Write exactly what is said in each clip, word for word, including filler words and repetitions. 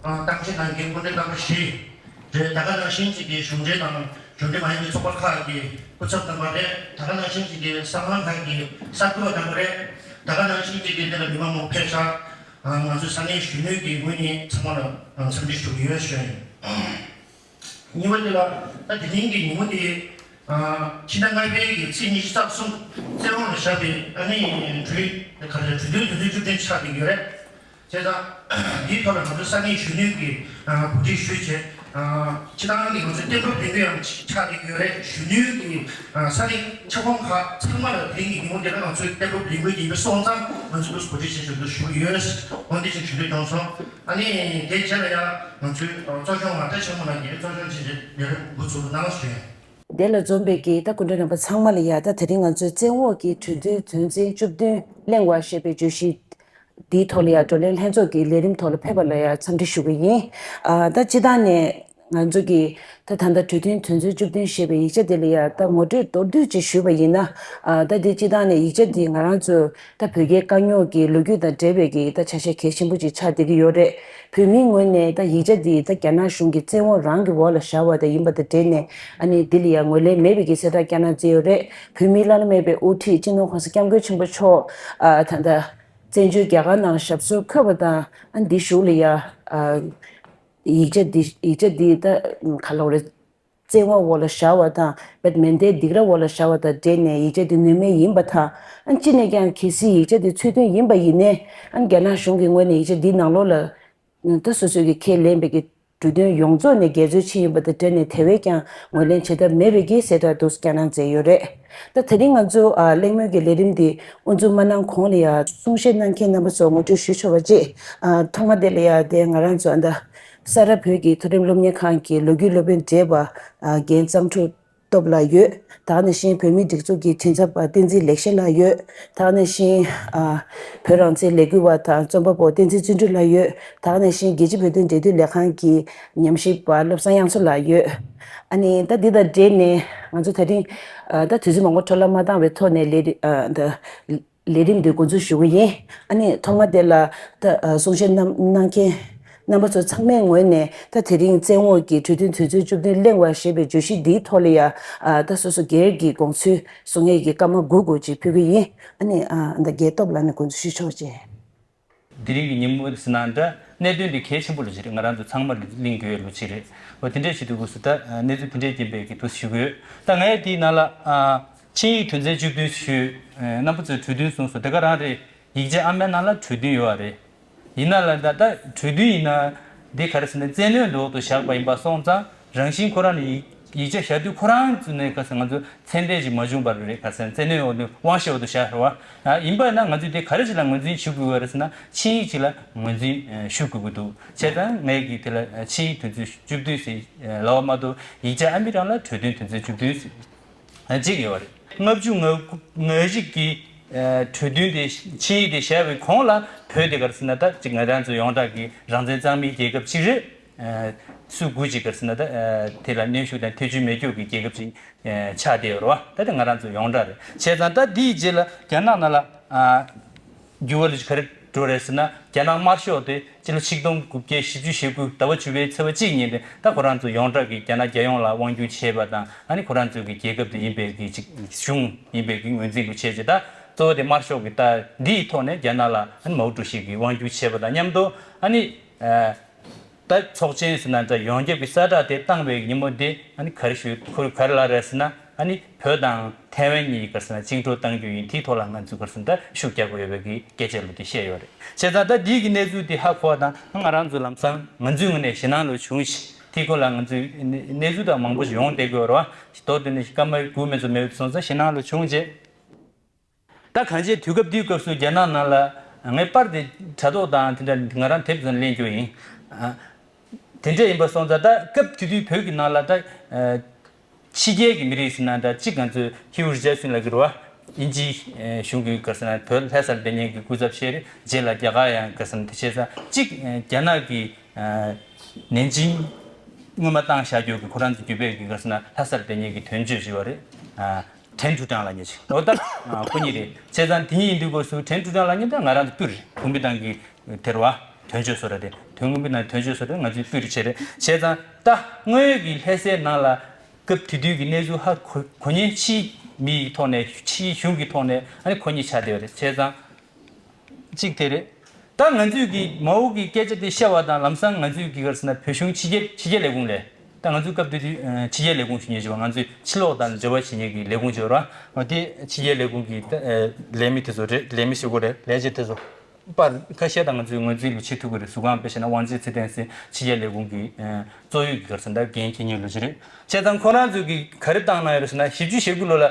ཨ་གཏམ་བཤད་གནང་མཁན་སྐུ་མགྲོན་རྣམ་པ་བཞི་རེད། ད་ག་ནང་བཞིན་ཅིག་གི་གཞུང་འབྲེལ་དང་གཞུང་འབྲེལ་མ་ཡིན་པའི་ཚོགས་པ་ཁག་གི་སྐུ་ཚབ་རྣམ་པ་རེད། ད་ག་ནང་བཞིན་ཅིག་གི་གསར་ཁང་ཁག་གི་གསར་འགོད་པ་རྣམ་པ་རེད། ད་ག་ནང་བཞིན་ཅིག་གི་འདི་ལ་མི་མང་མང་ཕེབས་ཤག་ང་ཚོའི་ས་གནས་གཞོན་ནུ་གི་ངོས་ནས་ཚང་མ་ལ་འཚམས་འདྲི་ཞུ་གི་ཡོད་ཞུ་ཡིན། ཉི་མ་འདི་ལ་ད་དེ་རིང་གི་ཉིན་མོ་འདི་ཕྱི་ཟླ་ལྔ་པའི་གི་ཚེས་ཉི་ཤུ་རྩ་གསུམ་བཙན་དབང་ལ་བཞག་པའི་ཨ་ནི་གྲོས་ག་རེ་གྲོས་མཐུན་དོན་ཚན་བཅུ་བདུན་ཆགས་བསྡད་ཡོད་རེད། བྱས་ཙང་འདིའི་ཐོག་ལ་ང་ཚོའི་ས་གནས་གཞོན་ནུ་གི་གོ་སྒྲིག་ཞུས་བྱས། སྤྱི་བཏང་གི་ང་ཚོའི་གཏན་ཕབ་ལས་འགུལ་ཡང་ཆགས་བསྡད་ཡོད་རེད། གཞོན་ནུ་གི་ས་གནས་ཁྱབ་ཁོངས་ཁག་ཚང་མ་ལ་དེ་རིང་གི་ཉིན་མོ་འདི་ལ་ང་ཚོའི་གཏན་ཕབ་ལས་འགུལ་ཡིན་པ་སོང་ཙང་ང་ཚོས་གོ་སྒྲིག་བྱས་བྱས་འདུག་ཞུ་གི་ཡོད། འོ་འདི་ཅིག་ཞུ་འདོད་བྱུང་སོང་། ཨ་ནི་དེའི་རྗེས་ལ་ཡང་ང་ཚོའི་གཙོ་སྐྱོང་བ་བཀྲ་ཆེན་མོ་ལགས་ཀྱིས་གཙོ་སྐྱོང་བྱས་བྱས་ལས་རིམ་འགོ་ཚུགས་གནང་ཞུ་ཡིན། དེ་ལ་འཛོམས་པའི་གི་ད་སྐུ་མགྲོན་རྣམ་པ་ཚང་མ་ལ་ཡ་ད་དེ་རིང་ང་ཚོའི་བཙན་འོག་གི་གྲོས་མཐུན་དོན་ཚན་བཅུ་བདུན་གླེང་བ་ཞེས་པའི་བརྗོད་གཞི་འདིའི་ཐོག་ལ་ཡ་བགྲོ་གླེང་ལྷན་ཚོགས་ཀྱི་ལས་རིམ་ཐོག་ལ་ཕེབས་པ་ལ་ཡ་འཚམས་འདྲི་ཞུ་གི་ཡིན། ཨ་ད་སྤྱི་བཏང་ནས་ང་ཚོ་གི་ད་ད་ལྟ་གྲོས་མཐུན་དོན་ཚན་བཅུ་བདུན་ཞེས་པའི་ཡིག་ཆ་དེ་ལ་ཡ་ད་ངོ་སྤྲོད་མདོར་བསྡུས་ཅིག་ཞུས་པ་ཡིན་ན། ཨ་ད་དེ་སྤྱི་བཏང་ནས་ཡིག་ཆ་འདི་ང་རང་ཚོ་ད་བོད་རྒྱའི་དཀའ་རྙོག་གི་ལོ་རྒྱུས་དང་འབྲེལ་བའི་གི་ད་ཆ་ཤས་གལ་ཆེན་པོ་ཅིག་ཆགས་བསྡད་ཀྱི་ཡོད་རེད། བོད་མིའི་ངོས་ནས་ད་ཡིག་ཆ་འདི་ད་རྒྱ་ནག་གཞུང་གི་བཙན་འོག་རང་གི་འོག་ལ་བཞག་པ་དེ་ཡིན་པ་དང་འབྲེལ་ནས་ཨ་ནི་འདི་ལ་ཡང་ངོས་ལེན་མེད་པའི་གི་གསལ་བསྒྲགས་བསྐྱངས་གནང་མཛད་ཡོད་རེད། བོད་མིའི་བླ་ན་མེད་པའི་དབུ་ཁྲིད་སྤྱི་ནོར་༸གོང་ས་༸སྐྱབས་མགོན་ཆེན་པོ་མཆོག་ཨ་ད་ལྟ་བཙན་བྱོལ་རྒྱ་གར་ནང་ཞབས་སོར་འཁོད་པ་དང་ཨ་འདི་གཞུག་ལ་ཡ་ཨ་ཡིག་ཆ་འདི་ཡིག་ཆ་འདི་ད་ག་ལབ་རེད། བཙན་འོག་འོག་ལ་བཞག་པ་དང་བོད་མེ་མདའི་སྡིགས་ར་འོག་ལ་བཞག་པ་དང་འབྲེལ་ནས་ཡིག་ཆ་འདི་ནུས་མེད་ཡིན་པ་དང་ཨ་ཅི་ནས་ཀྱང་གལ་སྲིད་ཡིག་ཆ་འདི་ཚུལ་མཐུན་ཡིན་པ་ཡིན་ནའི་ཨ་རྒྱ་ནག་གཞུང་གི་ངོས་ནས་ཡིག་ཆ་འདི་ནང་ལོགས་ལ་ད་སོ་སོའི་གི་ཁས་ལེན་པའི་གི་གྲོས་མཐུན་ཡོངས་རྫོགས་ནས་འགལ་འཛོལ་ཕྱིན་ཡོད་པ་དང་འབྲེལ་ནས་དེ་བས་ཀྱང་ངོས་ལེན་བྱེད་ཐབས་མེད་པའི་གི་གསལ་བསྒྲགས་འདུག་བསྐྱངས་གནང་མཛད་ཡོད་རེད། ད་དེ་རིང་ང་ཚོ་ཨ་གླེང་མོལ་གྱི་ལས་རིམ་འདི་དབུ་འཛུགས་མ་གནང་གོང་ལ་ཡ་གསུང་བཤད་གནང་མཁན་རྣམ་པ་ཚོ་ངོ་སྤྲོད་ཞུ་ཆོག་པ་བཅས། ཨ་ཐོག་མ་དེ་ལ་ཡ་དེ་ང་རང་ཚོ་ཨ་ད་ས་རཱ་བོད་ཀྱི་མཐོ་རིམ་སློབ་གཉེར་ཁང་གི་ལོ་རྒྱུས་སློབ་དཔོན་བགྲེས་པ་ཨ་རྒན་གཙང་ཕྲུག་སྟོབས་ལགས་ཡོད། ད་ག་ནང་བཞིན་བོད་མིའི་སྒྲིག་འཛུགས་ཀྱི་མགྲིན་ཚབ་པ་བསྟན་འཛིན་ལེགས་བཤད་ལགས་ཡོད། ད་ག་ནང་བཞིན་ཨ་བོད་རང་བཙན་ལས་འགུལ་བ་དང་རྩོམ་པ་པོ་བསྟན་འཛིན་བརྩོན་འགྲུས་ལགས་ཡོད། ད་ག་ནང་བཞིན་རྒྱལ་སྤྱིའི་བོད་དོན་འབྲེལ་མཐུད་ལས་ཁང་གི་ཉམས་ཞིབ་པ་བློ་བཟང་དབྱངས་མཚོ་ལགས་ཡོད། ཨ་ནི་ད་འདི་དང་འབྲེལ་ནས་ང་ཚོ་དེ་རིང་ཨ་ད་དུས་ཚོད་མང་པོ་འཕྲོ་བརླག་མ་བཏང་བའི་ཐོག་ནས་ལས་རི་ཨ་ད་ལས་རིམ་འདི་འགོ་འཛུགས་ཞུ་གི་ཡིན། ཨ་ནི་ཐོག་མ་དེ་ལ་ད་ཨ་གསུང་བཤད་གནང་གནང་མཁན་རྣམ་པ་ཚོ་ཚང་མའི་ངོས་ནས་ད་དེ་རིང་བཙན་འོག་གི་གྲོས་མཐུན་དོན་ཚན་བཅུ་བདུན་གླེང་བ་ཞེས་པའི་བརྗོད་གཞི་འདིའི་ཐོག་ལ་ཡ་ཨ་ད་སོ་སོ་སྒེར་གྱི་དགོངས་ཚུལ་གསུང་ཡས་ཀྱི་སྐར་མ་དགུ་དགུ་ཅིག་ཕུལ་གི་ཡིན། ཨ་ནི་ཨ་ད་རྒན་སྟོབས་ལགས་ནས་འགོ་འཛུགས་ཞུ་ཆོག་ཅེས། དེ་རིང་གི་ཉིན་མོ་ཟེར་ན་འདྲ་གནད་དོན་འདི་གལ་ཆེན་པོ་ལ་ཅིག་རེད། ང་རང་ཚོ་ཚང་མ་གླེང་དགོས་ལོ་ཅིག་རེད། འོ་དེ་འདྲས་བྱེད་དུས་སྐབས་སུ་ད་གནས་ཚུལ་དེ་འདྲས་རྐྱེན་པས་ཀྱི་འདུག་ཞུ་གི་ཡོད། ད་ངས་དེའི་ནང་ལ་ཨ་ཆིངས་ཡིག་དོན་ཚན་བཅུ་བདུན་ཞུས། རྣམ་པ་ཚོས་གྲོས་མཐུན་གསུངས་སོང་། དེ་ག་རང་རེད། ཡིག་ཆ་ཨ་མའི་ནང་ལ་གྲོས་མཐུན་ཡོད་པ་རེད། ཡིན་ན་ལ་ད་ད་གྲོས་མཐུན་ཡིན་ན་འདི་ག་རེ་ཟེར་ན་བཙན་གནོན་འོག་ཏུ་བཞག་པ་ཡིན་པ་སོང་ཙང་རང་བཞིན་ཁོ་རང་ནས་ཡིག་ཡིག་ཆ་བཞག་དུས་ཁོ་རང་ཚོ་ནས་ག་ཟེར་ང་ཚོ་མཚན་ལྡན་ཞིག་མ་བྱུང་བར་རེད། ག་ཟེར་བཙན་གནོན་འོག་ནས་དབང་ཤེད་འོག་ཏུ་བཞག་རེད་བ། ཡིན་པ་ན་ང་ཚོས་དེ་ག་རེ་ཞིག་ལ་ངོས་འཛིན་ཞུ་དགོས་པ་རེད་ཟེར་ན་ཆིངས་ཡིག་ཅིག་ལ་ངོས་འཛིན་ཞུ་དགོས་ཀྱི་འདུག་བྱས་ཙང་ངས་ཀྱིས་དེ་ལ་ཆིངས་ཡིག་དོན་ཚན་བཅུ་བདུན་ཟེར་ལབ་པ་མ་གཏོགས་ཡིག་ཆ་ཨ་མའི་རང་ལ་གྲོས་མཐུན་དོན་ཚན་བཅུ་བདུན་ཟེར། གཅིག་ཡོད་རེད། ལྔ་བཅུ་ང་དགུ་ང་གཅིག་གི་གྲོས་མཐུན་དེ་ཆིངས་ཡིག་དེ་བཞག་པའི་གོང་ལ་བོད་དེ་ག་རེ་ཟེར་ན་ད་ཅིག་ང་རང་ཚོ་ཡོངས་གྲགས་ཀྱི་རང་བཙན་གཙང་མའི་རྒྱལ་ཁབ་ཅིག་རེད། སུ་དགུ་ཅིག་ག་རེ་ཟེར་ན་ད་དེ་ལ་གནོན་ཤུགས་དང་ཐེ་བྱུས་མེད་རྒྱུ་གི་རྒྱལ་ཁབ་ཅིག་ཆགས་བསྡད་ཡོད་རེད་བ། ད་དེ་ང་རང་ཚོ་ཡོངས་གྲགས་རེད། བྱས་ཙང་ད་དེའི་རྗེས་ལ་རྒྱ་ནག་ནང་ལ། འགྱུར་བ་ལ་ག་རེ་འགྲོ་རེད་ཟེར་ན་རྒྱ་ནག་དམར་ཤོག་དེ་སྤྱི་ལོ་ཆིག་སྟོང་དགུ་བརྒྱ་བཞི་བཅུ་ཞེ་དགུ་ཟླ་བ་བཅུ་པའི་ཚེས་པ་གཅིག་ཉིན་དེ་ད་ཁོ་རང་ཚོ་ཡོངས་གྲགས་ཀྱི་རྒྱ་ནག་རྒྱལ་ཡོངས་ལ་དབང་བསྒྱུར་བྱས་པ་དང་ཨ་ནི་ཁོ་རང་ཚོ་གི་རྒྱལ་ཁབ་དེ་ཡིན་པའི་གི་ཅིག་གཞུང་ཡིན་པའི་གི་ངོས་འཛིན་དུ་བྱས་རྗེས་ད་གཙོ་བོ་དེ་དམར་ཤོག་གི་ད་འདིའི་ཐོག་ནས་རྒྱ་ནག་ལ་ཨ་ནི་མའོ་ཀྲུའུ་ཞི་གི་དབང་བསྒྱུར་བྱས་པ་དང་མཉམ་དུ་ཨ་ནི། ད་ཚོགས་ཆེན་ཟེར་ན་འདྲ་ཡོངས་ཁྱབ་ཀྱི་གསལ་བསྒྲགས་དེ་བཏང་བའི་ཉིན་མོ་དེ་ཨ་ནི་ག་རེ་ཞུ་ཁོ་ག་རེ་ལབ་རེད་ཟེར་ན་ཨ་ནི་བོད་དང་ཐའེ་ཝན་གཉིས་ག་རེ་ཟེར་ན་བཅིངས་འགྲོལ་གཏང་རྒྱུ་ཡིན། དེའི་ཐོག་ལ་ང་ཚོས་ག་རེ་ཟེར་ན་ད་ཤུགས་རྒྱག་དགོས་ཡོད་པའི་གི་སྐད་ཆ་ལོ་དེ་བཤད་ཡོད་རེད། བྱས་ཙང་ད་འདིའི་གི་གནས་ཚུལ་དེ་ཧ་གོ་བ་དང་ང་རང་ཚོ་ལམ་སང་ང་ཚོའི་ངོས་ནས་ཞེད་སྣང་ལོ་བྱུང་ཞིག་དེའི་སྐོར་ལ་ང་ཚོའི་གནས་ཚུལ་དང་མང་པོ་ཞིག་ཡོང་བསྡད་དགོས་རེད་བ། ཞིག་ཏོག་དེ་ནས་སྐར་མ་དགུ་མི་ཚོ་མེད་སོང་ཙང་ཞེད་སྣང་ལོ་བྱུང་རྗེས། ད་གང་ཅི་དུས་སྐབས་དེའི་སྐབས་སུ་རྒྱ་ནག་ནང་ལ་ངས་པར་དེ་དྲ་ཐོག་དང་དེ་འདྲ་ང་རང་དེབ་ཙམ་ལེན་རྒྱུ་ཡིན། ཨ། དེ་འདྲ་ཡིན་པ་སོང་ཙང་ད་སྐབས་དེ་དུས་བོད་ཀྱི་ནང་ལ་ད་ཨ། ཕྱི་རྒྱལ་གྱི་མི་རིགས་ཟེར་ན་འདྲ་གཅིག་ང་ཚོས་ཧིའུ་རི་ཇཱ་སུན་ལབ་ཀྱི་རེད་བ། དབྱིན་ཇིའི་གཞུང་གི་ག་རེ་ཟེར་ན་བོད་ལྷ་སར་བསྡད་མཁན་གྱི་སྐུ་ཚབ་ཤེས་རེད། རྗེས་ལ་རྒྱ་གར་ཡང་ག་རེ་ཟེར་ན་དེ་བྱས་ཙང་གཅིག་རྒྱ་ནག་གི་ནན་ཅིང་སྔོན་མ་བཏང་བཞག་རྒྱུ་གི་ཁོ་རང་ཚོ་རྒྱུད་པའི་གི་ག་རེ་ཟེར་ན་ལྷ་སར་བསྡད་མཁན་གྱི་དོན་གཅོད་ཅིག་ཡོད་རེད། ཨ། ཁྲེན་ཀྲུའུ་ཀྲང་ལབ་མཁན་ཅིག་འོ་ད་ཁོ་གཉིས་རེད། བྱས་ཙང་དེ་གཉིས་ཡིན་དུས་སྐབས་སུ་ཁྲེན་ཀྲུའུ་ཀྲང་ལབ་མཁན་ད་ང་རང་ཚོ་སྤུན་རེད། བོད་མི་དང་གི་དེ་རེད་བ། དོན་གཅོད་བཟོ་འདྲ་དེ། དོན་དངོས་པོའི་ནང་དོན་གཅོད་བཟོ་འདྲ་ང་ཚོས་སྤུས་རུ་ཆེ་རེད། བྱས་ཙང་ད་སྔོན་གྱི་ལྷ་སའི་ནང་ལ་སྐབས་དེ་དུས་ཀྱི་གནས་ཚུལ་ཧ་གོ་གོ་མཁན་ཕྱིའི་མི་ཡི་ཐོག་ནས། ཕྱིའི་གཞུང་གི་ཐོག་ནས་ཨ་ནི་གོ་མཁན་ཆགས་བསྡད་ཡོད་རེད། བྱས་ཙང་གཅིག་དེ་རེད། ད་ང་ཚོས་ཀྱི་མའོ་གི་སྐད་ཆ་དེ་བཤད་པ་དང་ལམ་སང་ང་ཚོས་ཀྱི་ག་རེ་ཟེར་ན་བོད་གཞུང་ཕྱི་རྒྱལ་ཕྱི་རྒྱལ་ལས་ཁུངས་ལས། ད་ང་ཚོའི་སྐབས་དེ་དུས་ཨ་ཕྱི་རྒྱལ་ལས་ཁུངས་ཞུ་མཁན་ཞིག་པ། ང་ཚོའི་ཕྱི་ལོགས་དང་འབྲེལ་བ་བྱེད་མཁན་གྱི་ལས་ཁུངས་ཅིག་ཡོད་རེད་བ། དེ་ཕྱི་རྒྱལ་ལས་ཁུངས་ཀྱི་ད་ཨ་ལས་མི་དེ་ཚོ་རེད། ལས་མི་ཟེར་དགོས་རེད། ལས་བྱེད་དེ་ཚོ། པར་ཁ་ཤས་དང་ང་ཚོའི་ངོས་འཛིན་ལ་བྱེད་ཐུབ་ཀྱི་རེད། ཟུར་ཁང་དཔེ་བཤད་ན་དབང་ཆེན་ཚེ་བརྟན་ཟེར་ཕྱི་རྒྱལ་ལས་ཁུངས་ཀྱི་ཨ་གཙོ་ཡོད་ཀྱི་ག་རེ་ཟེར་ན་འགན་འཁྱེར་མཁན་ལོ་ཅིག་རེད། བྱས་ཙང་ཁོ་རང་ཚོས་ཀྱི་ག་རེ་བཏང་གནང་ཡོད་རེད་ཟེར་ན། བཞི་བཅུ་ཞེ་དགུ་ལོ་ལ་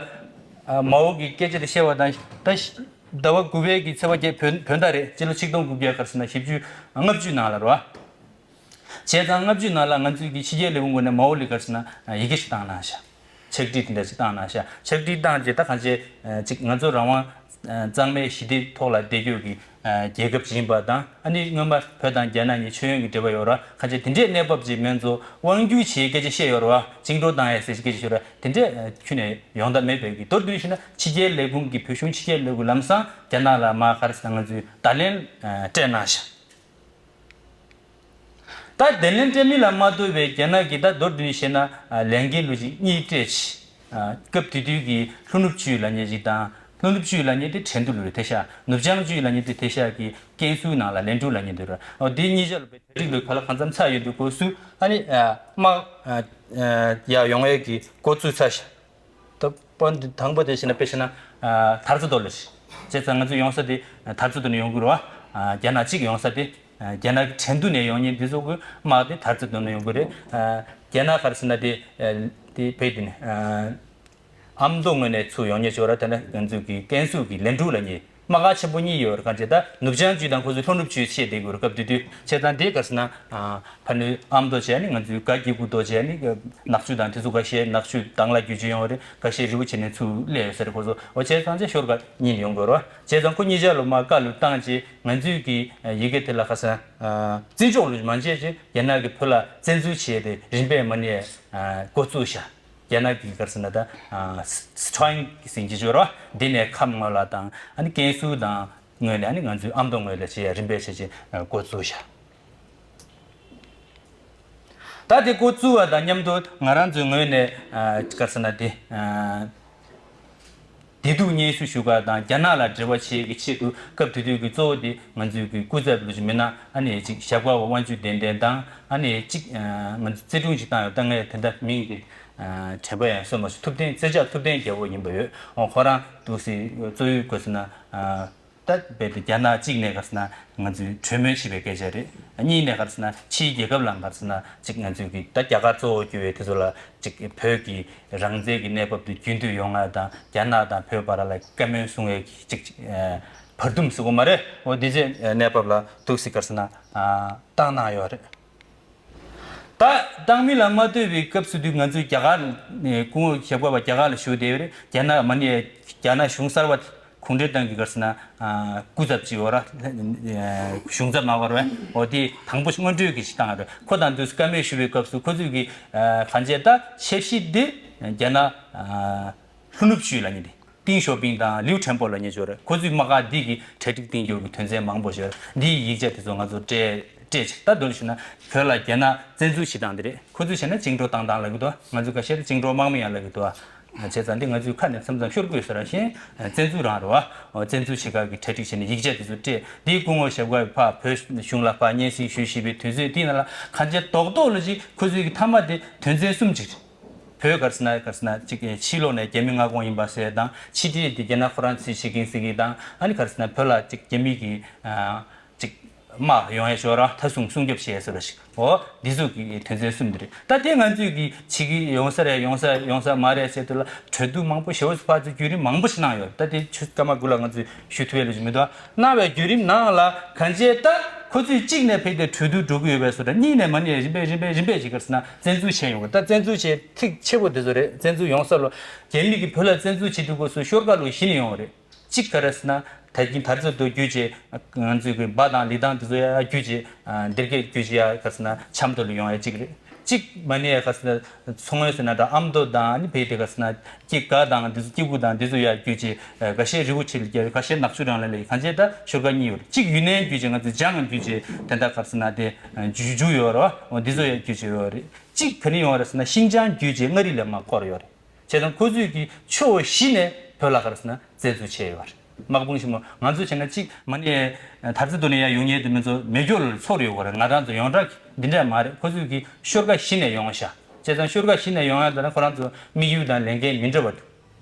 ཨ་མའོ་གི་སྐད་ཆ་དེ་བཤད་པ་དང་ད་ཟླ་བ་དགུ་པའི་གི་ཚེས་པ་བརྒྱད་བོད་བོད་ཟླ་རེད། སྤྱི་ལོ་ཆིག་སྟོང་དགུ་བརྒྱ་ག་རེ་ཟེར་ན་བཞི་བཅུ་ལྔ་བཅུ་ནང་ལ་རེད་བ། བྱས་ཙང་ལྔ་བཅུ་ནང་ལ་ང་ཚོའི་གི་ཕྱི་རྒྱལ་ལས་ཁུངས་ངོས་ནས་མའོ་ལ་ག་རེ་ཟེར་ན་ཡི་གེ་ཞིག་བཏང་གནང་ཤག་ཕྱག་བྲིས་དེ་འདྲ་ཞིག་བཏང་གནང་ཤག་ཕྱག་བྲིས་བཏང་རྗེས་ད་གང་བྱས་ཅིག་ང་ཚོ་རང་དབང་གཙང་མའི་ཞི་བདེའི་ཐོག་ལ་བསྡད་རྒྱུ་གི་རྒྱལ་ཁབ་ཅིག་ཡིན་པ་དང་། ཨ་ནི་སྔོན་མ་བོད་དང་རྒྱ་ནག་གཉིས་མཆོད་ཡོན་གྱི་འབྲེལ་བ་ཡོད་ར། གང་བྱས་དེ་འདྲའི་གནས་བབ་ཅིག་མིན་ཚོ་དབང་སྒྱུར་བྱེད་སྐད་ཆ་བཤད་ཡོད་ར་བ། བཅིངས་འགྲོལ་བཏང་ཡ་ཟེར་སྐད་ཆ་ཤོད་ར། དེ་འདྲ་ཁྱོན་ནས་ཡོང་ཐབས་མེད་པའི་གི། མདོར་བསྡུས་ཞུས་ན་ཕྱི་རྒྱལ་ལས་ཁུངས་ཀྱི་བོད་གཞུང་ཕྱི་རྒྱལ་ལས་ཁུངས་ལམ་སང་རྒྱ་ནག་ལ་མར་ག་རེ་ཟེར་ན་ང་ཚོས་བརྡ་ལན་སྤྲད་གནང་ཤག་ད་བརྡ་ལན་སྤྲད་མིན་ལ་མ་ལྟོས་པའི་རྒྱ་ནག་གིས་ད་མདོར་བསྡུས་ནས་བཤད་ན་ལས་འགན་ལོ་ཅིག་གཉིས་སྤྲད་ཅིག་སྐབས་དེ་དུས་ཀྱི་ལྷོ་ནུབ་ཅུས་ལབ་མཁན་ཅིག་དང་། ལྷོ་ནུབ་ཅུས་ལབ་མཁན་དེ་ཁྲིན་ཏུའུ་ལ་རེད་ཐེ་ཤ། ནུབ་བྱང་ཅུས་ལབ་མཁན་དེ་ཐེ་ཤ་གི་ཀན་སུའུ་ནང་ལ་ལན་ཀྲུའུ་ལབ་མཁན་དེ་རེད། འོ་དེ་གཉིས་ཆ་ལ་བའི་གྲ་སྒྲིག་ལོ་ག་ལ་གང་འཚམ་ཚར་ཡོད་དུས་སྐབས་སུ་ཨ་ནི་དམག་ཡར་ཡོང་ཡས་ཀྱི་འགོ་བཙུགས་ཚར་ཤག་ད་དཔོན་དེ་དང་པོ་དེ་བྱས་ན་དཔེ་བྱས་ན་ཨ་དར་རྩེ་མདོ་ལ་ཞིག་བྱས་ཙང་ང་ཚོ་ཡོང་ས་དེ་དར་རྩེ་མདོ་ནས་ཡོང་དགོས་རེད་བ། ཨ་རྒྱ་ནག་གཅིག་ཡོང་ས་དེ་ཨ་རྒྱ་ནག་གི་ཁྲིན་ཏུའུ་ནས་ཡོང་མཁན་དེ་ཚོ་གི་དམག་དེ་དར་རྩེ་མདོ་ནས་ཡོང་དགོས་རེད། ཨ་རྒྱ་ནག་ག་རེ་ཟེར་ན་དེ་ཨ་དེ་བས་དེ་ནས་ཨ་ཨ་མདོ་ངོས་ནས་ཚུར་ཡོང་མཁན་ཅིག་ཡོད་རེད། དེ་ནས་ང་ཚོ་གི་ཀན་སུའུ་གི་ལན་ཀྲུའུ་ལབ་མཁན། དམག་སྒར་ཆེན་པོ་གཉིས་ཡོད་རེད། གང་བྱས་ད་ནུབ་བྱང་ཅུས་དང་ཁོ་ཚོའི་ལྷོ་ནུབ་ཅུས་བཤད་བསྡད་དགོས་རེད་སྐབས་དེ་དུས། བྱས་ཙང་དེ་ག་རེ་ཟེར་ན་ཨ་ཕ་ནུས་ཨ་མདོ་བྱས་ནི་ང་ཚོའི་ག་གི་གུ་མདོ་བྱས་ནི་ནག་ཆུ་དང་དེ་ཚོ་ཁ་ཤས། ནག་ཆུ་དྭང་ལ་བརྒྱུད་ཅིག་ཡོང་བ་རེད། ཁ་ཤས་རི་བོ་ཆེ་ནས་ཚུར་སླེབས་ཡོད་ས་རེད་ཁོ་ཚོ། འོ་བྱས་ཙང་བྱས་ཤོར་ཁ་གཉིས་ཡོང་དགོས་རེད། བྱས་ཙང་ཁོ་གཉིས་ཆ་ལོ་མར་བཀའ་བློན་བཏང་རྗེས་ང་ཚོའི་གི་ཡི་གེ་དེ་ལ་ག་རེ་ཟེར་ན་བརྩི་འཇོག་ལོ་མ་བྱས་རྗེས་རྒྱ་ནག་གིས་བོད་ལ་བཙན་འཛུལ་བྱས་ཏེ་རིམ་པས་མ་ནས་འགོ་བཙུགས་ཤག་རྒྱ་ནག་གི་ག་རེ་ཟེར་ན་ད་སི་ཁྲོན་ཟེར་གྱི་ཡོད་རེད་བ། འདི་ནས་ཁམས་ངོས་ལ་དང་ཨ་ནི་ཀན་སུའུ་དང་ངོས་ནས་ཨ་ནི་ང་ཚོའི་ཨ་མདོ་ངོས་ལ་བྱས་ཡ་རིམ་པས་བྱས་བྱས་འགོ་བཙུགས་ཤག་ད་དེ་འགོ་བཙུགས་པ་དང་མཉམ་དུ་ང་རང་ཚོའི་ངོས་ནས་ག་རེ་ཟེར་ན་དེ་བདེ་སྡུག་སྙན་ཞུ་ཞུ་ག་དང་རྒྱ་ནག་ལ་འབྲེལ་བ་བྱེད་ཀྱི་ཆེད་དུ་སྐབས་དེ་དུས་ཀྱི་གཙོ་བོ་དེ་ང་ཚོའི་གི་སྐུ་ཚབ་ལོ་ཅིག་མི་སྣ་ཨ་ནི་ཅིག་ཞབས་དཀར་བ་དབང་ཕྱུག་ལྡན་ལྡན་དང་། ཨ་ནི་ཅིག་ང་ཚོ་རྩིས་སྒྲུང་ཞིག་བཏང་ཡོད། ད་ངས་དེ་འདྲ་མིང་དེ་དྲན་པ་ཡང་གསོས་མ་སོང་། ཐུབ་བསྟན། རྩེ་ལྕག་ཐུབ་བསྟན་རྒྱལ་པོ་ཡིན་པ་ཡོད། འོ་ཁོ་རང་འདུག་སེ་གཙོ་བོའི་དགོས་ཟེར་ན་ད་རྦད་དེ་རྒྱ་ནག་གཅིག་ནས་ག་རེ་ཟེར་ན་ང་ཚོའི་གྲོས་མོལ་བྱེད་པའི་སྐད་ཆ་རེད། གཉིས་ནས་ག་རེ་ཟེར་ན་ཕྱིའི་རྒྱལ་ཁབ་ལ་ག་རེ་ཟེར་ན་ཅིག་ང་ཚོའི་གི་ད་རྒྱ་གར་གཙོ་བོ་གྱུར་བའི་དེ་ཚོ་ལ་ཅིག་བོད་ཀྱི་རང་བཙན་གྱི་གནས་བབ་དེ་རྒྱུན་མཐུད་ཡོང་ཡ་དང་། རྒྱ་ནག་དང་བོད་བར་ལ་བཀའ་མོལ་གསུང་ཡས་ཀྱི་ཅིག་བར་འདུམ་ཟེར་དགོས་མ་རེད། འོ་དེ་ཚོའི་གནས་བབ་ལ་འདུག་སེ་ག་རེ་ཟེར་ན་བཏང་གནང་ཡོད་རེད། ད་བཏང་མིན་ལ་མ་ལྟོས་པའི་སྐབས་སུ་དུས་ང་ཚོའི་རྒྱ་གར་ནས་སྐུ་ངོ་ཞབས་དཀར་བ་རྒྱ་གར་ལ་བཞུགས་བསྡད་ཡོད་རེད། རྒྱ་ནག་མ་ནི་རྒྱ་ནག་གཞུང་གསར་བ་གུང་ཁྲན་ཏང་གི་ག་རེ་ཟེར་ན་སྐུ་ཚབ་ཅིག་ཡོད་ར། གཞུང་ཚབ་མ་བར་བས། འོ་དེ་དང་པོ་སྔོན་འགྲོའི་གི་ཞིག་བཏང་ཡོད་རེད། ཁོ་དང་དུས་སུ་བཀའ་མོལ་ཞུ་བའི་སྐབས་སུ་ཁོ་ཚོས་གི་གང་བྱས་ད་ཆབ་སྲིད་དེ་རྒྱ་ནག་ལྷོ་ནུབ་ཅུས་ལབ་མཁན་དེ། ཏིང་ཞའོ་ཕིང་དང་ལིའུ་ཁྲེན་པོ་ལབ་མཁན་ཅིག་ཡོད་རེད། ཁོ་ཚོས་དམག་སྒར་འདི་གི་གྲ་སྒྲིག་གཏིང་སྐྱོང་གི་དོན་ཚན་མང་པོ་ཞིག་ཡོད་རེད། འདིའི་ཡིག་ཆ་དེ་ཚོ་ང་ཚོ་སྤྲད་སྤྲད་ཅིག་ད་དོན་ཞུ་ན་བོད་ལ་རྒྱ་ནག་བཙན་འཛུལ་བྱེད་སྟངས་འདི་རེད། ཁོ་ཚོས་བྱས་ན་བཅིངས་འགྲོལ་བཏང་སྟངས་ལབ་ཀྱི་འདུག་ང་ཚོས་ཁ་ཤས་ལ་བཅིངས་འགྲོལ་དམག་མི་ཡང་ལབ་ཀྱི་འདུག་བྱས་ཙང་འདི་ང་ཚོས་ཁ་ནས་མཚམས་མཚམས་ཤོར་དགོས་ས་ར། གཞན་བཙན་འཛུལ་རང་རེད་བ། བཙན་འཛུལ་བྱེད་ཁག་གི་གྲ་སྒྲིག་བྱས་ནས་ཡིག་ཆ་དེ་ཚོ་སྤྲད། འདིའི་སྐུ་ངོ་ཞབས་དཀར་ཕར་བོད་གཞུང་ལ་ཕར་སྙན་སེང་ཞུས་ཞེས་པའི་དུས་ཚོད་དེའི་ནང་ལ་གང་བྱས་རྡོག་རྡོག་ལ་ཅིག་ཁོ་ཚོས་ཀྱི་མཐའ་མ་དེ་དོན་ཚན་གསུམ་ཅིག་རེད། བོད་ག་རེ་ཟེར་ན་ག་རེ་ཟེར་ན་ཅིག་ཕྱི་ལོགས་ནས་རྒྱ་མི་མངའ་ཁོངས་ཡིན་པ་ཟེར་དང་། ཕྱི་འབྲེལ་དེ་རྒྱ་ནག་ཁོ་རང་ཚོས་བྱེད་ཀྱིན་ཟེར་གྱི་དང་། ཨ་ནི་ག་རེ་ཟེར་ན་བོད་ལ་ཅིག་རྒྱ་མི་གི་ཨ་ཅིག་དམག་ཡོང་ཡ་ཤོར་ར་མཐའ་སྲུང་སྲུང་སྐྱོབ་བྱེད་ཡ་ཟེར་བ་ཞིག་འོ་འདི་ཚོ་གི་དོན་ཚན་གསུམ་དེ་རེད། ད་དེ་ང་ཚོས་གི་བྱེད་ཀྱི་ཡོང་ས་རེད་ཡོང་ས་ཡོང་ས་མ་རེད་ཟེར་དུས་ལ་གྲོས་བསྡུར་མང་པོ་ཞེ་པོ་ཕར་ཚུར་བརྒྱུད་རིམ་མང་པོ་ཞིག་གནང་ཡོད། ད་དེ་ཆུ་སྐར་མ་དགུ་ལ་ང་ཚོས་ཞུ་ཐུབ་ཡ་ལོ་ཅིག་མི་འདུག་གནང་བའི་བརྒྱུད་རིམ་ནང་ལ་གང་བྱས་ད་ཁོ་ཚོས་གཅིག་ནས་ཕེབས་ཏེ་གྲོས་བསྡུར་འགྲོ་གི་ཡོད་པའི་བཟོ་འདྲ། གཉིས་ནས་མ་ནས་རིམ་པས་རིམ་པས་རིམ་པས་ཅིག་ག་རེ་ཟེར་ན་བཙན་འཛུལ་བྱས་ཡོང་གི་ད་བཙན་འཛུལ་བྱས་ཐིག་ཆེ་པོ་དེ་ཚོ་རེད། བཙན་འཛུལ་ཡོང་ས་ལོ་རྒྱ་མི་གིས་བོད་ལ་བཙན་འཛུལ་བྱེད་དུས་སྐབས་སུ་ཤོར་ཁ་ལོ་གཞི་ནས་ཡོང་བ་རེད། གཅིག་ག་རེ་ཟེར་ན་ད་གིན་དར་རྩེ་མདོ་བརྒྱུད་བྱས་ང་ཚོའི་གི་འབའ་དང་ལི་ཐང་དེ་ཚོ་ཡ་བརྒྱུད་བྱས་འདིར་གས་བརྒྱུད་བྱས་ཡ་ག་རེ་ཟེར་ན་ཆབ་མདོ་ལ་ཡོང་ཡ་གཅིག་རེད། གཅིག་མ་ནི་ཡ་ག་ཟེར་ན་མཚོ་སྔོན་ཟེར་ན་འདྲ་ཨ་མདོ་དང་ཨ་ནི་བོད་དེ་ག་ཟེར་ན་སྐྱེ་རྒ་དང་འདི་ཚོ་སྐྱེ་དགུ་དང་འདི་ཚོ་ཡར་བརྒྱུད་ཅིག་ཨ་འགའ་ཤས་རི་བོ་ཁྲི་ལ་སྐྱེ་འགའ་ཤས་ནག་ཆུ་རང་ལ་ལས་གང་བྱས་ད་ཤོར་ཁ་གཉིས་ཡོད་རེད། གཅིག་ཡུན་ནན་བརྒྱུད་ཅིག་ང་ཚོ་ལྗང་བརྒྱུད་ཅིག་དེ་འདྲ་ག་ཟེར་ན་དེ་རྒྱུ་རྒྱུ་ཡོད་རེད་བ། འོ་འདི་ཚོ་ཡར་བརྒྱུད་ཅིག་ཡོད་རེད། གཅིག་ག་ནས་ཡོང་བ་རེད་ཟེར་ན་ཤིང་ཅང་བརྒྱུད་ཅིག་མངའ་རིས་ལ་མར་བསྐོར་ཡོད་རེད། བྱས་ཙང་ཁོ་ཚོས་ཀྱི་ཕྱོགས་བཞི་ནས་བོད་ལ་ག་རེ་ཟེར་ན་བཙན་འཛུལ་བྱས་ཡོད་རེད། དམག་དཔུང་ཆེན་མོ་ང་ཚོ་བྱས་ན་གཅིག་མ་ནས་དར་རྩེ་རྡོ་ནས་ཡར་ཡོང་མཁན་དེ་མི་ཚོ་མེ་སྒྱོགས་ལ་ཚོར་ཡོད་གོ་རེད། ང་རང་ཚོ་ཡོངས་གྲགས་འདི་འདྲ་མ་རེད། ཁོ་ཚོས་ཀྱི་ཤོར་ཁ་བཞི་ནས་ཡོང་ཤག་བྱས་ཙང་ཤོར་ཁ་བཞི་ནས་ཡོང་ཡ་ད་ན་ཁོ་རང་ཚོ་དམིགས་ཡུལ་དང་ལས་འགན་མི་འདྲ་བ་འདུག་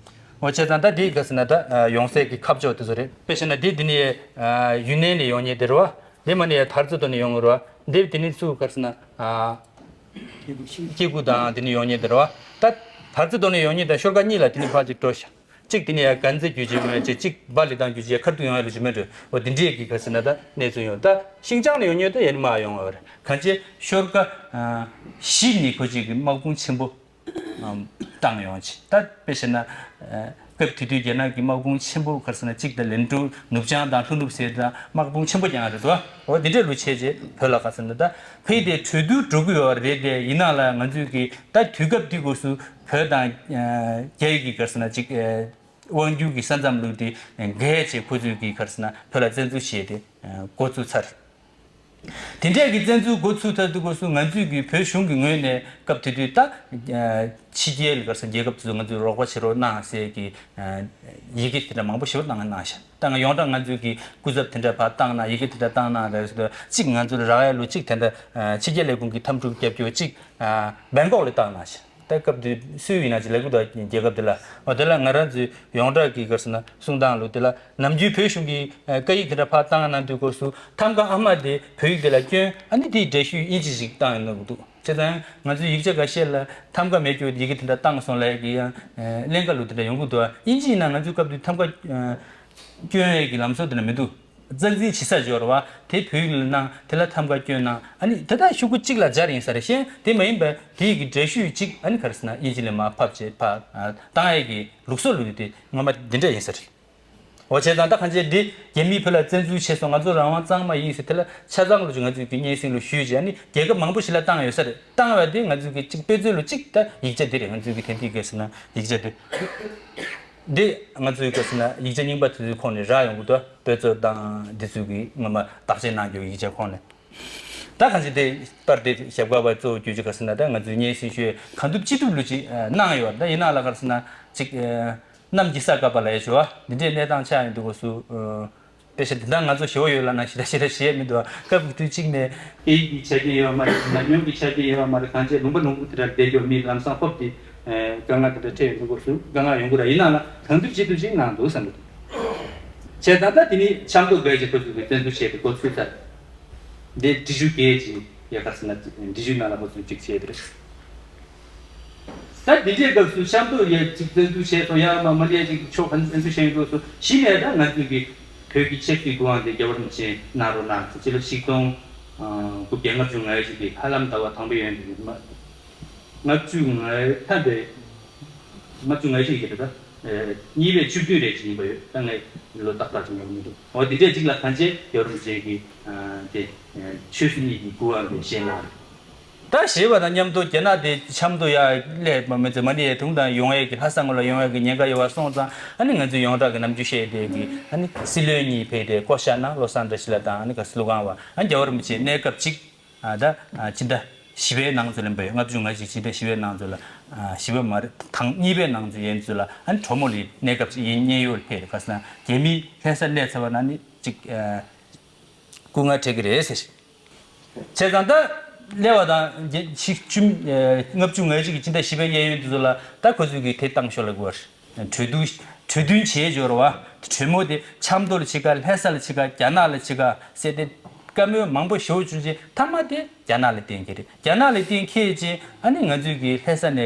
འོ་བྱས་ཙང་ད་འདི་ག་ཟེར་ན་ད་ཡོང་སའི་གི་ཁ་ཕྱོགས་དེ་ཚོ་རེད། དཔེ་བྱས་ན་འདི་འདི་ནས་ཡུན་ནན་ནས་ཡོང་མཁན་དེ་རེད་བ། འདི་མ་ནས་དར་རྩེ་རྡོ་ནས་ཡོང་གི་རེད་བ། འདི་འདི་ནས་ཚུར་ག་རེ་ཟེར་ན། སྐྱེ་དགུ་དང་དེ་ནས་ཡོང་མཁན་དེ་རེད་བ། ད་དར་རྩེ་རྡོ་ནས་ཡོང་མཁན་དང་ཤོར་ཁ་གཉིས་ལ་དེ་ནས་ཕར་ཅིག་འགྲོ་ཤག་གཅིག་དེ་ནས་ཡར་དཀར་མཛེས་བརྒྱུད་ཅིག་མེད་ཅིག་གཅིག་སྦ་ལི་ཐང་བརྒྱུད་ཅིག་ཡར་ཁ་ཐུག་ཡོང་ཡ་ལུགས་ཅིག་མེད་འགྲོ། འོ་དེ་འདྲས་ཀྱི་ག་ཟེར་ན་ད་གནས་ཚུལ་ཡོང་ད་ཤིང་ཅང་ནས་ཡོང་མཁན་ད་ཡར་མར་ཡོང་བ་རེད། གང་ཅི་ཤོར་ཁ་བཞི་ནས་ཁོ་ཅིག་གི་དམག་དཔུང་ཆེན་པོ་བཏང་ཡོང་ཅིག་ད་དཔེ་བྱས་ན། སྐབས་དེ་དུས་རྒྱ་ནག་གི་དམག་དཔུང་ཆེན་པོ་ག་རེ་ཟེར་ན་གཅིག་ད་ལན་ཀྲུའུ་ནུབ་བྱང་དང་ལྷོ་ནུབ་ཟེར་ད་དམག་དཔུང་ཆེན་པོ་རྐྱང་རེད་དོ། འོ་འདི་འདྲས་ལུགས་བྱས་རྗེས་བོད་ལ་ག་ཟེར་ན་ད་ཕ་གི་དེ་གྲོས་བསྡུར་འགྲོ་གི་ཡོད་རེད་དེ་ཡིན་ནའང་ལ་ང་ཚོས་ཀྱི་ད་དུས་སྐབས་འདི་སྐབས་སུ་བོད་དང་རྒྱ་ཡི་གི་ག་རེ་ཟེར་ན་གཅིག་དབང་སྒྱུར་གྱི་ས་མཚམས་ལུགས་དེ་འགལ་བྱས་ཁོ་ཚོས་ཀྱི་ག་རེ་ཟེར་ན་བོད་ལ་བཙན་འཛུལ་བྱས་ཏེ་འགོ་བཙུགས་ཚར། དེ་འདྲས་ཀྱི་བཙན་འཛུལ་འགོ་ཚུགས་ཚར་དུས་སྐབས་སུ་ང་ཚོས་ཀྱི་བོད་གཞུང་གི་ངོས་ནས་སྐབས་དེ་དུས་ད་ཕྱི་རྒྱལ་ག་རེ་ཟེར་རྒྱལ་ཁབ་དེ་ཚོ་ང་ཚོས་རོགས་པ་བྱེད་རོགས་གནང་ཟེར་གྱི་ཡི་གེ་དེ་འདྲ་མང་པོ་ཞེ་པོ་བཏང་གནང་ཤག་ད་ང་ཡོངས་གྲགས་ང་ཚོས་ཀྱི་སྐུ་ཚབ་དེ་འདྲ་ཕར་བཏང་གནང་ཡི་གེ་དེ་འདྲ་བཏང་གནང་རེད་ཟེར་དུས་གཅིག་ང་ཚོ་ལ་རག་ཡ་ལུགས་གཅིག་དེ་འདྲ་ཕྱི་རྒྱལ་ལས་ཁུངས་ཀྱི་འཐབ་འཁྲུག་རྒྱབ་སྐྱོར་གཅིག་བེང་ཀོག་ལ་བཏང་གནང་ཤག་ད་སྐབས་དེ་སུས་ཡིན་ན་ཅིག་ལས་འགུལ་དང་རྒྱལ་ཁབ་དེ་ལ་འོ་དེ་ལ་ང་རང་ཚོའི་ཡོངས་གྲགས་ཀྱི་ག་རེ་ཟེར་ན་གསུང་སྟངས་ལུགས་དེ་ལ་ནམ་རྒྱུན་བོད་གཞུང་གི་སྐད་ཡིག་དེ་འདྲ་ཕར་བཏང་གནང་དུས་སྐབས་སུ་ཐམ་ག་ཨ་མ་དེ་བོད་ཡིག་དེ་ལ་བསྐྱོན་ཨ་ནི་དེའི་འགྲེལ་བཤད་དབྱིན་ཇི་ཞིག་བཏང་ཡོང་གི་འདུག་བྱས་ཙང་ང་ཚོའི་ཡིག་ཆ་འགའ་ཤས་ལ་ཐམ་ག་མེད་རྒྱུ་ཡི་གེ་དེ་འདྲ་བཏང་སོང་ལབ་ཀྱི་ཡང་གླེང་ག་ལུགས་དེ་འདྲ་ཡོང་གི་འདུག་དབྱིན་ཇི་ཡིན་ན་ང་ཚོའི་སྐབས་དུས་ཐམ་ག་སྐྱོན་ཡས་ཀྱི་ལམ་སྲོལ་དེ་འདྲ་མི་འདུག་རྩ་འཛིན་ཇི་ས་འབྱོར་བ་དེ་བོད་ཡིག་ལ་གནང་དེ་ལ་ཐམ་ག་བསྐྱོན་གནང་ཨ་ནི་དེ་དག་ཤོག་གུ་གཅིག་ལ་སྦྱར་ཡིན་ས་རེད། གཞན་དེ་མ་ཡིན་པ་དེ་ཡི་གི་འགྲེལ་བཤད་གཅིག་ཨ་ནི་ག་རེ་ཟེར་ན་དབྱིན་ཇི་ལ་མར་ཕབ་བྱས་ཕར་བཏང་ཡས་ཀྱི་ལུགས་སྲོལ་ལུགས་དེ་ངོ་མ་འདི་འདྲ་ཡིན་ས་རེད། འོ་བྱས་ཙང་ད་གང་བྱས་འདི་རྒྱ་མིས་བོད་ལ་བཙན་འཛུལ་བྱས་སོང་ང་ཚོ་རང་དབང་གཙང་མ་ཡིན་ཟེར་དེ་ལ་ཆ་ཚང་ལོ་ཅིག་ང་ཚོས་ཀྱི་སྙན་སེང་ལོ་ཞུས་རྗེས་ཨ་ནི་རྒྱལ་ཁབ་མང་པོ་ཞིག་ལ་བཏང་ཡོད་ས་རེད། བཏང་བ་དེ་ང་ཚོས་ཀྱི་གཅིག་དཔེ་མཛོད་ལོ་གཅིག་ད་ཡིག་ཆ་འདི་རེད། ང་ཚོས་ཀྱི་དེང་དུས་ག་རེ་ཟེར་ན་ཡིག་ཆ་འདི། འདི་ང་ཚོའི་སྐབས་སུ་ན་ཡིག་ཆ་རྙིང་པ་དེ་ཚོའི་ཁོངས་ནས་རག་ཡོང་གི་འདུག་དཔེ་མཛོད་དང་འདི་ཚོའི་གི་སྔོན་མ་བརྟག་དཔྱད་གནང་རྒྱུ་ཡིག་ཆ་ཁོངས་ནས། ད་གང་ཅི་དེ་པར་དེ་ཞབས་དཀར་བ་གཙོ་བོ་གྱུར་ཅིག་ག་ཟེར་ན་ད་ང་ཚོའི་སྙན་སེང་ཞུས་གང་ཐུབ་ཅི་ཐུབ་ལུགས་ཅིག་གནང་ཡོད། ད་ཡིན་ན་ལ་ག་རེ་ཟེར་ན་ཅིག་གནམ་གྱི་ས་བཀབ་པ་ལ་ཡ་ཞུ་བ་འདི་འདྲའི་གནས་སྟངས་ཆགས་ཡོང་དུས་སྐབས་སུ། དཔེ་ཆ་འདི་འདྲ་ང་ཚོ་ཞེ་པོ་ཡོད་ལབ་ན་ཞེ་དྲག་ཞེ་དྲག་ཞེས་མི་འདུག་སྐབས་དུས་གཅིག་ནས་སྐད་ཡིག་གི་ཆ་རྐྱེན་ཡོད་མ་རེད། ཉམས་མྱོང་གི་ཆ་རྐྱེན་ཡོད་མ་རེད། གང་ཅི་ལུང་པ་ལུང་པ་དེ་འདྲ་བསྡད་རྒྱུ་མི་ལམ་སང་ཧོབ་ཀྱི་དཀའ་ངལ་དེ་འདྲ་འཕྲད་ཡོང་དུས་སྐབས་སུ་དཀའ་ངལ་ཡོང་གི་རེད། ཡིན་ན་ལ་གང་ཐུབ་ཅི་ཐུབ་ཅིག་གནང་འདུག་བསམ་གི་འདུག་བྱས་ཙང་ད་དེ་ནི་ཆབ་མདོ་བརྒྱད་ཀྱི་ཁོ་ཚོས་བཙན་འཛུལ་བྱས་ཏེ་འགོ་ཚུགས་ཚར། འདི་འབྲི་ཆུ་བརྒྱད་ཀྱི་ཡ་ག་ཟེར་ན་འབྲི་ཆུའི་ནང་ལ་འགོ་ཚུགས་གཅིག་བྱས་ཏེ་རེད། ད་འདི་འདྲའི་སྐབས་སུ་ཆབ་མདོ་ཡ་གཅིག་བཙན་འཛུལ་བྱས་སོང་། ཡ་མ་མ་ལི་ཡ་གཅིག་ཕྱོགས་ག་ནས་བཙན་འཛུལ་བྱས་ཡོང་དུས་སྐབས་སུ་གཞི་ནས་ད་ང་ཚོས་ཀྱི་བོད་ཀྱི་ཆབ་སྲིད་དབང་དེ་རྒྱལ་བ་རིན་པོ་ཆེ་གནང་རོགས་གནང་ཟེར། སྤྱི་ལོ་ཆིག་སྟོང་དགུ་བརྒྱ་ལྔ་བཅུ་ང་གཅིག་གི་ཧ་ལམ་ཟླ་བ་དང་པོ་ཡོང་དུས་ལྔ་བཅུ་ང་ཐམ་པའི་ལྔ་བཅུ་ང་བཞི་ཡི་གེ་རེད། ད་གཉིས་པའི་བཅུ་བདུན་རེ་ཅིག་ཡིན་པ་ཡོད། ད་ངས་ལོ་ཏག་ཏག་ཅིག་ཉོ་མི་འདུག་འོ་དེ་འདྲས་ཅིག་ལ་གང་ཅི་རྒྱལ་བ་རིན་པོ་ཆེ་གིས་དེ་ཆོས་སྲིད་གཉིས་ཀྱི་སྐུ་དབང་དེ་བཞེས་གནང་རེད། ད་ཞེས་པ་དང་མཉམ་དུ་རྒྱ་ནག་དེ་ཆབ་མདོ་ཡར་སླེབས་པ་མི་ཚེ་མ་ནི་ཡའི་དུང་དང་ཡོང་ཡས་ཀྱི་ལྷ་ས་ངོས་ལ་ཡོང་ཡས་ཀྱི་ཉེན་ཁ་ཡོད་པ་སོང་ཙང་ཨ་ནི་ང་ཚོས་ཡོངས་གྲགས་ཀྱི་ནམ་རྒྱུན་བཤད་དེ་གི་ཨ་ནི་སྲིད་བློན་གཉིས་ཕེབས་ཏེ་བསྐོ་བཞག་གནང་བློ་བཟང་བཀྲ་ཤིས་ལགས་དང་ཨ་ནི་ག་སི་ལུ་ཁང་བ་ཨ་ནི་རྒྱལ་བ་རིན་པོ་ཆེ་གནས་སྐབས་གཅིག་ཨ་ད་ཕྱི་ཟླ་བཞི་པའི་ནང་ཚུད་ལ་འབད་ཡོད། ལྔ་བཅུ་ང་གཅིག་ཕྱི་ཟླ་བཞི་པའི་ནང་ཚུད་ལ་ཨ་བཞི་པ་མ་རེད་དང་གཉིས་པའི་ནང་ཚུད་ཡན་ཚུད་ལ་ཨ་ནི་གྲོ་མོ་ལི་གནས་སྐབས་ཅིག་ཡིན་མཉན་ཡོད་ཕེབས་རེད། ག་ཟེར་ན་རྒྱ་མི་ལྷ་ས་སླེབས་ཚར་བ་ན་ནི་ཅིག་ཨ་སྐུ་ངལ་འཕྲད་ཀྱི་རེད་ཟེར། བྱས་ཙང་ད་སླེབས་པ་དང་ཆིག་བཅུ་ལྔ་བཅུ་ང་གཅིག་གི་ཕྱི་ཟླ་བཞི་པའི་གཡས་གཡོན་དེ་ཚོ་ལ་ད་ཁོ་ཚོས་ཀྱི་དེ་བཏང་ཤོག་ལབ་དགོས་པ་རེད། གྲོས་བསྡུར་གྲོས་མཐུན་བྱས་འབྱོར་བ་གྲོས་མོལ་དེ་ཆབ་མདོ་ལ་ཕྱེད་ཀ་ལྷ་ས་ལ་ཕྱེད་ཀ་རྒྱ་ནག་ལ་ཕྱེད་ཀ་ཟེར་ཏེ་བཀའ་མོལ་མང་པོ་ཞེ་པོ་བྱུང་རྗེས་མཐའ་མ་དེ་རྒྱ་ནག་ལ་བརྟེན་གྱི་རེད། རྒྱ་ནག་ལ་བརྟེན་ཁེལ་རྗེས་ཨ་ནི་ང་ཚོས་ཀྱི་ལྷ་ས་ནས་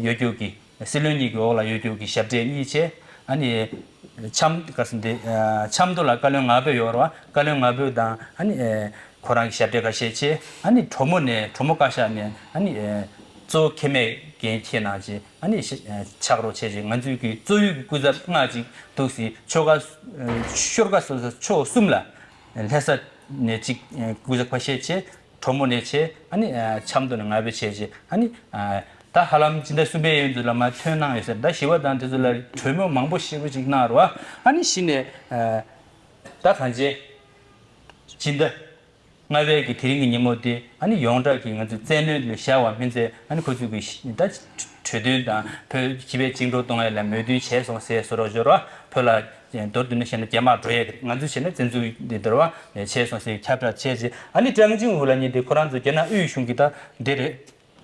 ཡོད་རྒྱུ་གི་སྲིད་བློན་གཉིས་ཀྱི་འོག་ལ་ཡོད་རྒྱུ་གི་ཞབས་གྲས་གཉིས་བྱས་ཨ་ནི་ཆབ་ག་ཟེར་འདི་ཆབ་མདོ་ལ་བཀའ་བློན་ང་ཕོད་ཡོད་རེད་བ། བཀའ་བློན་ང་ཕོད་དང་ཨ་ནི་ཁོ་རང་གི་ཞབས་གྲས་ཁ་ཤས་བྱས་ཨ་ནི་གྲོ་མོ་ནས་གྲོ་མོ་བཀའ་ཤག་ནས་ཨ་ནི་གཙོ་བོ་ཁེ་མེད་འགན་འཁྱེར་གནང་རྗེས། ཨ་ནི་ཤ་ཨ་ཕྱག་རོགས་བྱས་རྗེས་ང་ཚོའི་གི་གཙོ་ཡུལ་གྱི་སྐུ་ཚབ་ལྔ་ཅིག་འདུག་སྲིད་ཆོལ་ཁ་ཨ་ཤོར་ཁ་སོ་སོ་ཕྱོགས་གསུམ་ལ་ལྷ་ས་ནས་ཅིག་ཨ་སྐུ་ཚབ་ཁ་ཤས་བྱས། གྲོ་མོ་ནས་བྱས། ཨ་ནི་ཨ་ཆབ་མདོ་ནས་ང་ཕོད་བྱས་རྗེས། ཨ་ནི་ཨ་ད་ཧ་ལམ་སྤྱི་ཟླ་གསུམ་པའི་ཡན་དུ་ལ་མར་ཐོན་གནང་ཡོད་ཟེར། ད་བཞི་པ་དང་དེ་ཚོ་ལ་གྲོས་མོལ་མང་པོ་ཞེ་པོ་ཅིག་གནང་རོགས། ཨ་ནི་གཞི་ནས་ཨ་ད་གང་ཅི་སྤྱི་ཟླ་ལྔ་པའི་གི་དེ་རིང་གི་ཉིན་མོ་དེ། ཨ་ནི་ཡོངས་གྲགས་ཀྱི་ང་ཚོའི་བཙན་གནོན་ལ་བཞག་པ་མིན་ཚེ། ཨ་ནི་ཁོ་ཚོས་གི་ད་གྲོས་མཐུན་དང་བོད་སྤྱི་པའི་བཅིངས་འགྲོལ་གཏོང་ཡ་ལ་མོས་མཐུན་བྱས་སོང་ཟེར་བཟོ་འདྲ་བཟོ་འདྲ། བོད་ལ་མདོར་བསྡུས་ནས་བཤད་ན་རྒྱ་དམག་འགྲོ་ཡ་གི་རེད། ང་ཚོས་བྱས་ན་བཙན་འཛུལ་འདི་འདྲ་བ་བྱས་སོང་ཟེར་ཁྱབ་བསྒྲགས་བྱས་རྗེས། ཨ་ནི་ཀྲང་ཅིང་ཝུ་ལབ་མཁན་དེ་ཁོ་རང་ཚོ་རྒྱ་ནག་དབུས་གཞུང་གི་ད་འདི་རེད།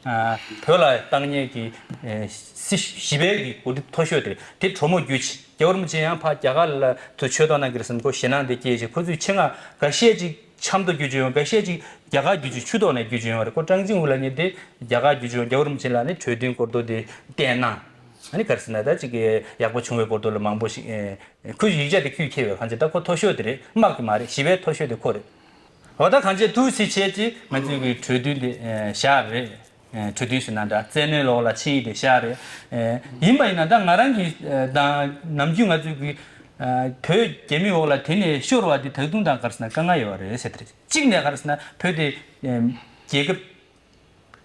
ཨ་བོད་ལ་བཏང་མཁན་གྱི་ཨེ་སྲིད་བཞི་པའི་གི་འགོ་ཁྲིད་མཐོ་ཤོས་དེ་རེད། དེ་གྲོས་མོལ་བརྒྱུད་ཆེད་རྒྱལ་བ་རིན་པོ་ཆེ་ཡང་ཕར་རྒྱ་གར་ལ་ཚུར་ཆོས་ཐོག་གནང་གི་རེད་བསམ། ཁོ་ཞེད་སྣང་དེ་སྐྱེས་བྱས། ཁོ་ཚོས་ཆེད་མངགས་འགའ་ཤས་ཅིག་ཆབ་མདོ་བརྒྱུད་བྱས་ཡོང་། འགའ་ཤས་ཅིག་རྒྱ་གར་བརྒྱུད་བྱས་ཆུ་ཐོག་ནས་བརྒྱུད་བྱས་ཡོང་བ་རེད། ཁོ་ཀྲང་ཅིང་ཝུ་ལབ་མཁན་དེ་རྒྱ་གར་བརྒྱུད་བྱས་ཡོང་། རྒྱལ་བ་རིན་པོ་ཆེ་ལ་ནི་གྲོས་མཐུན་སྐོར་དུ་དེ་བསྟན་གནང་། ཨ་ནི་ག་རེ་ཟེར་ན་ད་ཅིག་ཡག་པོ་བྱུང་བའི་སྐོར་དུ་ལ་མང་པོ་ཞིག་ཨེ་ཁོས་ཡིག་ཆ་དེ་ཁོས་འཁྱེར་བའི་གང་ཅི། ད་ཁོ་མཐོ་ཤོས་དེ་རེད། དམག་གི་མ་རེད། བཞི་པའི་མཐོ་ཤོས་དེ་ཁོ་རེད། འོ་ད་གང་ཅི་དུས་ཚོད་བྱས་ཅིག་ང་ཚོའི་གི་གྲོས་མཐུན་དེ་ཨེ་བཞག་རེད། ཨེ་གྲོས་མཐུན་ཟེར་ན་འདྲ། བཙན་གནོན་ལོག་ལ་ཆིངས་ཡིག་དེ་བཞག་རེད། ཨེ་ཡིན་པ་ཡིན་ན་ད་ང་རང་གི་ཨེ་དང་ནམ་རྒྱུན་ང་ཚོའི་གི་ཨེ་བོད་རྒྱ་མི་འོག་ལ་དེ་ནས་ཤོར་བ་དེ་ད་དུང་ད་ག་རེ་ཟེར་ན་དཀའ་ངལ་ཡོད་རེད་ཟེར། དེ་རེད། གཅིག་ནས་ག་རེ་ཟེར་ན་བོད་དེ་ཨེ་རྒྱལ་ཁབ་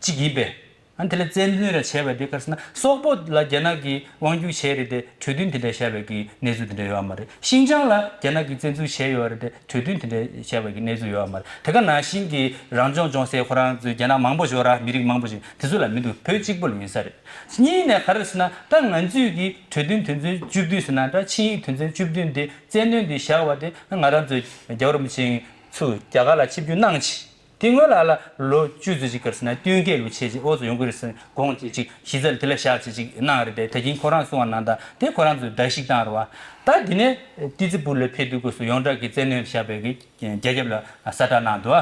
གཅིག་ཡིན་པས། ཨ་ནི་དེ་ལ་བཙན་གནོན་ར་བྱས་པ་དེ་ག་རེ་ཟེར་ན་སོག་པོ་ལ་རྒྱ་ནག་གིས་དབང་སྒྱུར་བྱས་རེད་དེ་གྲོས་མཐུན་དེ་འདྲ་བཞག་པའི་གི་གནས་ཚུལ་དེ་འདྲ་ཡོད་མ་རེད། ཤིན་ཅང་ལ་རྒྱ་ནག་གིས་བཙན་འཛུལ་བྱས་ཡོད་རེད་དེ་གྲོས་མཐུན་དེ་འདྲ་བཞག་པའི་གི་གནས་ཚུལ་ཡོད་མ་རེད། དེ་ག་ནང་བཞིན་གྱི་རང་སྐྱོང་ལྗོངས་ཟེར་ཁོ་རང་ཚོའི་རྒྱ་ནག་མང་པོ་ཞིག་ཡོད་ར། མི་རིགས་མང་པོ་ཞིག་དེ་ཚོ་ལ་མི་འདུག་བོད་གཅིག་པོ་ལ་ཡིན་ས་རེད། གཉིས་ནས་ག་རེ་ཟེར་ན་ད་ང་ཚོས་གི་གྲོས་མཐུན་དོན་ཚན་བཅུ་བདུན་ཟེར་ན་འདྲ། ཆིངས་ཡིག་དོན་ཚན་བཅུ་བདུན་དེ་བཙན་གནོན་དེ་བཞག་པ་དེ་ང་རང་ཚོའི་རྒྱལ་བ་རིན་པོ་ཆེ་ཚུར་རྒྱ་གར་ལ་ཆིབས་བསྒྱུར་གནང་ཆེད། དེ་སྔོན་ལ་ལ་ལོ་བཅུ་ཙམ་ཅིག་ག་རེ་ཟེར་ན་བསྟུན་མཁས་ལུགས་བྱས་ཅིག་ཨོ་ཚོ་ཡོང་གི་རེད་ཟེར་དགོངས་ཅིག་ཅིག་གཞི་རྩ་ལ་དེ་ལ་བཞག་ཅིག་ཅིག་གནང་རེད་དེ། ད་གིན་ཁོ་རང་གསུང་བ་ནང་ལྟར་དེ་ཁོ་རང་ཚོས་བརྡལ་བཤིག་བཏང་རེད་བ། ད་དེ་ནས་ཏི་ཙི་པུར་ལ་ཕེབས་དུས་སྐབས་སུ་ཡོངས་གྲགས་ཀྱི་བཙན་གནོན་བཞག་པའི་གི་རྒྱལ་ཁབ་ལ་གསལ་བསྒྲགས་གནང་འདུག་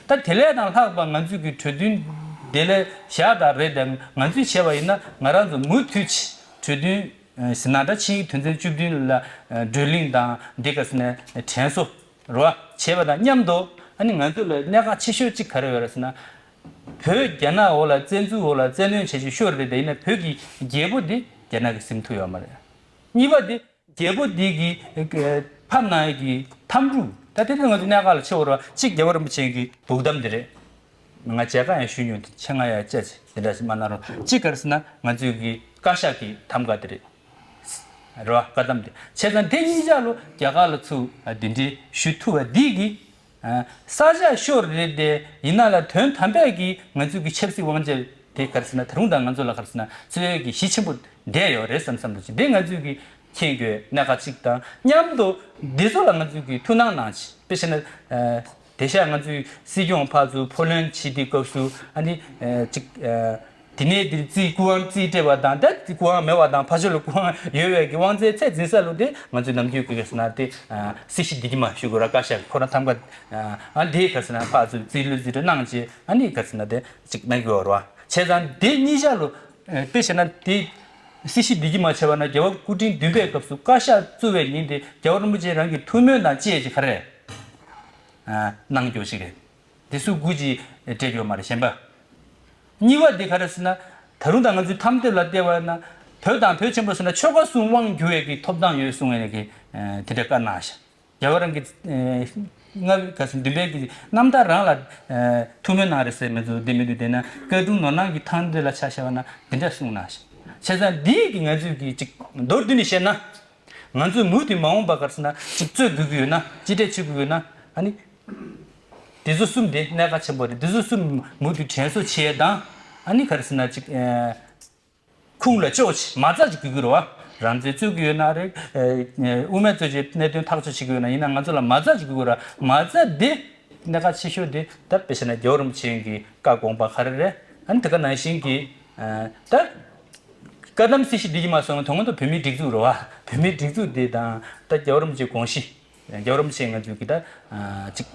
ད་དེ་ལས་དང་ལྷག་པ་ང་ཚོས་གི་གྲོས་མཐུན་དེ་ལ་བཞག་ད་རེད་དེ། ང་ཚོས་བྱས་པ་ཡིན་ན་ང་རང་ཚོ་མུ་མཐུད་ཀྱིས་གྲོས་མཐུན་ཟེར་ན་འདྲ། ཆིངས་ཡིག་དོན་ཚན་བཅུ་བདུན་ལ་བགྲོ་གླེང་དང་འདི་ག་རེ་ཟེར་ན་དྲན་གསོ་རོ་བྱས་པ་དང་མཉམ་དུ། ཨ་ནི་ང་ཚོ་ལ་གནད་འགག་ཆེ་ཤོས་གཅིག་ག་རེ་ཡོད་རེད་ཟེར་ན། བོད་རྒྱ་ནག་འོག་ལ་བཙན་འཛུལ་འོག་ལ་བཙན་གནོན་བྱས་ཅིག་ཤོར་རེད་དེ། ཡིན་ན་བོད་ཀྱི་རྒྱལ་པོ་འདི་རྒྱ་ནག་གིས་ཟིན་ཐུབ་ཡོད་མ་རེད། གཉིས་པ་འདི་རྒྱལ་པོ་འདི་གི་ཕམ་གནང་ཡས་ཀྱི་འཐབ་འཁྲུག་ད་དེ་ད་ང་ཚོ་གནད་འགག་ལ་ཆེ་བ་རེད་བ། གཅིག་རྒྱལ་བ་རིན་པོ་ཆེ་གི་སྦུག་གཏམ་འདི་རེད། ང་མཇལ་ཁ་ཡང་ཞུས་མྱོང་། དེ་ཆེད་མངགས་ཡང་བཅར་ཅིག་དེ་འདྲ་ཞིག་མ་གནང་རོགས། གཅིག་ག་རེ་ཟེར་ན་ང་ཚོའི་གི་བཀའ་ཤག་གི་ཐམ་ག་དེ་རེད། རེད་བ། བཀའ་གདམས་དེ་བྱས་ཙང་དེ་གཉིས་ཆ་ལོ་རྒྱ་གར་ལ་ཚུར་གདན་འདྲེན་ཞུ་ཐུབ་པ་འདི་གིས། ས་ཆ་ཤོར་རེད་དེ། ཡིན་ན་ལ་དོན་དམ་པས་ཀྱི་ང་ཚོའི་གི་ཆབ་སྲིད་དབང་ཆ་དེ་ག་རེ་ཟེར་ན་ད་རུང་ད་ང་ཚོ་ལ་ག་རེ་ཟེར་ན་འཚོ་བའི་གི་གཞི་ཆེན་པོ་བསྡད་ཡོད་རེད་བསམ་བསམ་འདུག་ཅིག་དེ་ང་ཚོའི་གི་མཁྱེན་དགོས་གནད་འགག་གཅིག་དང་། མཉམ་དུ་འདི་ཚོ་ལ་ང་ཚོའི་གི་ཐུགས་སྣང་གནང་ཅིག་དཔེ་བྱས་ན། དེ་ཤག་ང་ཚོའི་སྲིད་སྐྱོང་ཕར་ཚུར་ཕོ་ལན་བྱེད་དུས་སྐབས་སུ། ཨ་ནི་ཅིག་དེ་ནས་དེར་རྩིས་སྐུ་དབང་རྩིས་སྤྲད་པ་དང་། ད་སྐུ་དབང་མེད་པ་དང་ཕར་ཕྱོགས་ལ་སྐུ་དབང་ཡོད་པའི་གི་དབང་ཚད་ཚད་འཛིན་ས་ལུགས་དེ་ང་ཚོའི་ནམ་རྒྱུན་གི་ཟེར་ན་དེ་སྲིད་ཞི་བདེ་སྐྱིད་མ་ཞུ་དགོས་ར། བཀའ་ཤག་ཁོ་རང་ཐམ་ག་ཨ་དེ་ག་རེ་ཟེར་ན་ཕར་ཚུར་རྩིས་ལོས་རྩིས་སྤྲོད་གནང་བྱས། ཨ་ནི་ག་རེ་ཟེར་ན་དེ་ཅིག་གནང་གི་ཡོད་རེད་བ། བྱས་ཙང་དེ་གཉིས་ཆ་ལོ་དཔེ་བྱས་ན་དེ་སྲིད་ཞི་བདེ་སྐྱིད་མ་བྱས་པ་ན་རྒྱལ་བ་སྐུ་ཕྲེང་བདུན་པའི་སྐབས་སུ་བཀའ་ཤག་བཙུགས་པའི་ཉིན་དེ་རྒྱལ་བ་རིན་པོ་ཆེ་རང་གི་ཐུགས་སྨོན་དང་བཅས་ཀྱི་ག་རེ་གནང་རྒྱུ་ཞིག་རེད། དེ་སུ་སྒུག་ཅིག་སྤྲད་ཡོད་མ་རེད། གཞན་པ། གཉིས་པ་དེ་ག་རེ་ཟེར་ན། ད་རུང་ད་ང་ཚོའི་ཐམས་ཅད་ལ་བལྟས་པ་ན་བོད་དང་བོད་ཆེན་པོ་ཟེར་ན་ཆོལ་ཁ་གསུམ་དབང་བསྒྱུར་བའི་གི་ཐོབ་ཐང་ཡོད་གསུང་བའི་གི་དེ་འདྲ་བཀའ་གནང་ཤག་རྒྱལ་བ་རང་གི་ལྔ་པའི་ག་ཟེར་བདུན་པའི་གི་རྣམ་ཐར་རང་ལ་ཐུགས་སྨོན་གནང་རེད་ཟེར་མི་ཚོ་བདེ་མི་འདུག་དེ་ན་བཀའ་དྲུང་ནོར་གནག་གི་ཐང་འདི་ལ་ཆ་བཞག་པ་ན་འདི་འདྲ་གསུངས་གནང་ཤག་བྱས་ཙང་འདིའི་གི་ང་ཚོའི་གི་ཅིག་མདོར་བསྡུས་ནས་བཤད་ན། ང་ཚོས་མུ་མཐུད་མ་འོངས་པ་ག་རེ་ཟེར་ན་ཅིག་རྩོད་དགོས་ཀྱི་ཡོད་ན། གཅིག་སྒྲིལ་བྱེད་དགོས་ཡོད་ན། ཨ་ནི། འདི་ཚོ་གསུམ་དེ་གནད་འགག་ཆེན་པོ་རེད། འདི་ཚོ་གསུམ་མུ་མཐུད་དྲན་གསོ་བྱེད་དང་། ཨ་ནི་ག་རེ་ཟེར་ན་ཅིག་ཁུངས་ལ་ལྕོགས་ཆེ་མ་རྩ་ཅིག་དགོས་ཀྱི་རེད་བ། རང་བཙན་རྩོད་ཀྱི་ཡོད་ན་རེད། དབུ་མའི་རྩོད་བྱེད་གནད་དོན་ཐག་གཅོད་བྱེད་ཀྱི་ཡོད་ན་ཡིན་ན་ང་ཚོ་ལ་མ་རྩ་ཅིག་དགོས་ཀྱི་རེད་བ། མ་རྩ་དེ་གནད་འགག་ཆེ་ཤོས་དེ་ད་དཔེ་བྱས་ན་རྒྱལ་བ་རིན་པོ་ཆེ་གི་བཀའ་དགོངས་པ་ག་རེ་རེད། ཨ་ནི་དེ་ག་ནང་བཞིན་གྱི་ད། བཀའ་གདམས་སྲིད་ཞི་བདེ་སྐྱིད་མ་སོང་དོན་ངོ་མ་བོད་མིའི་སྒྲིག་འཛུགས་རེད་བ། བོད་མིའི་སྒྲིག་འཛུགས་དེ་དང་ད་རྒྱལ་བ་རིན་པོ་ཆེའི་དགོངས་གཞི། རྒྱལ་བ་རིན་པོ་ཆེ་ང་ཚོའི་གི་ད་ཅིག་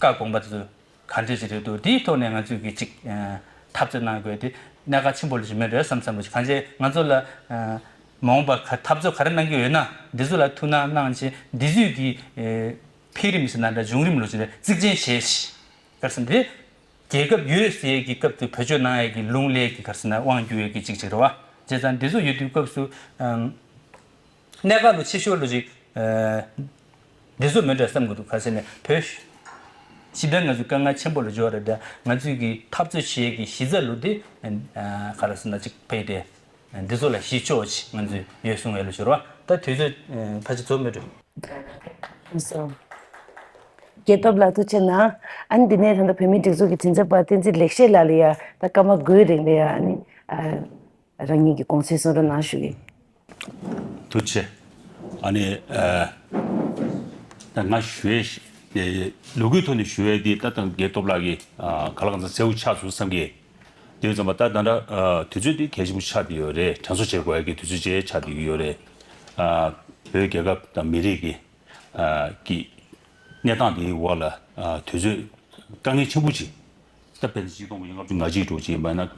བཀའ་དགོངས་པ་དེ་ཚོ་ག་འདྲ་ཞིག་རེད་འདུག་དེའི་ཐོག་ནས་ང་ཚོས་གི་ཅིག་འཐབ་རྩོད་གནང་དགོས་དེ་གནད་འགག་ཆེན་པོ་ལ་ཞིག་མེད་རེད་བསམ་བསམ་པ་ཞིག་གང་བྱས་ང་ཚོ་ལ་མ་འོངས་པ་ག་འཐབ་རྩོད་ག་རེ་གནང་གི་ཡོད་ན་འདི་ཚོ་ལ་ཐུགས་སྣང་གནང་བྱས་འདི་ཚོས་གི་འཕེལ་རིམ་ཟེར་ན་འདྲ་བྱུང་རིམ་ལོ་ཞིག་ལ་གཙིགས་ཆེན་བྱས་ཤིག་ག་རེ་ཟེར་ན་དེ། རྒྱལ་ཁབ་ཡོད་ཟེར་གྱི་སྐབས་དུ་བེད་སྤྱོད་གནང་ཡས་ཀྱི་ལུང་ལས་ཀྱི་ག་རེ་ཟེར་ན་དབང་བསྒྱུར་ཡས་ཀྱི་ཅིག་ཅིག་རེད་བ། བྱས་ཙང་འདི་ཚོ་ཡོད་དུས་སྐབས་སུ་གནད་འགག་ལོ་ཆེ་ཤོས་ལོ་ཅིག་འདི་ཚོ་མི་འདྲ་བསམ་གྱི་འདུག་ག་རེ་ཟེར་ན་བོད་ ཕྱི་ལྟར་ང་ཚོས་དཀའ་ངལ་ཆེན་པོ་ལ་འཇོག་རེད་འདྲ། ང་ཚོས་ཀྱི་འཐབ་རྩོད་བྱེད་ཀྱི་གཞི་རྩ་ལུགས་དེ་ག་རེ་ཟེར་ན་ཅིག་ཕེ་དེ། འདི་ཚོ་ལ་གཞི་ཕྱོགས་ཅིག་ང་ཚོས་ཡོད་གསུང་ཡོད་ལ་ཞུ་རོགས། ད་དུས་ཚོད་ཕལ་ཆེར་རྫོགས་མེད་འགྲོ། རྒྱལ་སྟོབས་ལགས་ཐུགས་རྗེ་གནང་། ཨ་ནི་འདི་ནས་ད་ལྟ་བོད་མིའི་སྒྲིག་འཛུགས་ཀྱི་མགྲིན་ཚབ་པ་བསྟན་འཛིན་ལེགས་བཤད་ལགས་ལ་ཡ་ད་སྐར་མ་དགུའི་རིང་ལ་ཡ་ཨ་ནི་རང་ཉིད་ཀྱི་དགོངས་སེལ་གསུང་རོགས་གནང་ཞུ་གི། ཐུགས་རྗེ་ཆེ། ཨ་ནི་ད་ང་ཞུ་ཡས་ལོ་རྒྱུས་ཐོག་ནས་ཞུ་ཡས་འདི་ད་ད་རྒྱལ་སྟོབས་ལགས་ཀྱིས་ག་ལ་གང་འཚམ་གསལ་པོ་ཆགས་སོང་བསམ་གི། དེ་ཙམ་པ་ད་ད་ལྟ་དུས་ཚོད་འདི་གལ་ཆེན་པོ་ཆགས་བསྡད་ཡོད་རེད། དྲན་གསོ་བྱེད་དགོས་ཡ་གི་དུས་ཚོད་ཅིག་ཆགས་བསྡད་ཀྱི་ཡོད་རེད། བོད་རྒྱལ་ཁབ་དང་མི་རིགས་ཀྱི་ཀྱི་གནས་སྟངས་འདིའི་འོག་ལ་དུས་ཚོད་དཀའ་ངལ་ཆེན་པོ་ཅིག་ད་ཕལ་ཆེར་ཆིག་སྟོང་དགུ་བརྒྱ་ལྔ་བཅུ་ང་གཅིག་འགྲོ་ཅིག་ཡིན་པ་ན་རུ་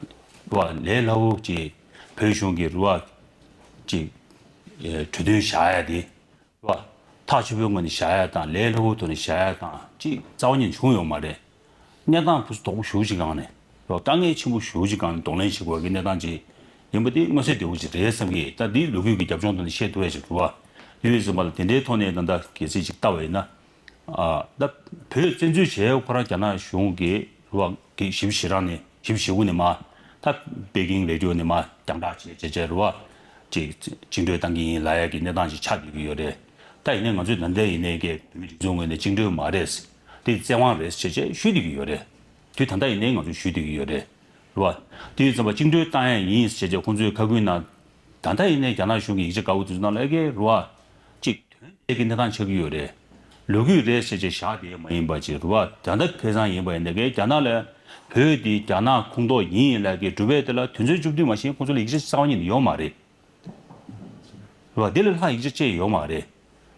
བ་ལས་སླ་བོ་ཅིག་བོད་གཞུང་གི་རུ་བ་ཅིག་གྲོས་མཐུན་བཞག་ཡ་དེ། རེད་བ། ཐག་ཆོད་པོའི་ངོས་ནས་བཞག་ཡ་དང་ལས་སླ་བོའི་ཐོག་ནས་བཞག་ཡ་དང་ཅིག་རྩ་བ་ཉིད་བྱུང་ཡོད་མ་རེད། གནས་སྟངས་ཕུན་སུམ་ཚོགས་པོ་ཞེ་པོ་ཅིག་སྒང་ནས་རེད་བ། དཀའ་ངལ་ཆེན་པོ་ཞེ་པོ་ཅིག་སྒང་ནས་གདོང་ལེན་བྱེད་དགོས་ཀྱི་གནས་སྟངས་ཅིག་ཡིན་པ་དེ་མངོན་གསལ་དོད་པོ་ཅིག་རེད་བསམ་གི། ད་འདི་ལོ་རྒྱུས་ཀྱི་རྒྱབ་ལྗོངས་ཐོག་ནས་བཤད་ཐུབ་ཡ་ཅིག་རེད་བ། དེ་ཡིན་ཙམ་པ་ལ་དེ་འདྲའི་ཐོག་ནས་ད་ལྟ་གལ་སྲིད་ཅིག་ལྟ་བ་ཡིན་ན། ད་བོད་བཙན་འཛུལ་བྱས་ཁོ་རང་རྒྱ་ནག་གཞུང་གིས་རེད་བ་གི་ཞིབ་ཞིབ་རང་ནས། ཞིབ་ཞིབ་ནས་མ། ད་པེ་ཀིང་ལས་འགུལ་ནས་མ་རྒྱང་བསྒྲགས་བྱས་བྱས་བྱས་རུ་བ། ཅིག་བཅིངས་འགྲོལ་བཏང་གི་ཡིན་ལབ་ཡ་གི་གནས་སྟངས་ཅིག་ཆགས་བསྡད་ཀྱི་ཡོད་རེད། ད་ཡིན་ནའི་ང་ཚོས་ད་ལྟ་ཡིན་ནའི་གི་བོད་མི་སྒྲིག་འཛུགས་ངོས་ནས་བཅིངས་འགྲོལ་མ་རེད། དེ་བཙན་དབང་རེད་བྱས་བྱས་ཞུས་བསྡད་ཀྱི་ཡོད་རེད། དུས་ད་ལྟ་ཡིན་ནའི་ང་ཚོས་ཞུས་བསྡད་ཀྱི་ཡོད་རེད། རུ་བ། དེ་ཡིན་ཙམ་པ་བཅིངས་འགྲོལ་བཏང་ཡ་ཡིན་བྱས་བྱས་ཁོང་ཚོས་ཁ་ཁུལ་ནང་། ད་ལྟ་ཡིན་ནའི་རྒྱ་ནག་གཞུང་གི་ཡིག་ཆ་དགའ་བོ་དེ་ཚོ་ནང་ལ་ཨེ་གེ་རུ་བ། ཅིག་དོན་དེ་གི་གནས་སྟངས་ཆགས་ཀྱི་ཡོད་རེད། ལོ་རྒྱུས་རེད་ཟེར་བྱས་བཞག་དེ་མ་ཡིན་པ་ཅིག་རུ་བ། ད་ལྟ་ཁ་སང་ཡིན་པ་ཡིན་ན་གི་རྒྱ་ནག་ལ་བོད་འདི་རྒྱ་ནག་ཁོངས་གཏོགས་ཡིན་ལབ་གི་གྲུབ་པ་དེ་ལ་དོན་ཚན་བཅུ་བདུན་མ་གཏོགས་ཁོང་ཚོ་ལ་ཡིག་ཆ་རྩ་བ་ཉིད་ནས་ཡོད་མ་རེད། རུ་བ། དེ་ལས་ལྷག་ཡིག་ཆ་བཅས་ཡོད་མ་རེད།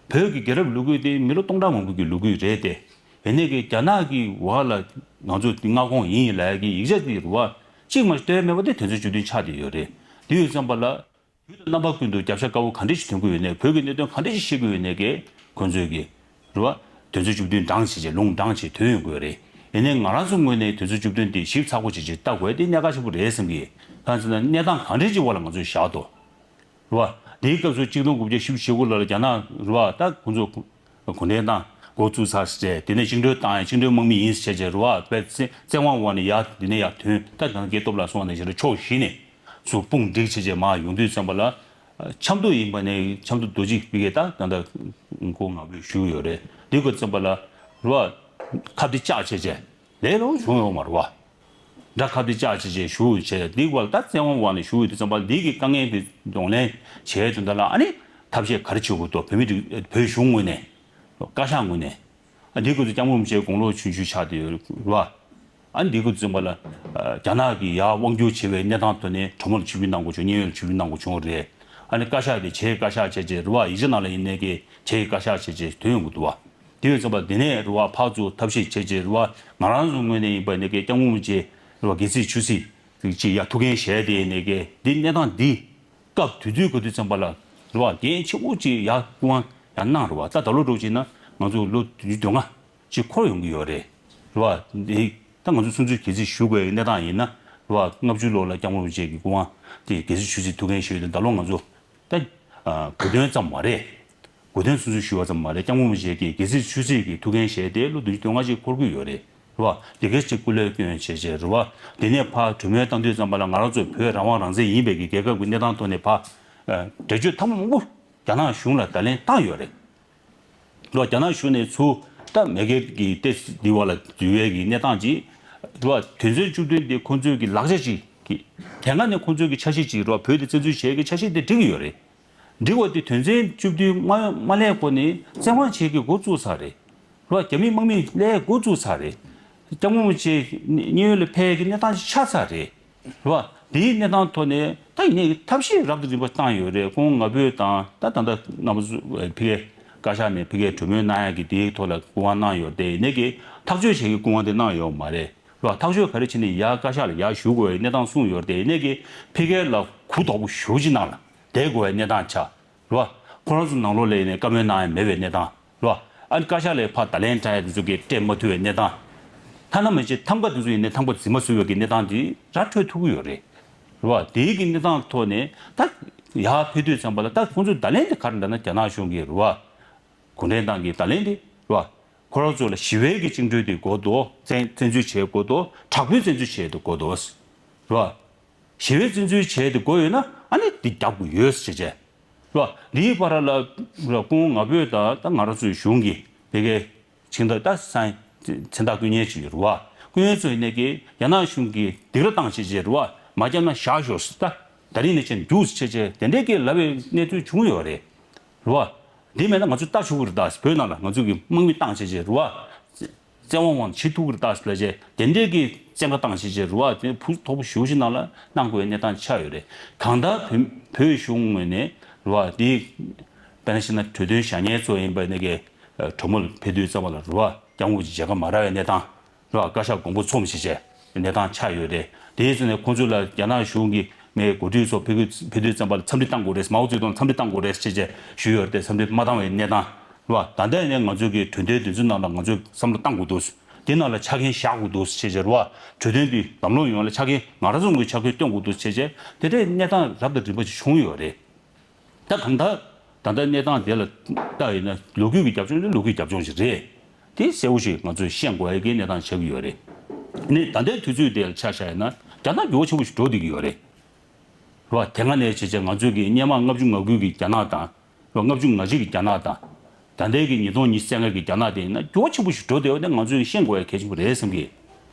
བོད་ཀྱི་རྒྱལ་རབས་ལོ་རྒྱུས་དེ་མི་ལོ་སྟོང་ཕྲག་མང་པོ་གི་ལོ་རྒྱུས་རེད་དེ། ཡིན་ནའི་གི་རྒྱ་ནག་གི་འོག་ལ་ང་ཚོ་འདི་མངའ་ཁོངས་ཡིན་ལབ་གི་ཡིག་ཆ་དེ་རུ་བ། གཅིག་མ་གཏོགས་མེད་པ་དེ་དོན་ཚན་བཅུ་བདུན་ཆགས་བསྡད་ཡོད་རེད། དེ་ཡོད་ཙམ་པ་ལ། བོད་དང་རྣམ་པ་ཀུན་ཏུ་རྒྱབ་ཤ་དཀར་པོ་ག་འདྲ་ཞིག་ཐོན་གྱི་ཡོད་ནའི། བོད་ཀྱི་གནད་དོན་ག་འདྲ་ཞིག་བཤད་ཀྱི་ཡོད་ནའི་གི་ཁོང་ཚོས་ཀྱི་རེད་བ། དོན་ཚན་བཅུ་བདུན་བགྲངས་བྱས་བྱས་ལུང་བགྲངས་བྱས་ཐོན་ཡོང་གི་ཡོད་རེད། ཡིན་ནའི་ང་རང་ཚོ་ངོས་ནས་དོན་ཚན་བཅུ་བདུན་དེ་ཞིབ་ཚགས་པོ་བྱས་བྱས་ལྟ་དགོས་དེ་གནད་འགག་ཆེན་པོ་རེད་བསམ་གི། ད་ཚོད་ན་གནས་སྟངས་ག་འདྲ་ཅིག་བ་ལ་ང་ཚོས་བཞག་ཏོ། རེད་བ། དེའི་སྐབས་སུ་གཅིག་སྟོང་དགུ་བརྒྱ་བཞི་བཅུ་ཞེ་དགུ་ལོ་ལ་རྒྱ་ནག་རེད་བ། ད་ཁོང་ཚོ་གུང་ཁྲན་ཏང་འགོ་བཙུགས་ཚར་ཟེར་དེ་ནས་བཅིངས་འགྲོལ་བཏང་ཡ་བཅིངས་འགྲོལ་དམག་མི་ཡིན་ཟེར་བྱས་རེད་བ། བཙན་དབང་འོག་ནས་ཡར་འདི་ནས་ཡར་ཐོན། ད་ད་རྒྱལ་སྟོབས་ལགས་གསུངས་པ་ནང་བཞིན་ཕྱོགས་བཞི་ནས། ཚུར་དཔུང་བསྒྲིགས་བྱས་བྱས་མར་ཡོང་དུས་ཙམ་པ་ལ། ཆབ་མདོ་ཡིན་པ་ནས་ཆབ་མདོ་རྡོ་རྗེ་ཕ་གིར་ད་ད་ལྟ་མགོ་ང་ཕོད་བཞུགས་ཡོད་རེད། འདི་གོ་ཙམ་པ་ལ་རུ་བ། ཁ་བདེ་ལྕག་བྱས་བྱས་ལས་སླ་པོ་བྱུང་ཡོད་མ་རེད་བ། འདྲ་ཁ་བདེ་ལྕག་བྱས་བྱས་བཞུགས་བྱས་འདི་བ་ལ་ད་བཙན་དབང་འོག་ནས་བཞུགས་ཡོད་དུས་ཙམ་པ་ལ་འདི་གི་དཀའ་ངལ་འདི་གདོང་ལེན་བྱས་དོན་དག་ལ་ཨ་ནི་ཐབས་ཤེས་ག་རེ་བྱེད་དགོས་འདུག་བོད་མི་རིགས་བོད་གཞུང་ངོས་ནས། བཀའ་ཤག་ངོས་ནས། ཨ་འདི་སྐོར་དུ་སྐྱབས་མགོན་རིན་པོ་ཆེ་དགུང་ལོ་ཆུང་ཆུང་ཆགས་བསྡད་ཡོད་རེད་བ། ཨ་འདི་སྐོར་དུ་ཙམ་པ་ལ། རྒྱ་ནག་གིས་ཡར་དབང་བསྒྱུར་བྱེད་པའི་གནས་སྟངས་ཐོག་ནས་གྲོས་མོལ་ཆིབས་བསྒྱུར་གནང་དགོས་བྱུང་། མཉན་ཡོད་ཆིབས་བསྒྱུར་གནང་དགོས་བྱུང་རེད། ཨ་ནི་བཀའ་ཤག་དེ་བྱས་བཀའ་ཤག་བྱས་བྱས་རེད་བ། ཡིག་ཆ་ནང་ལ་ཡིན་ནའི་གི་བྱས་བཀའ་ཤག་བྱས་བྱས་ཐོན་ཡོང་གི་འདུག་བ། དེ་ཡོད་ཙམ་པ་དེ་ནས་རེད་བ། ཕར་ཚུར་ཐབས་ཤེས་བྱས་བྱས་རེད་བ། ང་རང་ཚོ་ངོས་ནས་ཡིན་པ་ནས་གི་སྐྱབས་མགོན་རིན་པོ་ཆེ་རེད་བ། དགེ་ཚུལ་ཆོས་སྲིད་ཅིག་ཡར་ཐུགས་འགན་བཞེས་ཏེ་ཡིན་ནའི་གི་འདི་གནས་སྟངས་འདི། སྐབས་དེ་དུས་ག་དུས་ཙམ་པ་ལ་རེད་བ། འགན་ཆེན་པོ་ཅིག་ཡར་སྐུ་དབང་ཡར་གནང་རེད་བ། ད་ད་ལོ་འགྲོ་བྱས་ན་ང་ཚོ་ལོ་བདུན་ཅུ་དོན་ལྔ་ཅིག་འཁོར་ཡོང་གི་ཡོད་རེད། རེད་བ། འདི་ད་ང་ཚོ་སྲུང་བརྩི་གལ་སྲིད་ཞུ་དགོས་ཡག་གནས་སྟངས་ཡིན་ན་རེད་བ། ལྔ་བཅུ་ལོ་ལ་སྐྱབས་མགོན་རིན་པོ་ཆེ་གི་སྐུ་དབང་དེ་དགེ་ཚུལ་ཆོས་སྲིད་ཐུགས་འགན་བཞེས་ཡོད་དེ་ད་ལོ་ང་ཚོ་ད་གོ་སྟོན་ཙམ་མ་རེད། གོ་སྟོན་སྲུང་བརྩི་ཞུ་བ་ཙམ་མ་རེད། སྐྱབས་མགོན་རིན་པོ་ཆེ་གིས་དགེ་ཚུལ་ཆོས་སྲིད་ཀྱི་ཐུགས་འགན་བཞེས་ཏེ་ལོ་བདུན་ཅུ་དོན་ལྔ་ཅིག་འཁོར་གྱི་ཡོད་རེད། རེད་བ། དེ་གས་ཅིག་སྐུ་ལས་བསྐྱོན་བྱས་བྱས་རེད་བ། དེ་ནས་ཕར་གྲོས་མོལ་བཏང་དུས་ཙམ་པ་ལ་ང་རང་ཚོ་བོད་རང་དབང་རང་བཙན་ཡིན་པའི་གི་རྒྱལ་ཁབ་ཀྱི་གནས་སྟངས་ཐོག་ནས་ཕར། ཨ། འགྲེལ་བརྗོད་ཐེངས་མང་པོ་རྒྱ་ནག་གཞུང་ལ་བརྡ་ལན་བཏང་ཡོད་རེད། རེད་བ། རྒྱ་ནག་གཞུང་ནས་ཚུར་ད་མེ་ཀེལ་གྱི་ཏེ་འདི་བ་ལ་འཛུལ་བའི་གི་གནས་སྟངས་ཅིག་རེད་བ། དོན་ཚན་བཅུ་བདུན་དེ་ཁོང་ཚོའི་གི་ལག་ཆ་ཅིག་གི་དེ་སྔ་ནས་ཁོང་ཚོའི་གི་འཆར་གཞི་ཅིག་རེད་བ། བོད་དེ་བཙན་འཛུལ་བྱེད་ཀྱི་འཆར་གཞི་དེ་འགྲིག་གི་ཡོད་རེད། འགྲིག་པ་དེ་དོན་ཚན་བཅུ་བདུན་མ་མ་ལེན་གོང་ནས་བཙན་དབང་བྱེད་ཀྱི་འགོ་བཙུགས་ཚར་རེད། རེད་བ། རྒྱ་མི་དམག་མི་སླེབས་འགོ་བཙུགས་ཚར་རེད། སྐྱབས་མགོན་རིན་པོ་ཆེ་མཉན་ཡོད་ལ་ཕེབས་ཀྱི་གནས་སྟངས་ཤིག་ཆགས་ཚར་རེད། རེད་བ། དེའི་གནས་སྟངས་ཐོག་ནས་ད་ཡིན་ནའི་ཐབས་ཤེས་རབ་དང་རིམ་པ་བཏང་ཡོད་རེད། ཁོང་ང་ཕོད་དང་ད་ད་ལྟ་རྣམ་པ་ཚོ་ཕ་གིའི་བཀའ་ཤག་ནས་ཕ་གིའི་གྲོས་མོལ་གནང་ཡག་གི་དེའི་ཐོག་ལ་སྐུ་དབང་གནང་ཡོད་རེད་དེ། ཡིན་ནའི་གི་ཐག་གཅོད་བྱེད་ཀྱི་སྐུ་དབང་དེ་གནང་ཡོད་མ་རེད། རེད་བ། ཐག་གཅོད་ག་རེ་བྱས་ནས་ཡར་བཀའ་ཤག་ལ་ཡར་ཞུ་དགོས་པའི་གནས་སྟངས་གསུངས་ཡོད་རེད་དེ། ཡིན་ནའི་གི་ཕ་གི་ལ་གུ་དོག་པོ་ཞེ་པོ་ཅིག་ནང་ལ་བསྡད་དགོས་པའི་གནས་སྟངས་ཆགས། རེད་བ། ཁོ་རང་ཚོ་ནང་ལོགས་ལ་ཡིན་ནའི་བཀའ་མོལ་གནང་ཡ་མེད་པའི་གནས་སྟངས། རེད་བ། ཨ་ནི་བཀའ་ཤག་ལ་ཕར་བརྡ་ལན་སྤྲད་ཡ་དེ་ཚོ་གིས་སྤྲད་མ་ཐུབ་པའི་གནས་སྟངས། ཐ་ན་མ་གཞི་ཐང་ག་དེ་ཚོ་ཡིན་ནའི་ཐང་ག་འཛིན་མ་ཚུགས་པའི་གི་གནས་སྟངས་དེ་ར་འཕྲོད་ཐུབ་ཀྱི་ཡོད་རེད། རེད་བ། དེའི་གི་གནས་སྟངས་ཐོག་ནས་ད་ཡར་ཕེབས་དུས་ཙམ་པ་ལ་ད་ཁོང་ཚོའི་བརྡ་ལན་དེ་ག་རེ་འདྲ་ན། རྒྱ་ནག་གཞུང་གིས་རེད་བ། གུང་ཁྲན་ཏང་གི་བརྡ་ལན་དེ་རེད་བ། ཁོ་རང་ཚོ་ལ་ཞི་བའི་གི་བཅིངས་འགྲོལ་དེ་དགོས་འདུག་བཙན་བཙན་འཛུལ་བྱེད་དགོས་འདུག་དྲག་པོའི་བཙན་འཛུལ་བྱེད་དེ་དགོས་འདུག་རེད་བ། ཞི་བའི་བཙན་འཛུལ་བྱས་ཏེ་དགོས་ཡོད་ན་ཨ་ནི་འདི་རྒྱབ་དགོས་ཡོད་ཟེར་བྱས། རེད་བ། འདིའི་བར་ལ་རེད་བ། སྐུ་ངོ་ང་ཕོད་དང་ད་ང་རང་ཚོའི་གཞུང་གི་ཕ་གིའི་ཕྱིན་ད་ད་སང་མཚན་རྟགས་སྐུ་ཉེ་ཅིག་ཡོད་རེད་བ། སྐུ་ཉེ་ཚོ་ཡིན་ནའི་གི་རྒྱ་ནག་གཞུང་གིས་སྡིགས་ར་བཏང་བྱས་བྱས་རེད་བ། མ་བརྒྱབ་ན་བཞག་ཤོག་ཟེར། ད་ད་རིང་ནས་བྱས་རྒྱུགས་ཟེར་བྱས་བྱས་དེ་འདྲའི་གི་ལབ་པའི་གནས་ཚུལ་བྱུང་ཡོད་རེད། རེད་བ། འདི་མེད་ན་ང་ཚོས་ལྟ་ཆོག་གི་རེད་ད། བོད་ནང་ལ་ང་ཚོས་ཀྱི་དམག་མི་བཏང་བྱས་བྱས་རེད་བ། བཙན་དབང་དབང་བྱེད་ཐུབ་ཀྱི་རེད་ད་ཟེར་ལབ་བྱས་དེ་འདྲའི་གི་བཙན་བཀའ་བཏང་བྱས་བྱས་རེད་བ། དེ་ཕུགས་མཐོ་པོ་ཞེ་པོ་ཞིག་ནང་ལ་གནང་དགོས་པའི་གནས་སྟངས་ཆགས་ཡོད་རེད། གང་ལྟར་བོད་བོད་གཞུང་ངོས་ནས་རེད་བ། དེ་དཔེར་ན་བཤད་ན་གྲོས་མཐུན་བཞག་མཁན་ཚོ་ཡིན་པ་ནས་ཀྱི་གྲོས་མོལ་ཕེབས་དུས་ཙམ་པ་ལ་རེད་བ། སྐྱབས་མགོན་མཇལ་ཁ་མ་རག་པའི་གནས་སྟངས། རེད་བ། བཀའ་ཤག་དགོངས་པ་ཚོམས་བྱས་བྱས་གནས་སྟངས་ཆགས་ཡོད་རེད། དེའི་ཚེ་ནས་ཁོང་ཚོ་ལ་རྒྱ་ནག་གཞུང་གི་ངའི་འགོ་ཁྲིད་ཚོ་ཕེབས་ཕེབས་དུས་ཙམ་པ་ལ་འཚམས་འདྲི་བཏང་དགོས་རེད། མའོ་ཙེ་ཏུང་འཚམས་འདྲི་བཏང་དགོས་རེད་ཅེས་བྱས་ཞུས་ཡོད་རེད་དེ། འཚམས་འདྲི་མ་བཏང་བའི་གནས་སྟངས་རེད་བ། ད་ལྟ་ནས་ང་ཚོ་གི་གྲོས་མཐུན་དེ་ཚོའི་ནང་ལ་ང་ཚོས་བསམ་བློ་བཏང་དགོས་འདུག་དེ་ནང་ལ་ཆ་རྐྱེན་བཞག་དགོས་འདུག་ཅེས་བྱས་རེད་བ། གྲོས་མཐུན་དེ་ལམ་ལྷོང་ཡོང་བ་ལ་ཆ་རྐྱེན་ང་རང་ཚོ་གི་ཆ་རྐྱེན་བཏོན་དགོས་འདུག་ཅེས་བྱས་དེ་འདྲའི་གནས་སྟངས་རབ་དང་རིམ་པ་ཞིག་བྱུང་ཡོད་རེད། ད་གང་ལྟར་ད་ལྟ་གནས་སྟངས་དེ་ལ་ལྟ་ཡིན་ན་ལོ་རྒྱུས་ཀྱི་རྒྱབ་ལྗོངས་དེ་ལོ་རྒྱུས་རྒྱབ་ལྗོངས་ཤིག་རེད། དེ་གསལ་པོ་ཞིག་ང་ཚོས་ཤེས་དགོས་ཡ་གི་གནས་སྟངས་ཆགས་ཀྱི་ཡོད་རེད། ནི་ད་ལྟའི་དུས་ཚོད་དེ་ལ་ཆ་བཞག་ཡིན་ན་རྒྱ་ནག་འགྱུར་བ་ཆེན་པོ་ཞིག་འགྲོ་བསྡད་ཀྱི་ཡོད་རེད། རེད་བ། དེ་སྔ་ནས་བྱས་བྱས་ང་ཚོས་ཀྱི་སྔོན་མ་ལྔ་བཅུ་ང་དགུ་གི་རྒྱ་ནག་དང་། རེད་བ། ལྔ་བཅུ་ང་གཅིག་གི་རྒྱ་ནག་དང་། ད་ལྟའི་གི་ཉིས་སྟོང་ཉི་ཤུ་རྩ་ལྔ་གི་རྒྱ་ནག་དེ་ཡིན་ན་འགྱུར་བ་ཆེན་པོ་ཞིག་འགྲོ་བསྡད་ཡོད་དེ་ང་ཚོས་ཤེས་དགོས་ཡ་གལ་ཆེན་པོ་རེད་བསམ་གི།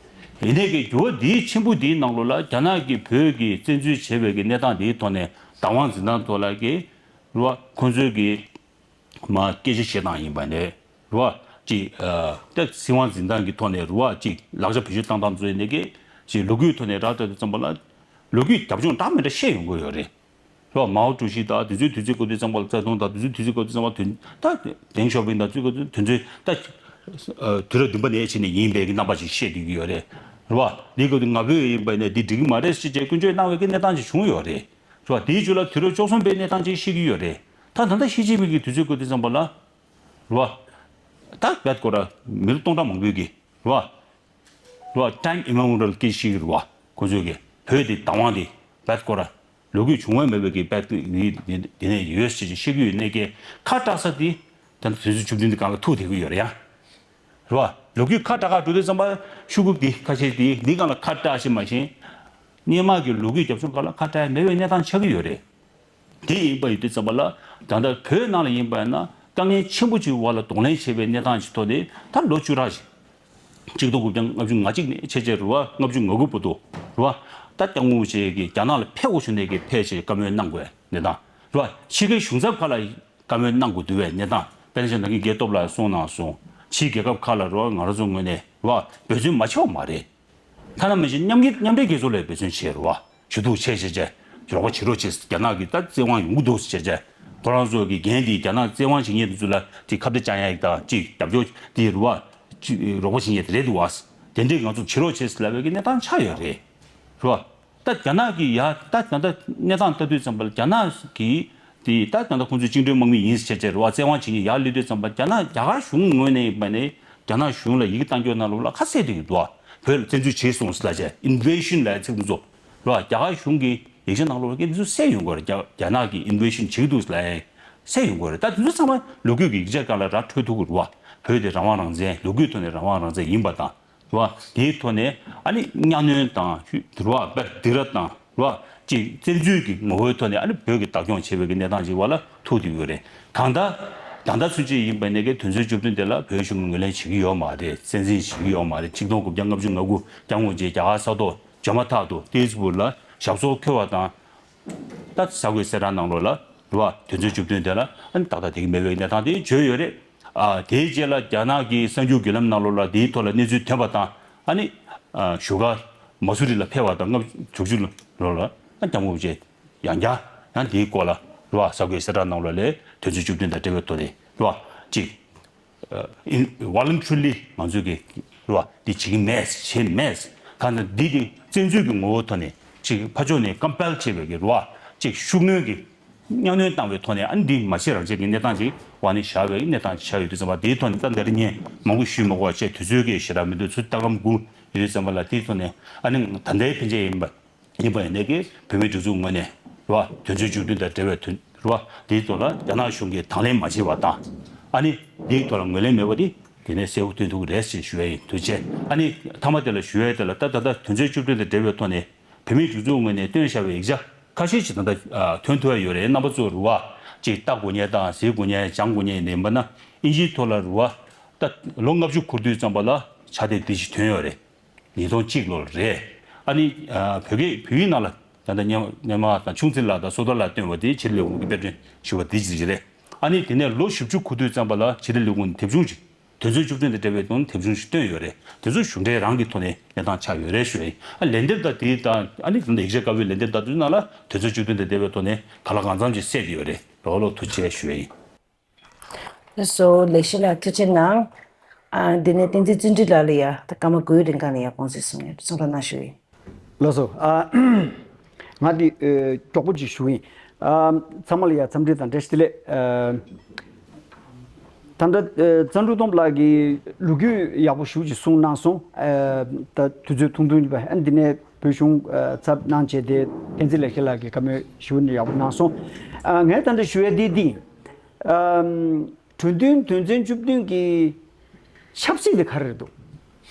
ཡིན་ནའི་གི་འགྱུར་བ་འདིའི་ཆེན་པོ་འདིའི་ནང་ལོགས་ལ་རྒྱ་ནག་གིས་བོད་ཀྱི་བཙན་འཛུལ་བྱས་པའི་གི་གནས་སྟངས་འདིའི་ཐོག་ནས་བདག་དབང་འཛིན་སྟངས་ཐོག་ལ་གི་རེད་བ། ཁོང་ཚོའི་གི་མ་སྐད་ཆ་བཤད་སྟངས་ཡིན་པ་ནས་རེད་བ། ཅིག་ཨ་ད་སྲིད་དབང་འཛིན་སྟངས་ཀྱི་ཐོག་ནས་རེད་བ། ཅིག་ལག་ཆ་བེད་སྤྱོད་བཏང་སྟངས་ཚོ་ཡིན་ནའི་གི་ཅིག་ལོ་རྒྱུས་ཐོག་ནས་ར་ལྟ་དུས་ཙམ་པ་ལ་ལོ་རྒྱུས་རྒྱབ་ལྗོངས་འདྲ་མི་འདྲ་བཤད་ཡོང་གི་ཡོད་རེད། རེད་བ། མའོ་ཀྲུའུ་ཞི་དང་དེ་ཚོའི་དུས་ཚོད་སྐབས་དུས་ཙམ་པ་ལ་ཙེ་ཏུང་དང་དེ་ཚོའི་དུས་ཚོད་སྐབས་དུས་ཙམ་པ་དོན་ད་ཏེང་ཞའོ་ཕིང་དང་དེ་ཚོའི་དུས་ཚོད་ད་ཨ་དུས་རབས་བདུན་པ་ནས་བྱས་ནས་ཡིན་པའི་གི་རྣམ་པ་ཞིག་བཤད་བསྡད་ཀྱི་ཡོད་རེད། རེད་བ། འདི་སྐབས་དུས་ང་ཕོད་ཡིན་པ་ནས་འདི་འགྲིག་གི་མ་རེད་ཟེར་བྱས་སྐྱོན་བརྗོད་གནང་བའི་གི་གནས་སྟངས་ཅིག་བྱུང་ཡོད་རེད། རེད་བ། དེའི་རྗེས་ལ་དུས་རབས་བཅུ་གསུམ་པའི་གནས་སྟངས་ཅིག་བཤད་ཀྱི་ཡོད་རེད། ད་ད་ལྟ་ཞི་ཅིན་ཕིང་གི་དུས་ཚོད་སྐབས་དུས་ཙམ་པ་ལ། རེད་བ། ད་བད་སྐོར་ར་མི་ལོ་སྟོང་ཕྲག་མང་པོའི་གི་རེད་བ། རེད་བ། time immemorial སྐད་ཆ་བཤད་ཀྱི་རེད་བ། ཁོ་ཚོས་གི་བོད་དེ་བདག་དབང་དེ་བད་སྐོར་ར་ལོ་རྒྱུས་བྱུང་བ་མེད་པའི་གི་བད་དེ་དེ་ནས་ཡོད་ཟེར་གྱི་བཤད་ཀྱི་ཡོད་ནའི་གི་ཁ་གྲག་ས་དེ་ད་ལྟ་དུས་ཚོད་བཅུ་བདུན་དེ་སྒང་ལ་ཐུག་བསྡད་ཀྱི་ཡོད་རེད་ཡ། རེད་བ། ལོ་རྒྱུས་ཁ་གྲག་ག་འགྲོ་དུས་ཙམ་པ་ཤོག་གུ་འདི་ཁ་ཤས་འདི་འདི་སྒང་ལ་ཁ་གྲག་ཤེས་མ་ཤེས། སྔོན་མ་གི་ལོ་རྒྱུས་རྒྱབ་ལྗོངས་སྒང་ལ་ཁ་གྲག་མེད་པའི་གནས་སྟངས་ཆགས་ཀྱི་ཡོད་རེད། དེ་ཡིན་པ་ཡིན་དུས་ཙམ་པ་ལ་ད་ལྟ་བོད་ནང་ལ་ཡིན་པ་ཡིན་ན་དཀའ་ངལ་ཆེན་པོ་ཅིག་འོག་ལ་གདོང་ལེན་བྱས་པའི་གནས་སྟངས་ཅིག་ཐོག་ནས་ད་ལོ་བཅུ་ཕྲག་ཅིག་ཆིག་སྟོང་དགུ་བརྒྱ་ལྔ་བཅུ་ང་གཅིག་ནས་བྱས་བྱས་རེད་བ། ལྔ་བཅུ་ང་དགུ་བར་དུ་རེད་བ། ད་སྐྱབས་མགོན་རིན་པོ་ཆེ་གིས་རྒྱ་ནག་ལ་ཕེབས་དགོས་བྱུང་ནས་གི་ཕེབས་བྱས་བཀའ་མོལ་གནང་དགོས་གནས་སྟངས་རེད་བ། ཕྱི་རྒྱལ་གཞུང་ཚབ་ཁག་ལ་བཀའ་མོལ་གནང་དགོས་འདུག་བས་གནས་སྟངས། དཔེར་ན་ཆ་ནང་གི་རྒྱལ་སྟོབས་ལགས་གསུངས་གནང་སོང་། ཕྱིའི་རྒྱལ་ཁབ་ཁག་ལ་རེད་བ། ང་རང་ཚོ་ངོས་ནས་རེད་བ། འབད་བརྩོན་མ་བྱས་པ་མ་རེད། ཐ་ན་མི་གཞན་མཉམ་འབྲེལ་མཉམ་འབྲེལ་རྒྱལ་ཚོགས་ལ་འབད་བརྩོན་བྱས་རེད་བ། ཞུ་གཏུག་བྱས་བྱས་བྱས། རོགས་པ་བྱེད་རོགས་བྱས། རྒྱ་ནག་གིས་ད་བཙན་དབང་ཡོང་གི་འདུག་བྱས་བྱས། ཁོ་རང་ཚོ་གི་འགན་དེ་རྒྱ་ནག་བཙན་དབང་བྱེད་མཁན་དེ་ཚོ་ལ་དེ་ཁ་གཏད་བཅག་ཡ་ཡིག་དང་ཅིག་རྒྱབ་སྐྱོར་དེ་རེད་བ། ཅིག་རོགས་པ་བྱེད་མཁན་དེ་རེད་འདུག་བ། དེ་འདྲས་ང་ཚོ་བྱེད་རོགས་བྱས་ལབ་པའི་གི་གནས་སྟངས་ཆགས་ཡོད་རེད། རེད་བ། ད་རྒྱ་ནག་གིས་ཡ་ད་ད་ལྟ་གནས་སྟངས་ལྟ་དུས་ཙམ་པ་ལ་རྒྱ་ནག་གིས་དེ་ད་ད་ལྟ་ཁོང་ཚོས་བཅིངས་འགྲོལ་དམག་མི་ཡིན་ཟེར་བྱས་བྱས་རེད་བ། བཙན་དབང་བྱེད་མཁན་ཡར་སླེབས་དུས་ཙམ་པ་རྒྱ་ནག་རྒྱ་གར་གཞུང་ངོས་ནས་ཡིན་པ་ནས་རྒྱ་ནག་གཞུང་ལ་ཡི་གེ་བཏང་རྒྱུ་ནང་ལོགས་ལ་ཁ་གསལ་དུ་ཡོད་འདུག་བ། བོད་ལ་བཙན་འཛུལ་བྱས་སོང་ཟེར་ལབ་བྱས་invasion ལབ་ཚིག་འདི་ཚོ་རེད་བ། རྒྱ་གར་གཞུང་གི་ཡིག་ཆ་ནང་ལོགས་ལ་འདི་ཚོ་གསལ་ཡོང་གི་རེད། རྒྱ་རྒྱ་ནག་གིས་invasion བྱེད་ཀྱི་འདུག་ཟེར་ལབ་ཡ་གསལ་ཡོང་གི་རེད། ད་འདི་ཚོ་ཚང་མ་ལོ་རྒྱུས་ཀྱི་ཡིག་ཆ་སྒང་ལ་ར་འཕྲོད་ཐུབ་ཀྱི་རེད་བ། བོད་དེ་རང་དབང་རང་བཙན་ལོ་རྒྱུས་ཐོག་ནས་རང་དབང་རང་བཙན་ཡིན་པ་དང་། རེད་བ། དེའི་ཐོག་ནས་ཨ་ནི་གཉའ་གནོན་དང་ཞུ་རེད་བ། དཔེ་སྡིགས་ར་དང་རེད་བ། ཅིག་བཙན་འཛུལ་གྱི་ངོ་བོའི་ཐོག་ནས་ཨ་ནི་བོད་ཀྱི་བདག་སྐྱོང་བྱེད་པའི་གི་གནས་སྟངས་ཅིག་བ་ལ་ཐུག་བསྡད་ཡོད་རེད། གང་ལྟར་ད་ལྟ་ཚུན་ཆད་ཡིན་པ་ནས་ཀྱི་དོན་ཚན་བཅུ་བདུན་དེ་ལ་བོད་གཞུང་གིས་ངོས་ལེན་བྱེད་ཀྱི་ཡོད་མ་རེད། སྲིད་འཛིན་བྱེད་ཀྱི་ཡོད་མ་རེད། ཆིག་སྟོང་དགུ་བརྒྱ་ལྔ་བཅུ་ང་དགུ་སྐྱབས་མགོན་རྗེ་རྒྱ་གར་ས་ཐོག་འབྱོན་མ་ཐག་ཏུ་ཏེ་ཛི་པུར་ལ་ཞབས་སོར་འཁོད་པ་དང་། ད་གསར་འགོད་གསལ་བསྒྲགས་ནང་ལོགས་ལ་རེད་བ། དོན་ཚན་བཅུ་བདུན་དེ་ལ་ཨ་ནི་ཏག་ཏག་བསྡད་ཀྱི་མེད་པའི་གནས་སྟངས་དེ་བརྗོད་ཡོད་རེད། ཨ་དེའི་རྗེས་ལ་རྒྱ་ནག་གི་གསར་འགྱུར་བརྒྱུད་ལམ་ནང་ལོགས་ལ་དེའི་ཐོག་ལ་གནས་ཚུལ་ཐོན་པ་དང་། ཨ་ནི་ཨ་བཞུགས་སྒར་མ་སུ་རི་ལ་ཕེབས་པ་དང་སྔ་དྲུག་ཅུ་ལོ་ལ་ཨ་སྐྱབས་མགོན་རྗེ་ཡང་བསྐྱར་ཡང་དེའི་སྐོར་ལ་རེད་བ། གསར་འགོད་གསལ་བསྒྲགས་ནང་ལོགས་ལ་དོན་ཚན་བཅུ་བདུན་དང་འབྲེལ་བའི་ཐོག་ནས་རེད་བ། གཅིག་ཨ་involuntarily ང་ཚོས་ཀྱི་རེད་བ། འདི་བྱེད་ཀྱི་མེད་བྱེད་མེད། གང་ལྟར་འདི་དེ་བཙན་འཛུལ་གྱི་ངོ་བོའི་ཐོག་ནས་ཅིག་ཕར་ཕྱོགས་ནས་compel བྱས་པའི་གི་རེད་བ། ཅིག་ཤུགས་སྣོན་གྱི་གཉའ་གནོན་བཏང་བའི་ཐོག་ནས་ཨ་ནི་འདི་མ་བྱེད་རང་བྱེད་ཀྱི་གནས་སྟངས་ཅིག་འོག་ནས་བཞག་པའི་གནས་སྟངས་ཅིག་ཆགས་ཡོད་དུས་ཙམ་པ། དེའི་ཐོག་ནས་ད་འདིར་ངས་མང་པོ་ཞུས་མ་དགོས་པ་བྱས། དུས་ཚོད་ཀྱི་ཞེ་དྲག་མི་འདུག་ཚོད་ལྟ་གམ་དགུ་ཡོད་དུས་ཙམ་པ་ལ་དེའི་ཐོག་ནས་ཨ་ནི་ད་ལྟའི་ཕན་ཆད་ཡིན་པ། ཡིན་པ་ཡིན་ནའི་གི་བོད་མིའི་སྒྲིག་འཛུགས་ངོས་ནས་རེད་བ། དོན་ཚན་བཅུ་བདུན་དང་འབྲེལ་བའི་དོན་རེད་བ། དེའི་ཐོག་ལ་རྒྱ་ནག་གཞུང་གིས་དང་ལེན་མ་བྱས་པ་དང་། ཨ་ནི་དེའི་ཐོག་ལ་ངོས་ལེན་མེད་པ་དེ་ དེ་ནས་གསལ་པོ་སྟོན་ཐུབ་ཀྱི་རེད་ཅེས་ཞུ་ཡ་ཡིན། ཐུགས་རྗེ་ཆེ། ཨ་ནི་མཐའ་མ་དེ་ལ་ཞུ་ཡ་དེ་ལ་ད་ད་ལྟ་དོན་ཚན་བཅུ་བདུན་དང་འབྲེལ་བའི་ཐོག་ནས་བོད་མིའི་སྒྲིག་འཛུགས་ངོས་ནས་བཏོན་བཞག་པའི་ཡིག་ཆ་ཁ་ཤས་ཤིག་ད་ལྟ་ཐོན་ཐུབ་ཡ་ཡོད་རེད། རྣམ་པ་ཚོ་རུ་བ་ཅིག་ལྟ་དགོས་མཁན་དང་གཟིགས་དགོས་མཁན་སྦྱང་དགོས་མཁན་ཡིན་པ་ན་ཨིན་ཇིའི་ཐོག་ལ་རུ་བ་ད་ལོ་ལྔ་བཅུ་འཁོར་དུས་ཙམ་པ་ལ་ཕྱག་དེབ་འདི་ཞིག་ཐོན་ཡོད་རེད། ཉིས་སྟོང་གཅིག་ལོར་རེད། ཨ་ནི་བོད་སྐད་བོད་ཡིག་ནང་ལ་ད་ལྟ་སྙན་སྙན་མ་དང་ཆུང་འཛིན་ལགས་དང་བསོད་དར་ལགས་བཏོན་པ་དེ་ཕྱི་དྲིལ་ལས་ཁུངས་ཀྱི་དཔེ་སྐྲུན་ཞུ་བ་འདི་ཅིག་རེད། ཨ་ནི་དེ་ནས་ལོ་བཞི་བཅུ་འཁོར་དུས་ཙམ་པ་ལ་ཕྱི་དྲིལ་ལས་ཁུངས་ནས་དེབ་ཆུང་ཅིག་དོན་ཚན་བཅུ་བདུན་དང་འབྲེལ་བའི་ཐོག་ནས་དེབ་ཆུང་ཞིག་བཏོན་ཡོད་རེད། དེ་ཚོ་གཞུང་འབྲེལ་རང་གི་ཐོག་ནས་གནས་སྟངས་ཆགས་ཡོད་རེད་ཞུ་ཡ་ཡིན། ཨ་ལན་འདེབས་དང་དེའི་དང་ཨ་ནི་ད་ལྟ་ཡིག་ཆ་དཀར་པོའི་ལན་འདེབས་དང་དེ་ཚོའི་ནང་ལ་དོན་ཚན་བཅུ་བདུན་དང་འབྲེལ་བའི་ཐོག་ནས་གང་ལ་གང་འཚམ་ཅིག་གསལ་བསྡད་ཡོད་རེད། རོགས་ལོ་ཐུགས་རྗེ་ཆེ་ཞུ་ཡ་ཡིན། ལགས་སོ། ལེགས་བཤད་ལགས་ཐུགས་རྗེ་གནང་། ཨ། འདི་ནས་བསྟན་འཛིན་བརྩོན་འགྲུས་ལགས་ལ་ཡ་ད་སྐར་མ་དགུའི་རིང་ག་ནས་ཡ་དགོངས་ཚུལ་གསུང་ཡ་གསུང་རོགས་གནང་ཞུ་ཡིན། ལགས་སོ། ཨ། ང་འདི་ཨ་མགྱོགས་པོ་ཅིག་ཞུ་ཡིན། ཨ། ཚང་མ་ལ་ཡ་འཚམས་འདྲི་དང་བཀྲ་ཤིས་བདེ་ལེགས། ཨ། ད་ལྟ་ཨ་བརྩོན་འགྲུས་སྟོབས་ལགས་ཀྱིས་ལོ་རྒྱུས་ཡག་པོ་ཞེ་པོ་ཅིག་གསུངས་གནང་སོང་། ཨ། ད་དུས་ཚོད་ཐུང་ཐུང་ཡིན་པ། ཨ། འདི་ནས་བོད་གཞུང་ཨ་ཚབ་གནང་བྱས་ཏེ་བསྟན་འཛིན་ལེགས་བཤད་ལགས་ཀྱིས་བཀའ་མོལ་ཞེ་པོ་ཡག་པོ་གནང་སོང་། ཨ། ངས་ད་ལྟ་ཞུ་ཡ་འདི་འདི་ཡིན། ཨམ། གྲོས་མཐུན་དོན་ཚན་བཅུ་བདུན་གྱི་ཆབ་སྲིད་དེ་ག་རེ་རེད་འདུག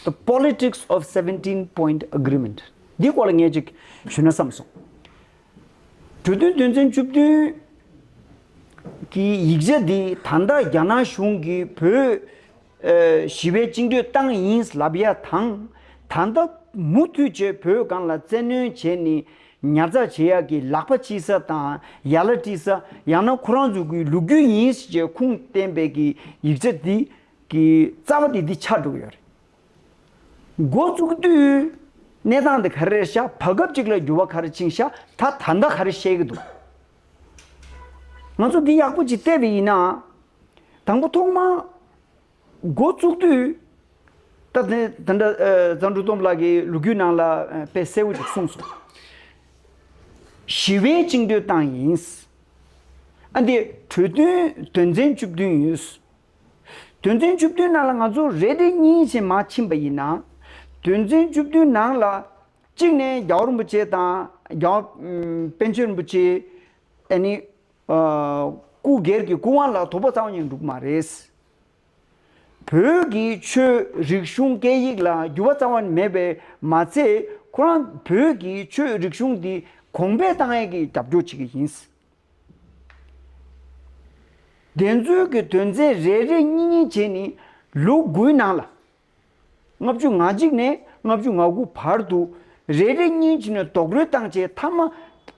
The politics of seventeen point agreement འདི་སྐོར་ལ་ངས་ཅིག་ཞུས་ན་བསམ་སོང་། གྲོས་མཐུན་དོན་ཚན་བཅུ་བདུན་གྱི་ཡིག་ཆ་འདི་ད་ལྟ་རྒྱ་ནག་གཞུང་གིས་བོད་ཨ་ཞི་བའི་བཅིངས་འགྲོལ་བཏང་ཡིན་ལབ་ཡ་དང་། ད་ལྟ་མུ་མཐུད་བྱས་བོད་སྒང་ལ་བཙན་གནོན་བྱས་ནས་ཉར་ཚགས་བྱེད་ཡག་གི་ལག་པ་ཕྱིས་ས་དང་ཡ་ལ་སྤྲད་ས། ཡང་ན་ཁོ་རང་ཚོ་གི་ལོ་རྒྱུས་ཡིན་ཞེས་ཁུངས་བསྟན་པའི་གི་ཡིག་ཆ་འདི་གི་རྩ་བ་དེ་འདི་ཆགས་འགྲོ་གི་ཡོད་རེད། འགོ་བཙུགས་དུས་གནས་སྟངས་དེ་ག་རེ་རེད་ཤག་བར་སྐབས་གཅིག་ལ་འགྱུར་བ་ག་རེ་ཕྱིན་ཤག་ད་ད་ལྟ་ག་རེ་བཤད་ཀྱི་འདུག་ང་ཚོ་འདི་ཡག་པོ་ཅིག་བལྟས་པ་ཡིན་ན། དང་པོ་ཐོག་མར་འགོ་བཙུགས་དུས། ད་དེ་དེ་འདྲ་ཨ་བརྩོན་འགྲུས་སྟོབས་ལགས་ཀྱིས་ལོ་རྒྱུས་ནང་ལ་ཨ་དཔེ་གསལ་པོ་ཅིག་གསུངས་སོང་། ཞི་བའི་བཅིངས་འགྲོལ་བཏང་ཡིན། ཨ་འདི་གྲོས་མཐུན་དོན་ཚན་བཅུ་བདུན་ཡོད། དོན་ཚན་བཅུ་བདུན་ནང་ལ་ང་ཚོ་རེ་རེ་གཉིས་ཞིག་མར་ཕྱིན་པ་ཡིན་ན། དོན་ཚན་བཅུ་བདུན་ནང་ལ་གཅིག་ནས་རྒྱལ་བ་རིན་པོ་ཆེ་དང་རྒྱལ་བ་ཨམ་པཎ་ཆེན་རིན་པོ་ཆེ། ཨ་ནི་ཨ་སྐུ་སྒེར་གྱི་སྐུ་དབང་ལ་དོགས་པ་རྩ་བ་ཉིད་འགྲོ་གི་མ་རེད། བོད་ཀྱི་ཆོས་རིག་གཞུང་སྐད་ཡིག་ལ་འགྱུར་བ་རྩ་བ་ནས་མེད་པས་མ་ཚད། ཁོ་རང་བོད་ཀྱི་ཆོས་རིག་གཞུང་འདི་གོང་འཕེལ་བཏང་ཡས་ཀྱི་རྒྱབ་སྐྱོར་བྱེད་ཀྱི་ཡིན། དེ་ཚོའི་གི་དོན་ཚན་རེ་རེ་གཉིས་གཉིས་བྱས་ནས་ལོ་དགུའི་ནང་ལ། ལྔ་བཅུ་ང་གཅིག་ནས་ལྔ་བཅུ་ང་དགུ་བར་དུ་རེ་རེ་གཉིས་བྱས་ནས་རྡོག་རོལ་བཏང་བྱས། མཐའ་མ་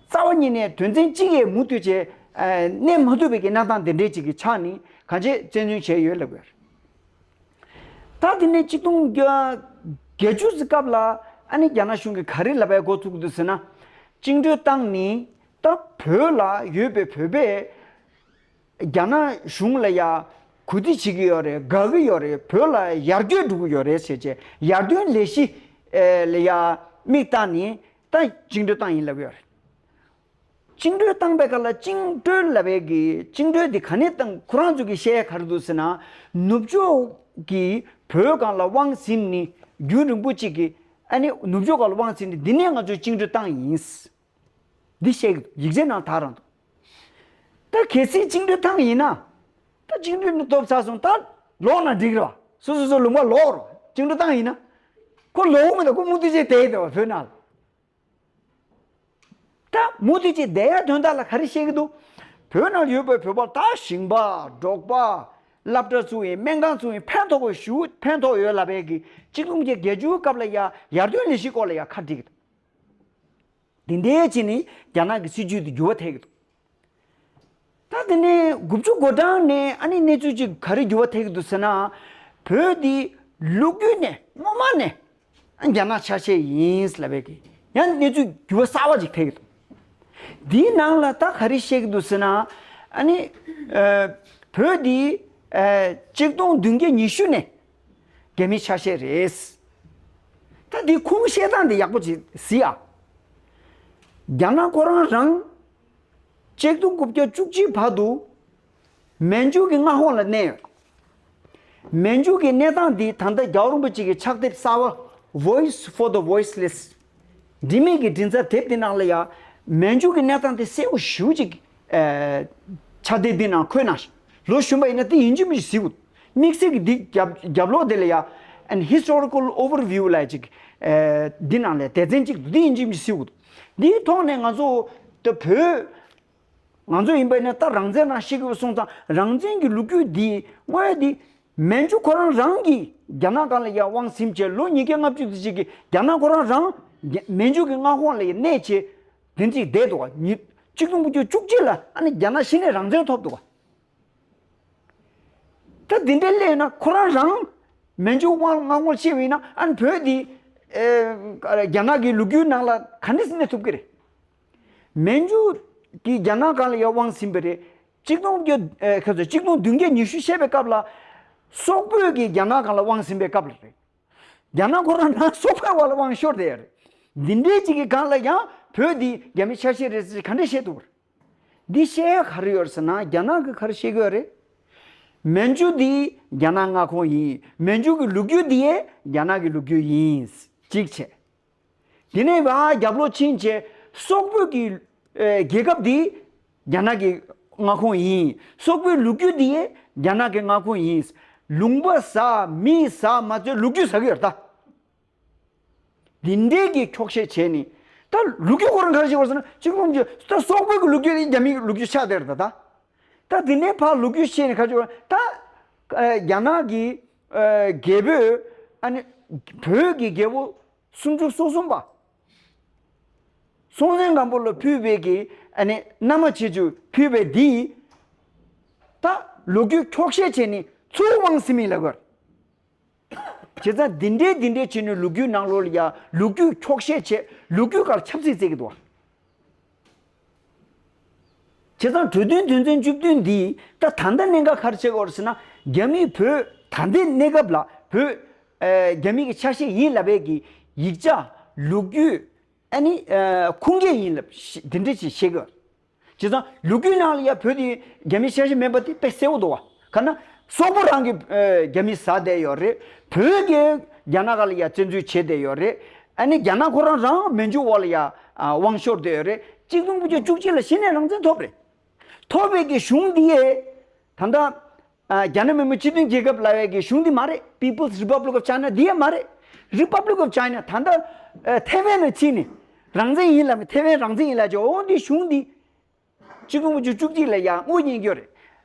རྩ་བ་ཉིད་ནས་དོན་ཚན་གཅིག་ཡས་མུ་མཐུད་བྱས་ཨ་གནས་མ་ཐུབ་པའི་གི་གནས་སྟངས་དེ་འདྲས་ཅིག་གི་ཆགས་ནས་གང་ཅི་བཙན་འཛུལ་བྱས་ཡོད་ལབ་ཡོད། ད་དེ་ནས་ཆིག་སྟོང་བརྒྱད་ཅུ་ཙམ་སྐབས་ལ་ཨ་ནི་རྒྱ་ནག་གཞུང་གིས་ག་རེ་ལབ་པའི་འགོ་བཙུགས་འདུག་ཟེར་ན། བཅིངས་འགྲོལ་བཏང་ནས་ད་བོད་ལ་ཡོད་པའི་བོད་པས་རྒྱ་ནག་གཞུང་ལ་ཡ་གུས་བརྩི་བྱེད་ཀྱི་ཡོད་རེད། དགའ་གི་ཡོད་རེད། བོད་ལ་ཡར་རྒྱས་འགྲོ་གི་ཡོད་རེད་ཟེར་བྱས་ཡར་ཐོན་ལས་གཞི་ཨེ་ལ་ཡ་མིག་བལྟས་ནས་ད་བཅིངས་འགྲོལ་བཏང་ཡིན་ལབ་ཡོད་རེད། བཅིངས་འགྲོལ་བཏང་པའི་སྐབས་ལ་བཅིངས་འགྲོལ་ལབ་པའི་གི་བཅིངས་འགྲོལ་འདི་ག་ནས་བཏང་། ཁོ་རང་ཚོ་གི་བཤད་ཡ་ག་རེ་འདུག་ཟེར་ན། ནུབ་ཕྱོགས་ཀྱིས་བོད་སྒང་ལ་དབང་ཟིན་ནས་རྒྱུན་རིང་པོ་གཅིག་གི་ཨ་ནི་ནུབ་ཕྱོགས་སྒང་ལ་དབང་ཟིན་ནས་འདི་ནས་ང་ཚོས་བཅིངས་འགྲོལ་བཏང་ཡིན། འདི་བཤད་ཀྱི་འདུག་ཡིག་ཆའི་ནང་དག་རང་འདུག་ད་གལ་སྲིད་བཅིངས་འགྲོལ་བཏང་ཡིན་ན། ད་བཅིངས་འགྲོལ་ནི་ཐོབ་ཚར་སོང་། ད་ལོག་ན་འགྲིག་རེད་བ། སོ་སོ་སོ་ལུང་པ་ལོག་རོགས། བཅིངས་འགྲོལ་བཏང་ཡིན་ན། ཁོ་ལོག་མི་འདུག་ཁོ་མུ་མཐུད་བྱས་བསྡད་ཡོད་བ་བོད་ནང་ལ། ད་མུ་མཐུད་བྱས་བསྡད་ཡ་དོན་དག་ལ་ག་རེ་བཤད་ཀྱི་འདུག་བོད་ནང་ཡོད་པའི་བོད་པ་ད་ཞིང་པ། འབྲོག་པ། སློབ་གྲྭ་བཙུགས་ཡིན། སྨན་ཁང་བཙུགས་ཡིན། ཕན་ཐོགས་པའི་ཞུ་ཕན་ཐོགས་ཡོད་ལབ་པའི་གི་ཆིག་སྟོང་དགུ་བརྒྱ་བརྒྱད་ཅུ་སྐབས་ལ་ཡ་ཡར་ཐོན་ལས་གཞི་སྐོར་ལ་ཡ་ཁ་བསྒྲིགས་ཀྱི་འདུག་འདི་འདྲའི་བྱས་ནས་རྒྱ་ནག་གི་སྲིད་ཇུས་དེ་འགྱུར་བ་ཐེབས་ཀྱི་འདུག་ད་དེ་ནས་དགུ་བཅུ་གོ་གྲངས་ནས་ཨ་ནི་གནས་ཚུལ་ཅིག་ག་རེ་འགྱུར་བ་ཐེབས་ཀྱི་འདུག་ཟེར་ན། བོད་འདི་ལོ་རྒྱུས་ནས་སྔོན་མ་ནས་རྒྱ་ནག་ཆ་ཤས་ཡིན་ལབ་པའི་གི་ཡང་གནས་ཚུལ་འགྱུར་བ་གསར་བ་ཅིག་ཐེབས་ཀྱི་འདུག་འདིའི་ནང་ལ་ད་ག་རེ་བཤད་ཀྱི་འདུག་ཟེར་ན། ཨ་ནི་ཨ་བོད་འདི་ཨ་ཆིག་སྟོང་བདུན་བརྒྱ་ཉི་ཤུ་ནས་རྒྱ་མིའི་ཆ་ཤས་རེད། ད་འདི་ཁུངས་བཤད་སྟངས་འདི་ཡག་པོ་ཅིག་གཟིགས་ཨ། རྒྱ་ནག་ཁོ་རང་རང་ཆིག་སྟོང་དགུ་བརྒྱ་བཅུ་གཅིག་བར་དུ་མན་ཇུ་གི་མངའ་འོག་ལ་གནས་ཡོད། མན་ཇུ་གི་གནས་སྟངས་འདི་ད་ལྟ་རྒྱལ་བ་རིན་པོ་ཆེ་གི་ཕྱག་དེབ་གསར་པ་Voice for the Voiceless འབྲི་མེད་ཀྱི་མགྲིན་ཚབ་དེབ་འདི་ནང་ལ་ཡ་མན་ཇུ་གི་གནས་སྟངས་དེ་གསལ་པོ་ཞེ་པོ་ཅིག་ཨ་ཕྱག་དེབ་འདི་ནང་འཁོད་གནང་ཞིང་། ལོ་གཞོན་པ་ཡིན་ན་དེ་ཡིན་གཅིག་མིན་གཅིག་གཟིགས་དགོས། དམིགས་བསལ་གྱི་འདི་རྒྱབ་རྒྱབ་ལོགས་དེ་ལ་ཡ་ཨན་historical overview་ལ་ཅིག་ཨེ་འདི་ནང་ལ་སྡེ་ཚན་གཅིག་འདི་ཡིན་གཅིག་མིན་གཅིག་ཞུ་དགོས་འདུག་འདིའི་ཐོག་ནས་ང་ཚོ་ད་བོད་ང་ཚོ་ཡིན་པ་ཡིན་ན་ད་རང་བཙན་རང་བཤད་ཀྱི་སོང་ཙང་རང་བཙན་གྱི་ལོ་རྒྱུས་འདི་དངོས་འདི་མན་ཇུ་ཁོ་རང་རང་གིས་རྒྱ་ནག་སྒང་ལ་ཡ་དབང་ཟིན་བྱས་ལོ་ཉིས་བརྒྱ་ལྔ་བཅུ་དེ་ཅིག་གི་རྒྱ་ནག་ཁོ་རང་རང་མན་ཇུ་གི་མངའ་ཁོངས་ལ་ཡ་གནས་བྱས་དེ་ཅིག་བསྡད་འདུག་ག་ཉིས་གཅིག་སྟོང་དགུ་བརྒྱ་བཅུ་གཅིག་ལ་ཨ་ནི་རྒྱ་ནག་གཞི་ནས་རང་བཙན་ཐོབ་འདུག་ག་ད་འདི་འདྲའི་སླེབས་ན་ཁོ་རང་རང་མན་ཇུ་དབང་མངའ་ཁོངས་ཕྱེ་བས་ན་ཨ་ནི་བོད་འདི་ཨེ་རྒྱ་ནག་གི་ལོ་རྒྱུས་ནང་ལ་ག་འདྲ་སེ་གནས་ཐུབ་ཀྱི་རེད། མན་ཇུ་གིས་རྒྱ་ནག་སྒང་ལ་ཡ་དབང་ཟིན་པ་རེད། གཅིག་སྟོང་བརྒྱ་ཨེ་ག་ཚོད་གཅིག་སྟོང་བདུན་བརྒྱ་ཉི་ཤུ་བཤད་པའི་སྐབས་ལ་སོག་པོས་ཀྱིས་རྒྱ་ནག་སྒང་ལ་དབང་ཟིན་པའི་སྐབས་ལ་རེད། རྒྱ་ནག་ཁོ་རང་ནང་སོག་པོའི་འོག་ལ་དབང་ཤོར་བསྡད་ཡོད་རེད། འདི་འདྲའི་ཅིག་གི་སྒང་ལ་ཡང་བོད་འདི་རྒྱ་མི་ཆ་ཤས་རེད་ཟེར་ག་འདྲ་བཤད་ཐུབ་པ་རེད། འདི་བཤད་ཡ་ག་རེ་ཡོད་ཟེར་ན་རྒྱ་ནག་གིས་ག་རེ་བཤད་ཀྱི་ཡོད་རེད། མན་ཇུ་འདི་རྒྱ་ནག་མངའ་ཁོངས་ཡིན། མན་ཇུ་གི་ལོ་རྒྱུས་འདི་ཡང་རྒྱ་ནག་གི་ལོ་རྒྱུས་ཡིན། གཅིག་བྱས། དེ་ནས་ཕར་རྒྱབ་ལོགས་ཕྱིན་བྱས་སོག་པོ་གི་ཨེ་རྒྱལ་ཁབ་འདི་རྒྱ་ནག་གི་མངའ་ཁོངས་ཡིན། སོག་པོའི་ལོ་རྒྱུས་འདི་ཡང་རྒྱ་ནག་གི་མངའ་ཁོངས་ཡིན། ལུང་པ་ཟ་མི་ཟ་མ་ཚོད་ལོ་རྒྱུས་ཟ་གི་ཡོད་རེད་ད། འདི་འདྲའི་གི་འཁྱོག་བཤད་བྱས་ནས་ད་ལོ་རྒྱུས་ཁོ་རང་ག་རེ་བཤད་པ་ཟེར་ན་གཅིག་སྟོང་བརྒྱ་ད་སོག་པོའི་གི་ལོ་རྒྱུས་དེ་རྒྱ་མིའི་གི་ལོ་རྒྱུས་ཆགས་བསྡད་རེད་ད། ད་དེ་ནས་ཕར་ལོ་རྒྱུས་བཤད་ནས་ག་རེ་བྱས་པ་ད་ཨ་རྒྱ་ནག་གི་ཨ་རྒྱལ་པོས་ཨ་ནི་བོད་ཀྱི་རྒྱལ་པོ་སུམ་ཅུ་སོ་གསུམ་པ་སྲོང་བཙན་སྒམ་པོ་ལ་ཕུལ་བའི་གི་ཨ་ནི་མནའ་མ་བྱེད་རྒྱུ་ཕུལ་བའི་འདི་ད་ལོ་རྒྱུས་འཁྱོག་བཤད་བྱས་ནས་ཚུར་དབང་ཟིན་མིན་ལབ་དགོས། བྱས་ཙང་འདི་འདྲའི་འདི་འདྲའི་བྱས་ནས་ལོ་རྒྱུས་ནང་ལོགས་ལ་ཡ་ལོ་རྒྱུས་འཁྱོག་བཤད་བྱས་ལོ་རྒྱུས་སྒང་ལ་ཆབ་སྲིད་རྩེད་ཀྱི་འདུག་བ། བྱས་ཙང་གྲོས་མཐུན་དོན་ཚན་བཅུ་བདུན་འདི་ད་ད་ལྟ་གནད་འགག་ག་རེ་ཆགས་ཀྱི་ཡོད་རེད་ཟེར་ན་རྒྱ་མིས་བོད་ད་ལྟའི་གནས་སྐབས་ལ་བོད་ཨ་རྒྱ་མི་གི་ཆ་ཤས་ཡིན་ལབ་པའི་གི་ཡིག་ཆ་ལོ་རྒྱུས་ཨ་ནི་ཨ་ཁུངས་སྐྱེལ་ཡིན་ལབ་ཤི་འདི་འདྲ་ཞིག་བཤད་ཀྱི་ཡོད་རེད། བྱས་ཙང་ལོ་རྒྱུས་ནང་ལ་ཡ་བོད་དེ་རྒྱ་མི་ཆ་ཤས་མེད་པ་དེ་དཔེ་གསལ་པོ་འདུག་བ། ག་ན་སོག་པོ་རང་གི་ཨ་རྒྱ་མི་ཟ་བསྡད་ཡོད་རེད། བོད་ཀྱིས་རྒྱ་ནག་སྒང་ལ་ཡ་བཙན་འཛུལ་བྱས་བསྡད་ཡོད་རེད། ཨ་ནི་རྒྱ་ནག་ཁོ་རང་རང་མན་ཇུ་འོག་ལ་ཡ་ཨ་དབང་ཤོར་བསྡད་ཡོད་རེད། གཅིག་སྟོང་དགུ་བརྒྱ་བཅུ་གཅིག་ལ་གཞི་ནས་རང་བཙན་ཐོབ་རེད། ཐོབ་པའི་གི་གཞུང་འདི་ཡས་ད་ལྟ་ཨ་རྒྱ་ནག་མི་དམངས་སྤྱི་མཐུན་རྒྱལ་ཁབ་ལབ་ཡས་ཀྱི་གཞུང་འདི་མ་རེད། People's Republic of China འདི་ཡང་མ་རེད། Republic of China ད་ལྟ་ཨ་ཐེ་ཝན་ལ་ཕྱིན་ནས་རང་བཙན་ཡིན་ལབ་ནས་ཐེ་ཝན་རང་བཙན་ཡིན་ལབ་ཀྱི་འོ་འདི་གཞུང་འདི་གཅིག་སྟོང་དགུ་བརྒྱ་བཅུ་གཅིག་ལ་ཡང་དངུལ་ཉོས་ཀྱི་ཡོད་རེད།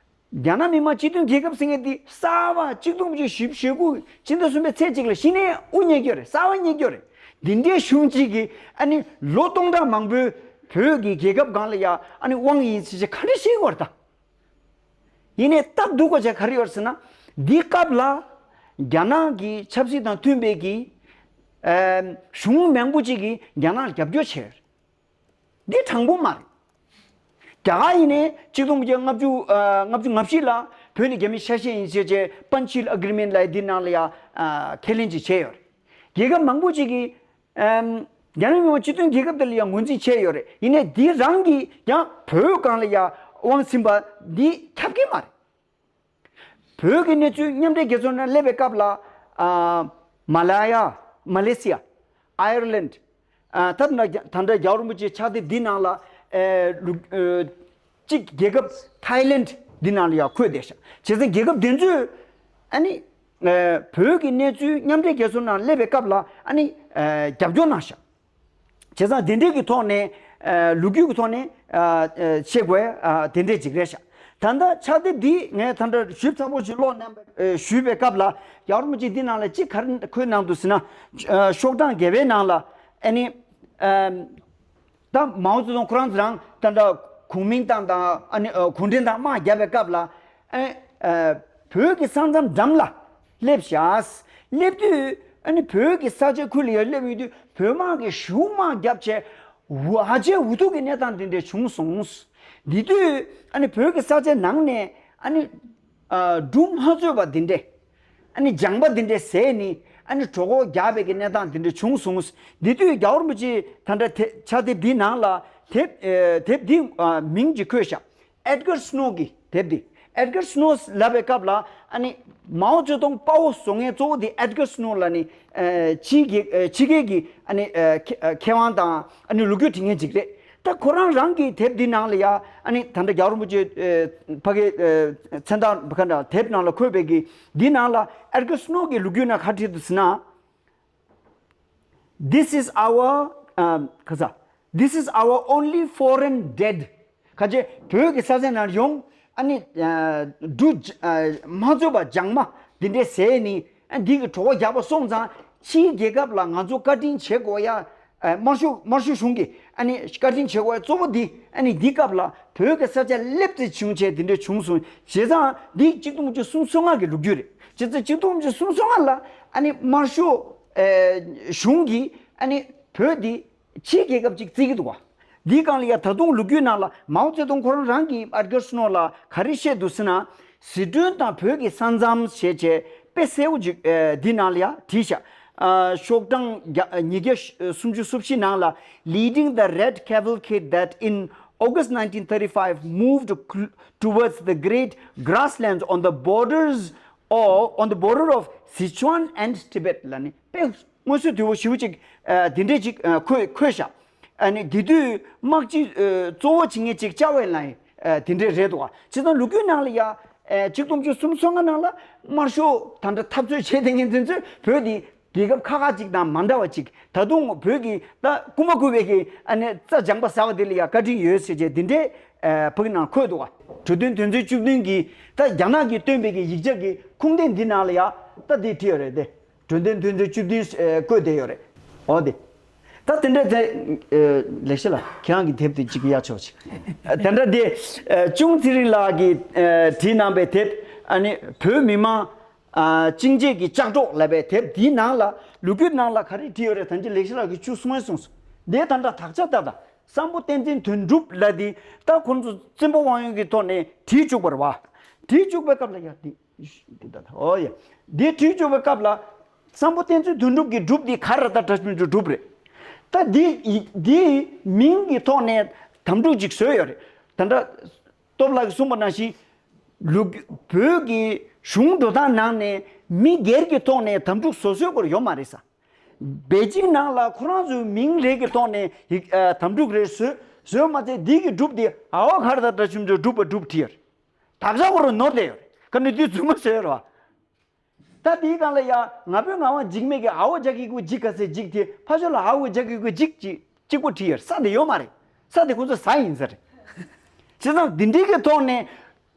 རྒྱ་ནག་མི་དམངས་སྤྱི་མཐུན་རྒྱལ་ཁབ་ཟེར་མཁན་འདི་གསར་པ་གཅིག་སྟོང་དགུ་བརྒྱ་བཞི་བཅུ་ཞེ་དགུ་ཕྱི་ཟླ་གསུམ་པའི་ཚེས་གཅིག་ལ་གཞི་ནས་དངུལ་ཉོས་ཀྱི་ཡོད་རེད། གསར་པ་ཉོས་ཀྱི་ཡོད་རེད། འདི་འདྲའི་གཞུང་གཅིག་གིས་ཨ་ནི་ལོ་སྟོང་ཕྲག་མང་པོའི་བོད་ཀྱི་རྒྱལ་ཁབ་སྒང་ལ་ཡང་ཨ་ནི་དབང་ཡིན་ཟེར་བྱས་ག་འདྲ་བཤད་ཀྱི་ཡོད་རེད་ད། ཡིན་ནའི་སྟབས་སྡུག་པ་ཅིག་ག་རེ་ཡོད་ཟེར་ན། འདི་སྐབས་ལ་རྒྱ་ནག་གི་ཆབ་སྲིད་དང་མཐུན་པའི་གི་ཨེམ་གཞུང་མང་པོ་ཅིག་གིས་རྒྱ་ནག་ལ་རྒྱབ་སྐྱོར་བྱས་ཡོད་རེད། འདི་དྲང་པོ་མ་རེད། རྒྱ་གར་ཡིན་ནའི་གཅིག་སྟོང་དགུ་བརྒྱ་ལྔ་བཅུ་ཨ་ལྔ་བཅུ་ང་བཞི་ལ་བོད་ནི་རྒྱ་མིའི་ཆ་ཤས་ཡིན་ཟེར་བྱས་Panchsheel Agreement ལབ་ཡ་འདི་ནང་ལ་ཡ་ཨ་ཁས་ལེན་ཅིག་བྱས་ཡོད་རེད། རྒྱལ་ཁབ་མང་པོ་ཅིག་གིས་ཨམ་རྒྱ་ནག་མི་དམངས་སྤྱི་མཐུན་རྒྱལ་ཁབ་དེ་ལ་ཡང་ངོས་འཛིན་བྱས་ཡོད་རེད། ཡིན་ནའི་འདི་རང་གིས་ཀྱང་བོད་སྒང་ལ་ཡང་དབང་ཟིན་པ་འདི་ཁྱབ་ཀྱི་མ་རེད། བོད་ཀྱི་གནས་ཚུལ་མཉམ་འབྲེལ་རྒྱལ་ཚོགས་ནང་སླེབས་པའི་སྐབས་ལ་ཨ་མ་ལ་ཡ་མ་ལེ་སི་ཡ་ཨའི་ར་ལན་ཨ་ད་ད་ད་ལྟ་རྒྱལ་བ་རིན་པོ་ཆེའི་ཕྱག་དེབ་འདི་ནང་ལ་ཨེ་ལུག་ཨེ་གཅིག་རྒྱལ་ཁབ་ཐའི་ལེན་འདི་ནང་ལ་ཡང་འཁོད་བསྡད་ཤག་བྱས་ཙང་རྒྱལ་ཁབ་དེ་ཚོས་ཨ་ནི་ཨེ་བོད་ཀྱི་གནས་ཚུལ་མཉམ་འབྲེལ་རྒྱལ་ཚོགས་ནང་སླེབས་པའི་སྐབས་ལ་ཨ་ནི་ཨེ་རྒྱབ་སྐྱོར་གནང་ཤག་བྱས་ཙང་དེ་འདྲའི་གི་ཐོག་ནས་ཨེ་ལོ་རྒྱུས་ཀྱི་ཐོག་ནས་ཨེ་ཨེ་བཤད་དགོས་ཨེ་དེ་འདྲས་ཅིག་རེད་ཤག་ད་ལྟ་ཕྱག་དེབ་འདི་ངས་ད་ལྟ་ཞིབ་ཚགས་པོ་ཞིག་ཀློག་གནང་བ་ཨེ་ཞུས་པའི་སྐབས་ལ་རྒྱལ་བ་རིན་པོ་ཆེ་འདི་ནང་ལ་གཅིག་ག་རེ་འཁོད་གནང་འདུག་ཟེར་ན་ཨེ་ཤོག་གྲངས་བརྒྱད་པའི་ནང་ལ་ཨ་ནི་ཨེམ། ད་མའོ་ཙེ་ཏུང་ཁོ་རང་ཚོ་རང་ད་ལྟ་གུང་མིང་ཏང་དང་ཨ་ནི་ཨ་གུང་ཁྲན་ཏང་དམག་བརྒྱབ་པའི་སྐབས་ལ་ཨ་ཨ་བོད་ཀྱི་ས་མཚམས་འགྲམ་ལ་སླེབས་ཤག་སླེབས་དུས་ཨ་ནི་བོད་ཀྱི་ས་ཆ་ཁུལ་ལ་ཡར་སླེབས་ཡོང་དུས་བོད་དམག་གིས་གཞུང་དམག་བརྒྱབ་བྱས་ཧ་ཅང་འུ་ཐུག་གི་གནས་སྟངས་དེ་འདྲ་བྱུང་སོང་། དེ་དུས་ཨ་ནི་བོད་ཀྱི་ས་ཆ་ནང་ནས་ཨ་ནི། ཨ་འབྲུ་མ་བཙོས་པ་འདི་འདྲས། ཨ་ནི་ལྗང་པ་འདི་འདྲས་བཟས་ནི་ཨ་ནི་གྲོད་ཁོག་རྒྱགས་པའི་གི་གནས་སྟངས་འདི་འདྲས་བྱུང་སོང་། འདི་དུས་རྒྱལ་བ་རིན་པོ་ཆེ་ད་ལྟ་དེ་ཕྱག་དེབ་འདིའི་ནང་ལ་དེབ་ཨེ་དེབ་འདི་ཨ་མིང་ཅིག་འཁོད་ཤག Edgar Snow གི་དེབ་འདི། Edgar Snow ལབ་པའི་སྐབས་ལ་ཨ་ནི་མའོ་ཙེ་ཏུང་དཔའ་བོ་བཟོ་མཁན་གཙོ་བོ་འདི་Edgar Snow ལ་ནི་ཨེ་ཕྱི་རྒྱལ་ཨེ་ཕྱི་རྒྱལ་གི་ཨ་ནི་ཨེ་མཁས་ཨེ་མཁས་དབང་དང་ཨ་ནི་ལོ་རྒྱུས་འབྲི་མཁན་ཅིག་རེད། ད་ཁོ་རང་རང་གི་དེབ་འདི་ནང་ལ་ཡ་ཨ་ནི་ད་ལྟ་རྒྱལ་བ་རིན་པོ་ཆེ་ཨེ་ཕ་གི་ཨེ་མཚན་རྟགས་ཁ་འདྲ་དེབ་ནང་ལ་འཁོད་པའི་གི་འདི་ནང་ལ་ཨེ་ཌི་གར་སི་ནོ་གི་ལོ་རྒྱུས་ནང་ག་བྲིས་འདུག་ཟེར་ན། This is our, um, ག་ས། This is our only foreign dead. ཁ་ཅེ་བོད་ཀྱི་ས་ཆ་ནང་ཡོང་ཨ་ནི་འབྲུ་མ་བཙོས་པ་སྦྱང་མ་འདི་འདྲས་ཟས་ནི་ཨ་འདི་གི་གྲོད་ཁོག་རྒྱགས་པ་སོང་ཙང་ཕྱིའི་རྒྱལ་ཁབ་ལ་ང་ཚོ་བཀའ་དྲིན་ཆེ་དགོས་ཡ། དམར་ཤོག་དམར་ཤོག་གཞུང་གིས་ཨ་ནི་བཀའ་དྲིན་ཆེ་དགོས་ཡ་གཙོ་བོ་འདི་ཨ་ནི་འདི་སྐབས་ལ་བོད་ཀྱི་ས་ཆ་སླེབས་ཚེ་བྱུང་བྱས་འདི་འདྲས་བྱུང་སོང་བྱས་ཙང་འདི་གཅིག་སྟོང་དགུ་བརྒྱ་སུམ་ཅུ་སོ་ལྔ་གི་ལོ་རྒྱུས་རེད། བྱས་ཙང་གཅིག་སྟོང་དགུ་བརྒྱ་སུམ་ཅུ་སོ་ལྔ་ལ་ཨ་ནི་དམར་ཤོག་གཞུང་གིས་ཨ་ནི་བོད་འདི་ཕྱིའི་རྒྱལ་ཁབ་ཅིག་བརྩི་གི་འདུག་བ། འདིའི་སྒང་ལ་ཡ་ད་དུང་ལོ་རྒྱུས་ནང་ལ་མའོ་ཙེ་ཏུང་ཁོ་རང་རང་གིས་ཨེ་ཌི་གར་སི་ནོ་ལ་ག་རེ་བཤད་འདུག་ཟེར་ན། ཟི་ཁྲོན་དང་བོད་ཀྱི་ས་མཚམས་ཞེས་བྱས་དཔེ་གསལ་བོ་ཅིག་ཨེ་འདི་ནང་ལ་ཡ་བྲིས་ཤག་ཨ་ཤོག་གྲངས་བརྒྱ་ཉིས་བརྒྱ་སུམ་ཅུ་སོ་བཞི་ནང་ལ། Leading the red cavalcade that in August nineteen thirty-five moved cl- towards the great grasslands on the borders or on the border of Sichuan and Tibet ལ་ནི་དཔེ། མངོན་གསལ་དོད་པོ་ཞེ་པོ་ཅིག་ཨ་དེ་འདྲས་ཅིག་ཨ་འཁོད་འཁོད་ཤག་ཨ་ནི་དེ་དུས་དམག་སྤྱི་ཨ་གཙོ་བོ་བྱེད་མཁན་ཅིག་ཅའོ་ཝེ་ལའེ་ཨ་དེ་འདྲས་རེད་འདུག་བ། བྱས་ཙང་ལོ་རྒྱུས་ནང་ལ་ཡ་ཨ་གཅིག་སྟོང་དགུ་བརྒྱ་སུམ་ཅུ་སོ་ལྔ་ནང་ལ་དམར་ཤོག་ད་ལྟ་འཐབ་རྩོད་བྱེད་བསྡད་མཁན་དེ་ཚོས་བོད་འདི་རྒྱལ་ཁབ་ཁག་ཁག་ཅིག་དང་མ་འདྲ་བ་ཅིག་ད་དུང་བོད་ཀྱི་ད་རྐུ་མ་རྐུ་བའི་གི་ཨ་ནི་རྩྭ་སྦྱངས་པ་ཟ་བ་དེ་ལ་ཡ་བཀའ་དྲིན་ཡོད་ཟེར་བྱས་དེ་འདྲས་ཨ་ཕ་གི་ནང་འཁོད་འདུག་བ། གྲོས་མཐུན་དོན་ཚན་བཅུ་བདུན་གྱི་ད་རྒྱ་ནག་གིས་བཏོན་པའི་གི་ཡིག་ཆ་གི་ཁུངས་ལྡན་འདི་ནང་ལ་ཡ་ད་དེ་བྲིས་ཡོད་རེད་དེ། གྲོས་མཐུན་དོན་ཚན་བཅུ་བདུན་ཨེ་བཀོད་བསྡད་ཡོད་རེད། འོ་དེ། ད་དེ་འདྲ་དེ་ཨེ་ལེགས་བཤད་ལགས་ཁྱེད་རང་གི་དེབ་དེ་གཅིག་གཡར་ཆོག་ཅིག་དེ་འདྲ་དེ་ཨེ་ཅུང་ཚེ་རིང་ལགས་ཀྱིས་ཨེ་བྲིས་གནང་པའི་དེབ་ཨ་ནི་བོད་མི་མང་ཨ་གཅིག་འབྱེད་ཀྱི་ལྕགས་སྒྲོག་ལབ་པའི་དེབ་དེའི་ནང་ལ་ལོ་རྒྱུས་ནང་ལ་ག་རེ་བྲིས་ཡོད་རེད། ད་ཅི་ལེགས་བཤད་ལགས་ཀྱིས་ཅུང་གསུང་ཡས་གསུངས་སོང་། དེ་ད་ལྟ་དག་ཆ་ལྟ་ད་སམ་བྷོ་བསྟན་འཛིན་དོན་གྲུབ་ལབ་དེ་ད་ཁོང་ཚོ་བཙན་པོ་དབང་ཡོད་ཀྱི་ཐོག་ནས་བྲིས་བཅུག་པ་རེད་བ། བྲིས་བཅུག་པའི་སྐབས་ལ་ཡ་དེ། འདི་ལྟ་ཨོ་ཡ། འདི་བྲིས་བཅུག་པའི་སྐབས་ལ། སམ་བྷོ་བསྟན་འཛིན་དོན་གྲུབ་ཀྱི་སྒྲུབ་འདི་ག་རེ་ད་འདྲ་ཞིག་སྒྲུབ་རེད། ད་འདི་ཡི་འདིའི་མིང་གི་ཐོག་ནས་དམ་ཕྲུག་ཅིག་བཟོས་ཡོད་རེད། ད་ལྟ་སྟོབས་ལགས་ཀྱིས་གསུངས་པ་ནང་བཞིན། ལུགས་བོད་ཀྱི་གཞུང་འགྲོ་སྟངས་ནང་ནས་མི་སྒེར་གྱི་ཐོག་ནས་དམ་ཕྲུག་བཟོ་སྲོལ་སྐོར་ཡོད་མ་རེད་ས། པེ་ཅིང་ནང་ལ་ཁོ་རང་ཚོའི་མིང་རེ་གི་ཐོག་ནས་ཡིག་ཨ་དམ་ཕྲུག་རེ་བཟོས་བཟོས་མ་ཚད་འདི་གི་སྒྲུབ་འདི་ཨ་བ་ག་རེ་ད་འདྲ་ཞིག་སྒྲུབ་པ་སྒྲུབ་བྲིས་ཡོད་རེད། དག་ཆ་ཁོ་རང་ནོར་བསྡད་ཡོད་རེད། ཁ་ནས་དུས་རྫུན་མ་བཟོས་རོ། ད་དེའི་སྒང་ལ་ཡ་ང་ཕོད་ངག་དབང་འཇིགས་མེད་ཀྱི་ཨ་བོ་ཇ་གི་གུ་འཇིགས་ག་ཟེ་འཇིགས་དེ་ཕ་ཆོས་ལ་ཨ་བོ་ཇ་གི་གུ་འཇིགས་ཅི་གཅིག་པོ་བྲིས་ཡོད་ས་དེ་ཡོད་མ་རེད། ས་དེ་ཁོ་ཚོ་ཟ་ཡིན་ས་རེད། བྱས་ཙང་འདི་འདྲའི་གི་ཐོག་ནས་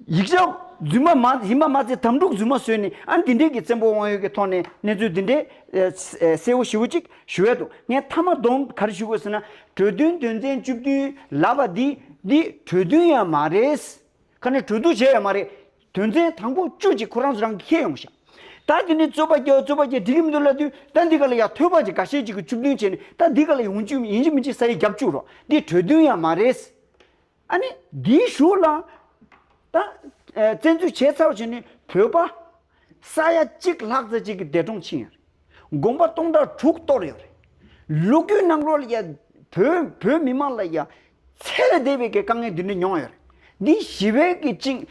ཡིག་ཆ་རྫུན་མ་མ་ཡིན་པ་མ་ཚད་དམ་ཕྲུག་རྫུན་མ་བཟོས་ནས་ཨ་འདི་འདྲའི་གི་བཙན་པོ་དབང་ཡོད་ཀྱི་ཐོག་ནས་གནས་ཚུལ་འདི་འདྲའི་ཨེ་གསལ་བོ་ཞེ་པོ་ཅིག་ཞུ་ཡ་འདུག་ངས་མཐའ་མ་སྡོམ་ག་རེ་ཞུ་དགོས་ཟེར་ན་གྲོས་མཐུན་དོན་ཚན་བཅུ་བདུན་ལབ་པ་འདི་འདི་གྲོས་མཐུན་ཡང་མ་རེད། ཁ་ནས་གྲོས་བསྡུར་བྱས་ཡོད་མ་རེད། དོན་ཚན་དང་པོ་བཅུ་གཅིག་ཁོ་རང་ཚོ་རང་གིས་འཁྱེར་ཡོང་ཤག་ད་དེ་ནས་རྩོད་པ་རྒྱག་རྩོད་པ་རྒྱག་འགྲིག་གི་མི་འདུག་ལབ་དུས་ད་འདི་ག་ལ་ཡ་ཐོས་པ་ཅིག་འགའ་ཤས་ཅིག་གིས་བཅུ་བདུན་བྱས་ནས་ད་འདི་ག་ལ་ཡོང་རྒྱུ་ཡིན་གཅིག་མིན་གཅིག་ས་ཡི་རྒྱབ་བཅུག་རོགས་འདི་གྲོས་མཐུན་ཡང་མ་རེད། ཨ་ནི་འདིའི་གཞུག་ལ་ད་ཨ་བཙན་འཛུལ་བྱས་ཚར་བ་བྱས་ནས་བོད་པ་ས་ཡ་གཅིག་ལྷག་ཙམ་ཅིག་གི་འདས་གྲོངས་ཕྱིན་ཡོད་རེད། དགོན་པ་སྟོང་ཕྲག་དྲུག་གཏོར་ཡོད་རེད། ལོ་རྒྱུས་ནང་ལོགས་ལ་ཡ་བོད་བོད་མི་མང་ལ་ཡ་ཚད་ལས་འདས་པའི་གི་དཀའ་ངལ་འདི་འདྲ་མྱོང་ཡོད་རེད། འདི་ཞི་བའི་གི་བཅིངས་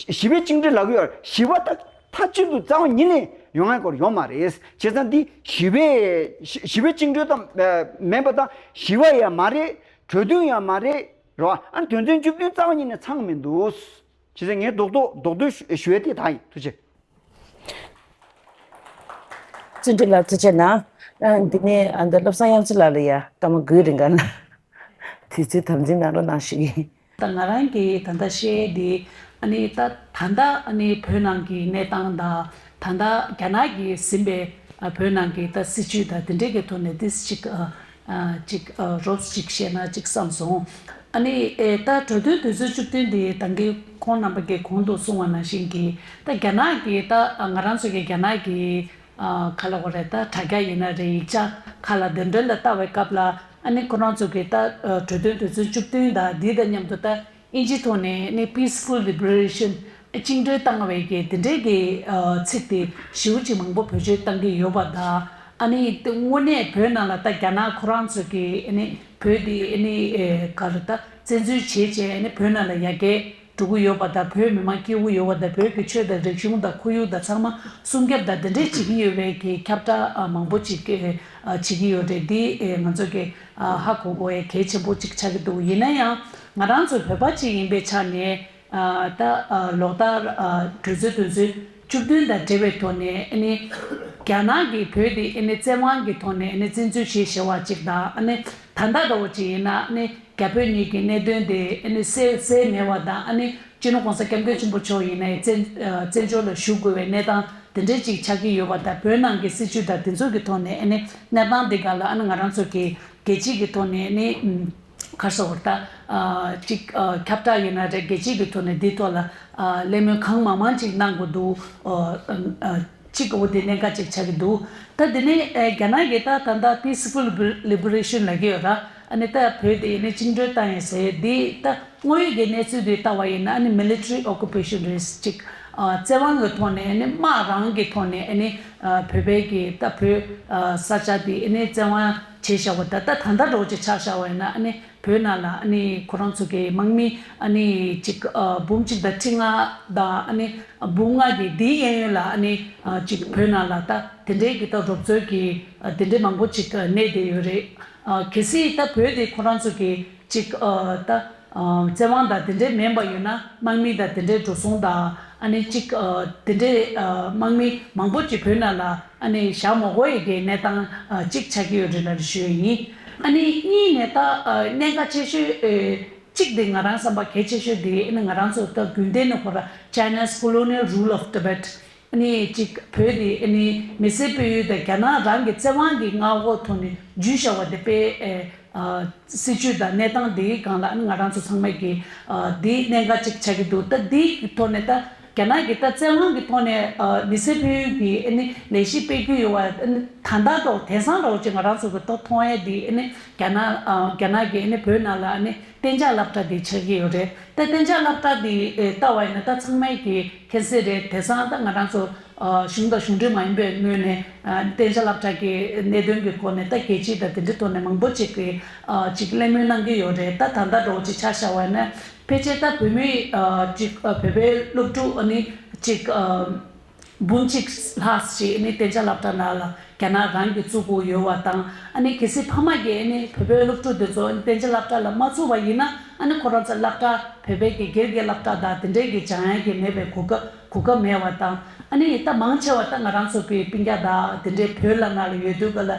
ཞི་བའི་བཅིངས་འགྲོལ་ལབ་ཀྱི་ཡོད་རེད། ཞི་བ་ད་མཐའ་གཅིག་ཏུ་རྩ་བ་ཉིད་ནས་ཡོང་ཡ་སྐོར་ཡོད་མ་རེད། བྱས་ཙང་འདི་ཞི་བའི་ཞི་ཞི་བའི་བཅིངས་འགྲོལ་དང་མེད་པ་དང་ཞི་བ་ཡང་མ་རེད། གྲོས་མཐུན་ཡང་མ་རེད། རེད་བ། ཨ་ནི་དོན་ཚན་བཅུ་བདུན་རྩ་བ་ཉིད་ནས་ཚང་མི་འདུག་བྱས་ཙང་ངས་རྡོག་རྡོག་རྡོག་རྡོག་ཞུ་ཞུ་ཡས་དེ་ད་ཡིན། ཐུགས་རྗེ་ཆེ། བརྩོན་འགྲུས་ལགས་ཐུགས་རྗེ་གནང་། ཨ་འདི་ནས་ཨ་འདི་བློ་བཟང་དབྱངས་ཅན་ལགས་ལ་ཡ་སྐར་མ་དགུའི་རིང་ག་ན་དུས་ཚོད་དམ་འཛིན་གནང་རོགས་གནང་ཞུ་གི་ཡིན། ད་ང་རང་གིས་ད་ལྟ་བཤད་ཡས་འདི་ཨ་ནི་ད་ད་ལྟ་ཨ་ནི་བོད་ནང་གི་གནས་སྟངས་དང་ད་ལྟ་རྒྱ་ནག་གིས་ཟིན་པའི་ཨ་བོད་ནང་གི་ད་སྲིད་བྱུས་དང་དེ་འདྲས་ཀྱི་ཐོག་ནས་ཏིས་ཅིག་ཨ། ཅིག་རོབ་ཅིག་བཤད་ན་ཅིག་བསམ་སོང་། ཨ་ནི་ཨེ་ད་གྲོས་མཐུན་དུས་ཚོད་བཅུ་བདུན་དེ་ད་གིན་ཁོང་རྣམ་པ་གིས་གོང་དུ་གསུངས་པ་ནང་བཞིན་གྱི་ད་རྒྱ་ནག་གི་ད་ང་རང་ཚོ་གི་རྒྱ་ནག་གི་ཨ་ག་ལ་གོ་རེད་ད་དྲ་རྒྱ་ཡིན་ན་རེད་ཡིག་ཆ་ཁག་ལ་གདན་འདྲེན་ལ་ལྟ་བའི་སྐབས་ལ་ཨ་ནི་ཁོ་རང་ཚོ་གི་ད་གྲོས་མཐུན་དུས་ཚོད་བཅུ་བདུན་དང་འདི་དང་མཉམ་དུ་ད། དབྱིན་ཇིའི་ཐོག་ནས་ནི་peaceful liberation བཅིངས་འགྲོལ་བཏང་བའི་གི་དེ་འདྲའི་གི་ཚིག་དེ་ཞེ་པོ་ཅིག་མང་པོ་བེད་སྤྱོད་བཏང་གི་ཡོད་པ་དང་ཨ་ནི་དངོས་གནས་བོད་ནང་ལ་ད་རྒྱ་ནག་ཁོ་རང་ཚོ་གི་ཨ་ནི་བོད་དེ་ཨ་ནི་ག་རེ་ད་བཙན་འཛུལ་བྱས་བྱས་ཨ་ནི་བོད་ནང་ལ་ཡ་གི་ འགྲོ་གི་ཡོད་པ་དང་། བོད་མི་མང་སྐྱིད་པོ་ཡོད་པ་དང་། བོད་ཀྱི་ཆོས་དང་རིག་གཞུང་དང་ཁོར་ཡུག་དང་ཚང་མ་སྲུང་སྐྱོབ་དང་དེ་འདྲས་བྱེད་ཀྱི་ཡོད་པའི་གི་ཁྱབ་བསྒྲགས་ཨ་མང་པོ་ཅིག་ཨ་བྱེད་ཀྱི་ཡོད་རེད། འདི་ཨེ་ང་ཚོ་གི་ཨ་ཧ་གོ་དགོས་ཡ་གལ་ཆེན་པོ་ཅིག་ཆགས་ཀྱི་འདུག་ཡིན་ན་ཡང་ང་རང་ཚོ་བོད་པ་ཅིག་ཡིན་པའི་ཆ་ནས་ཨ་ད་ཨ་ལོ་ལྟར་ཨ་དུས་ཚོད་དུས་ཚོད་བཅུ་བདུན་དང་འབྲེལ་བའི་ཐོག་ནས་ཨ་ནི་རྒྱ་ནག་གིས་བོད་དེ་ཨ་ནི་བཙན་དབང་གི་ཐོག་ནས་ཨ་ནི་བཙན་འཛུལ་བྱས་བཞག་པ་ཅིག་དང་། ཨ་ནི་ད་ལྟ་འདྲ་བོ་ཅིག་ཡིན་ན་ཨ་ནི་རྒྱ་བོད་གཉིས་ཀྱི་གནད་དོན་དེ་ཨ་ནི་སེལ་སེལ་མེད་པ་དང་། ཨ་ནི་སྤྱི་ནོར་༸གོང་ས་༸སྐྱབས་མགོན་ཆེན་པོ་མཆོག་ཡིན་ནའི་བཙན་ཨ་བཙན་བྱོལ་ལ་བཞུགས་དགོས་པའི་གནས་སྟངས་དེ་འདྲའི་ཅིག་ཆགས་ཀྱི་ཡོད་པ་དང་། བོད་ནང་གི་སྲིད་བྱུས་དང་དེ་ཚོ་གི་ཐོག་ནས་ཨ་ནི་གནས་སྟངས་དེ་ག་ལ་ཨ་ནི་ང་རང་ཚོ་གི་རྒྱལ་སྤྱི་གི་ཐོག་ནས་ཨ་ནི་ཨམ་ག་རེ་ཟེར་དགོས་རེད། ད་ཨ་ཅིག་ཨ་ཁྱབ་བསྒྲགས་ཡིན་ན་རེད། རྒྱལ་སྤྱི་གི་ཐོག་ནས་འདིའི་ཐོག་ལ་ཨ་གླེང་མོལ་གང་མང་མང་ཅིག་གནང་དགོས་འདུག་ཨ་ཨ་ཅིག་འོ་དེ་གནད་འགག་ཅིག་ཆགས་ཀྱི་འདུག་ད་དེ་ནས་ཨ་རྒྱ་ནག་གིས་ད་ད་ལྟ་peaceful liberation ལབ་ཀྱི་ཡོད་ར། ཨ་ནི་ད་བོད་དེ་ནས་བཅིངས་འགྲོལ་བཏང་ཡིན་ཟེར། འདི་ད་དངོས་ཡོད་ཀྱི་གནས་ཚུལ་དེ་ལྟ་བ་ཡིན་ན་ཨ་ནི་military occupation རེད། ཅིག་ཨ་བཙན་དབང་གི་ཐོག་ནས་ཨ་ནི་དམག་རང་གི་ཐོག་ནས་ཨ་ནི་ཨ་བོད་པའི་གི་ད་བོད་ཨ་ས་ཆ་དེ་ཨ་ནི་བཙན་དབང་བྱས་བཞག་པ། ད་ད་ད་ལྟ་འདྲ་བོ་ཅིག་ཆ་བཞག་པ་ཡིན་ན་ཨ་ནི་བོད་ནང་ལ་ཨ་ནི་ཁོ་རང་ཚོ་གི་དམག་མི་ཨ་ནི་ཅིག་ཨ་འབུམ་གཅིག་དང་ཁྲི་ལྔ་དང་ཨ་ནི་འབུམ་ལྔ་དེ་དེའི་གཡས་གཡོན་ལ་ཨ་ནི་ཨ་ཅིག་བོད་ནང་ལ་ད་དེ་འདྲའི་གི་ད་རོབ་ཚོད་ཀྱི་ཨ་དེ་འདྲའི་མང་པོ་ཅིག་གནས་བསྡད་ཡོད་རེད། ཨ་གལ་སྲིད་ད་བོད་དེ་ཁོ་རང་ཚོ་གི་ཅིག་ཨ་ད་ཨ་བཙན་དབང་དང་དེ་འདྲའི་མིན་པ་ཡོད་ན་དམག་མི་དང་དེ་འདྲའི་འགྲོ་སོང་དང་ཨ་ནི་ཅིག་ཨ་དེ་འདྲའི་ཨ་དམག་མི་མང་པོ་ཅིག་བོད་ནང་ལ་ཨ་ནི་བཞག་མ་དགོས་ཡ་གི་གནས་སྟངས་ཨ་ཅིག་ཆགས་ཀྱི་ཡོད་རེད་ལབ་ཞུ་ཡ་ཡིན། ཨ་ནི་གཉིས་ནས་ད་ཨ་གནད་འགག་ཆེ་ཤོས་ཨེ་གཅིག་དེ་ང་རང་བསམ་པ་གལ་ཆེ་ཤོས་དེ་ཨ་ནི་ང་རང་ཚོ་ད་རྒྱུན་ལྡན་ནས་ཁོ་ར་China's colonial rule of Tibet ཨ་ནི་ཅིག་བོད་དེ་ཨ་ནི་མི་སེར་སྤེལ་ཡུལ་དང་རྒྱ་ནག་རང་གི་བཙན་དབང་གི་མངའ་འོག་ཐོག་ནས་འཇུས་བཞག་པ་དེ་དཔེ་ཨེ་ཨ་སྲིད་བྱུས་དང་གནས་སྟངས་དེའི་སྒང་ལ་ཨ་ནི་ང་རང་ཚོ་ཚང་མས་ཀྱི་ཨ་དེ་གནད་འགག་ཅིག་ཆགས་ཀྱི་འདུག་ད་དེའི་ཐོག་ནས་ད་རྒྱ་ནག་གིས་ད་བཙན་དབང་གི་ཐོག་ནས་ཨ་མི་སེར་སྤེལ་ཡུལ་གྱི་ཨ་ནི་ལས་གཞི་སྤེལ་རྒྱུ་ཡོད་པ་ཨ་ནི་ད་ལྟ་ཐོག་དེང་སང་འདྲ་བོ་ཅིག་ང་རང་ཚོ་གི་ཐོག་མཐོང་ཡས་དེ་ཨ་ནི་རྒྱ་ནག་ཨ་རྒྱ་ནག་གིས་ཨ་ནི་བོད་ནང་ལ་ཨ་ནི་གཏན་འཇགས་སློབ་གྲྭ་དེ་ཆགས་ཀྱི་ཡོད་རེད། ད་གཏན་འཇགས་སློབ་གྲྭ་དེ་ཨེ་ལྟ་བ་ཡིན་ན་ད་ཚང་མས་ཀྱི་མཁྱེན་གསལ་རེད། དེང་སང་ད་ང་རང་ཚོ་ཨ་གཞུང་དང་གཞུང་འབྲེལ་མ་ཡིན་པའི་ངོས་ནས་ཨ་གཏན་འཇགས་སློབ་གྲྭ་གི་གནད་དོན་གྱི་སྐོར་ནས་ད་རྒྱལ་སྤྱི་དང་དེ་འདྲའི་ཐོག་ནས་མང་པོ་ཅིག་གིས་ཨ་ཅིག་གླེང་མོལ་གནང་གི་ཡོད་རེད། ད་ད་ལྟ་འདྲ་བོ་ཅིག་ཆ་བཞག་པ་ཡིན་ན་ཕལ་ཆེར་ད་བོད་མི་ཨ་ཅིག་ཨ་བོད་པའི་སློབ་ཕྲུག་ཨ་ནི་ཅིག་ཨ་འབུམ་གཅིག་ལྷག་ཅིག་ཨ་ནི་གཏན་འཇགས་སློབ་གྲྭ་ནང་ལ་རྒྱ་ནག་རང་གིས་བཙུགས་དགོས་ཡོད་པ་དང་། ཨ་ནི་གལ་སྲིད་ཕ་མ་གིས་ཨ་ནི་བོད་པའི་སློབ་ཕྲུག་དེ་ཚོ་ཨ་ནི་གཏན་འཇགས་སློབ་གྲྭ་ལ་མ་བཙུགས་པ་ཡིན་ན་ཨ་ནི་ཁོ་རང་ཚོ་སློབ་གྲྭ་བོད་པའི་གི་སྒེར་གྱི་སློབ་གྲྭ་དང་དེ་འདྲའི་གི་སྦྱང་ཡག་གི་མེད་པའི་གོ་སྐབས་གོ་སྐབས་མེད་པ་དང་། ཨ་ནི་ད་མང་ཆེ་བ་ད་ང་རང་ཚོ་གི་སྤུན་ཀྱག་དང་དེ་འདྲའི་བོད་ལ་ནང་ལ་ཡོད་དུས་ག་ལ།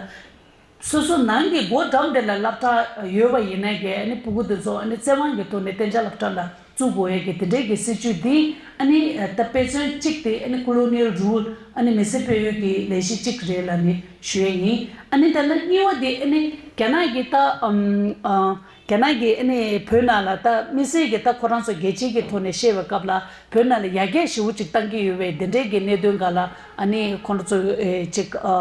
སོ་སོ་ནང་གི་སྒོ་འགྲམ་དེ་ལ་སློབ་གྲྭ་ཡོད་པ་ཡིན་ནའི་གི་ཨ་ནི་ཕྲུ་གུ་དེ་ཚོ་ཨ་ནི་བཙན་དབང་གི་ཐོག་ནས་གཏན་འཇགས་སློབ་གྲྭ་ལ་བཙུགས་དགོས་ཡས་ཀྱི་དེ་འདྲའི་གི་སྲིད་བྱུས་འདི་ཨ་ནི་ད་དཔེ་མཚོན་གཅིག་དེ་ཨ་ནི་colonial rule ཨ་ནི་མི་སེར་སྤེལ་ཡུལ་གྱི་ལས་གཞི་གཅིག་རེད་ལབ་ནས་ཞུ་ཡས་ཡིན། ཨ་ནི་ད་ལ་གཉིས་པ་དེ་ཨ་ནི་རྒྱ་ནག་གི་ད་ཨམ་ཨ་རྒྱ་ནག་གི་ཨ་ནི་བོད་ནང་ལ་ད་དམིགས་བསལ་གྱི་ད་ཁོ་རང་ཚོ་རྒྱལ་སྤྱིའི་གི་ཐོག་ནས་བཤད་པའི་སྐབས་ལ་བོད་ནང་ལ་ཡར་རྒྱས་ཞེ་པོ་ཅིག་བཏང་གི་ཡོད་པའི་དེ་འདྲའི་གི་གནད་དོན་སྒང་ལ་ཨ་ནི་ཁོང་ཚོ་ཨེ་ཅིག་ཨ་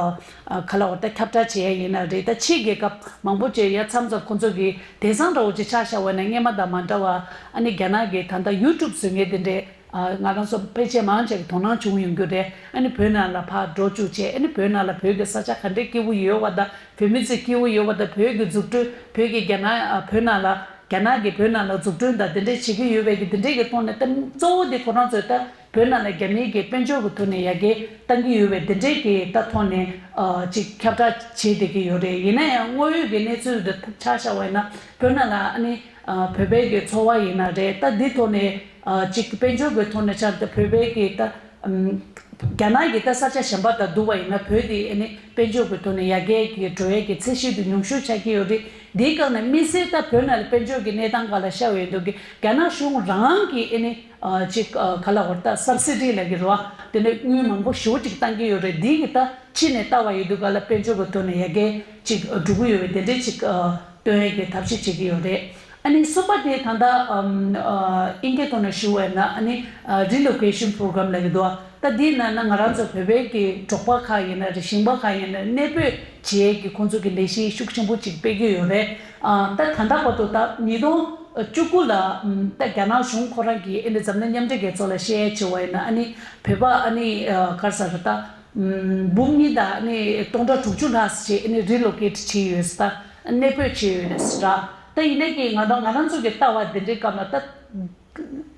ཨ་ག་ལ་བར་ད་ཁྱབ་བསྒྲགས་བྱེད་ཡ་ཡིན་ན་རེད། ད་ཕྱིའི་རྒྱལ་ཁབ་མང་པོ་ཅིག་ཡ་མཚམས་མཚམས་ཁོང་ཚོ་གི་དེང་སང་འདྲ་བོ་ཅིག་ཆ་བཞག་པ་ན་སྔོན་མ་དང་མ་འདྲ་བ་ཨ་ནི་རྒྱ་ནག་གི་ད་ལྟ་YouTube བཟོ་མཁན་དེ་འདྲས་ཨ་ང་རང་ཚོ་ཕལ་ཆེར་མང་ཆེ་གི་དོ་སྣང་བྱུང་ཡོང་རྒྱུ་རེད། ཨ་ནི་བོད་ནང་ལ་ཕར་འགྲོ་བཅུག་བྱས་ཨ་ནི་བོད་ནང་ལ་བོད་ཀྱི་ས་ཆ་ག་འདྲས་སྐྱིད་པོ་ཡོད་པ་དང་བོད་མི་ཚོ་སྐྱིད་པོ་ཡོད་པ་དང་བོད་ཀྱི་འཛུགས་སྐྲུན་བོད་ཀྱི་རྒྱ་ནག་ཨ་བོད་ནང་ལ་རྒྱ་ནག་གིས་བོད་ནང་ལ་འཛུགས་སྐྲུན་དང་དེ་འདྲས་བྱེད་ཀྱི་ཡོད་པའི་གི་དེ་འདྲས་ཀྱི་ཐོག་ནས་ད་གཙོ་བོ་དེ་ཁོ་རང་ཚོས་ད་བོད་ནང་ལ་རྒྱ་མིའི་གི་དཔལ་འབྱོར་གྱི་ཐོག་ནས་ཡར་རྒྱས་གཏང་གི་ཡོད་པའི་དེ་འདྲའི་གི་ད་ཐོག་ནས་ཨ་ཅིག་ཁྱབ་བསྒྲགས་བྱེད་བསྡད་ཀྱི་ཡོད་རེད། ཡིན་ན་ཡང་དངོས་ཡོད་ཀྱི་གནས་ཚུལ་དེ་ཆ་བཞག་པ་ཡིན་ན་བོད་ནང་ལ་ཨ་ནི་ཨ་བོད་པའི་གི་འཚོ་བ་ཡིན་ན་རེད། ད་འདི་ཐོག་ནས་ཨ་ཅིག་དཔལ་འབྱོར་གྱི་ཐོག་ནས་ཆ་ད་བོད་པའི་གི་ད་ཨམ་རྒྱ་ནག་གི་ད་ས་ཆ་གཞན་པ་དང་བསྡུར་བ་ཡིན་ན་བོད་འདི་ཨ་ནི་དཔལ་འབྱོར་གྱི་ཐོག་ནས་ཡར་རྒྱས་ཀྱི་འགྲོ་ཡས་ཀྱི་ཚད་གཞི་དེ་ཉུང་ཤོས་ཆགས་ཀྱི་ཡོད་རེད། འདིའི་སྒང་ནས་དམིགས་བསལ་ད་བོད་ནང་ལ་དཔལ་འབྱོར་གྱི་གནས་སྟངས་སྒང་ལ་བཤད་པ་ཡིན་དུས་ཀྱི་རྒྱ་ནག་གཞུང་རང་གིས་ཨ་ནི་ཨ་ཅིག་ཨ་ག་ལ་བར་ད་སབ་སི་ཌི་ལབ་ཀྱི་རེད་བ། དེ་ནས་དངུལ་མང་པོ་ཞེ་པོ་ཅིག་བཏང་གི་ཡོད་རེད། འདི་གི་ད་ཕྱི་ནས་ལྟ་བ་ཡོད་དུས་ག་ལ་དཔལ་འབྱོར་གྱི་ཐོག་ནས་ཡར་རྒྱས་ཅིག་འགྲོ་གི་ཡོད་པའི་དེ་འདྲས་ཅིག་ཨ་སྟོན་ཡས་ཀྱི་ཐབས་ཤེས་བྱེད་ཀྱི་ཡོད་རེད། ཨ་ནི་གསུམ་པ་དེ་ད་ལྟ་ཨམ་ཨ་དབྱིན་སྐད་ཐོག་ནས་ཞུ་བ་ཡིན་ན་ཨ་ནི་ཨ་རི་ལོ་ཀེ་ཤན་པོ་རོ་གྷ་རམ་ལབ་ཀྱི་འདུག་ད་འདིའི་ནང་ན་ང་རང་ཚོ་བོད་པའི་གི་འབྲོག་པ་ཁག་ཡིན་ན་རེད། ཞིང་པ་ཁག་ཡིན་ན་གནས་སྤོས་བྱེད་ཡས་ཀྱི་ཁོང་ཚོ་གི་ལས་གཞི་ཤུགས་ཆེན་པོ་ཅིག་སྤེལ་གྱི་ཡོད་རེད། ཨ་ད་ད་ལྟ་བར་དུ་ད་ཉིས་སྟོང་བཅུ་དགུ་ལ་ཨམ་ད་རྒྱ་ནག་གཞུང་ཁོ་རང་གིས་ཨ་ནི་འཛམ་གླིང་མཉམ་འབྲེལ་རྒྱལ་ཚོགས་ལ་བཤད་ཡས་བྱས་པ་ཡིན་ན་ཨ་ནི་བོད་པ་ཨ་ནི་ཨ་ག་རེ་ཟེར་ད་ཨམ་འབུམ་གཉིས་དང་ཨ་ནི་སྟོང་ཕྲག་དྲུག་ཅུ་ལྷག་ཅིག་ཨ་ནི་རི་ལོ་ཀེ་ཊི་བྱས་ཡོད་ཟེར། ད་གནས་སྤོས་བྱས་ཡོད་རེད་ཟེར། ད་ཡིན་ནའི་གི་ང་དང་ང་རང་ཚོ་གི་ལྟ་བ་འདི་འདྲའི་སྐབས་ལ་ད།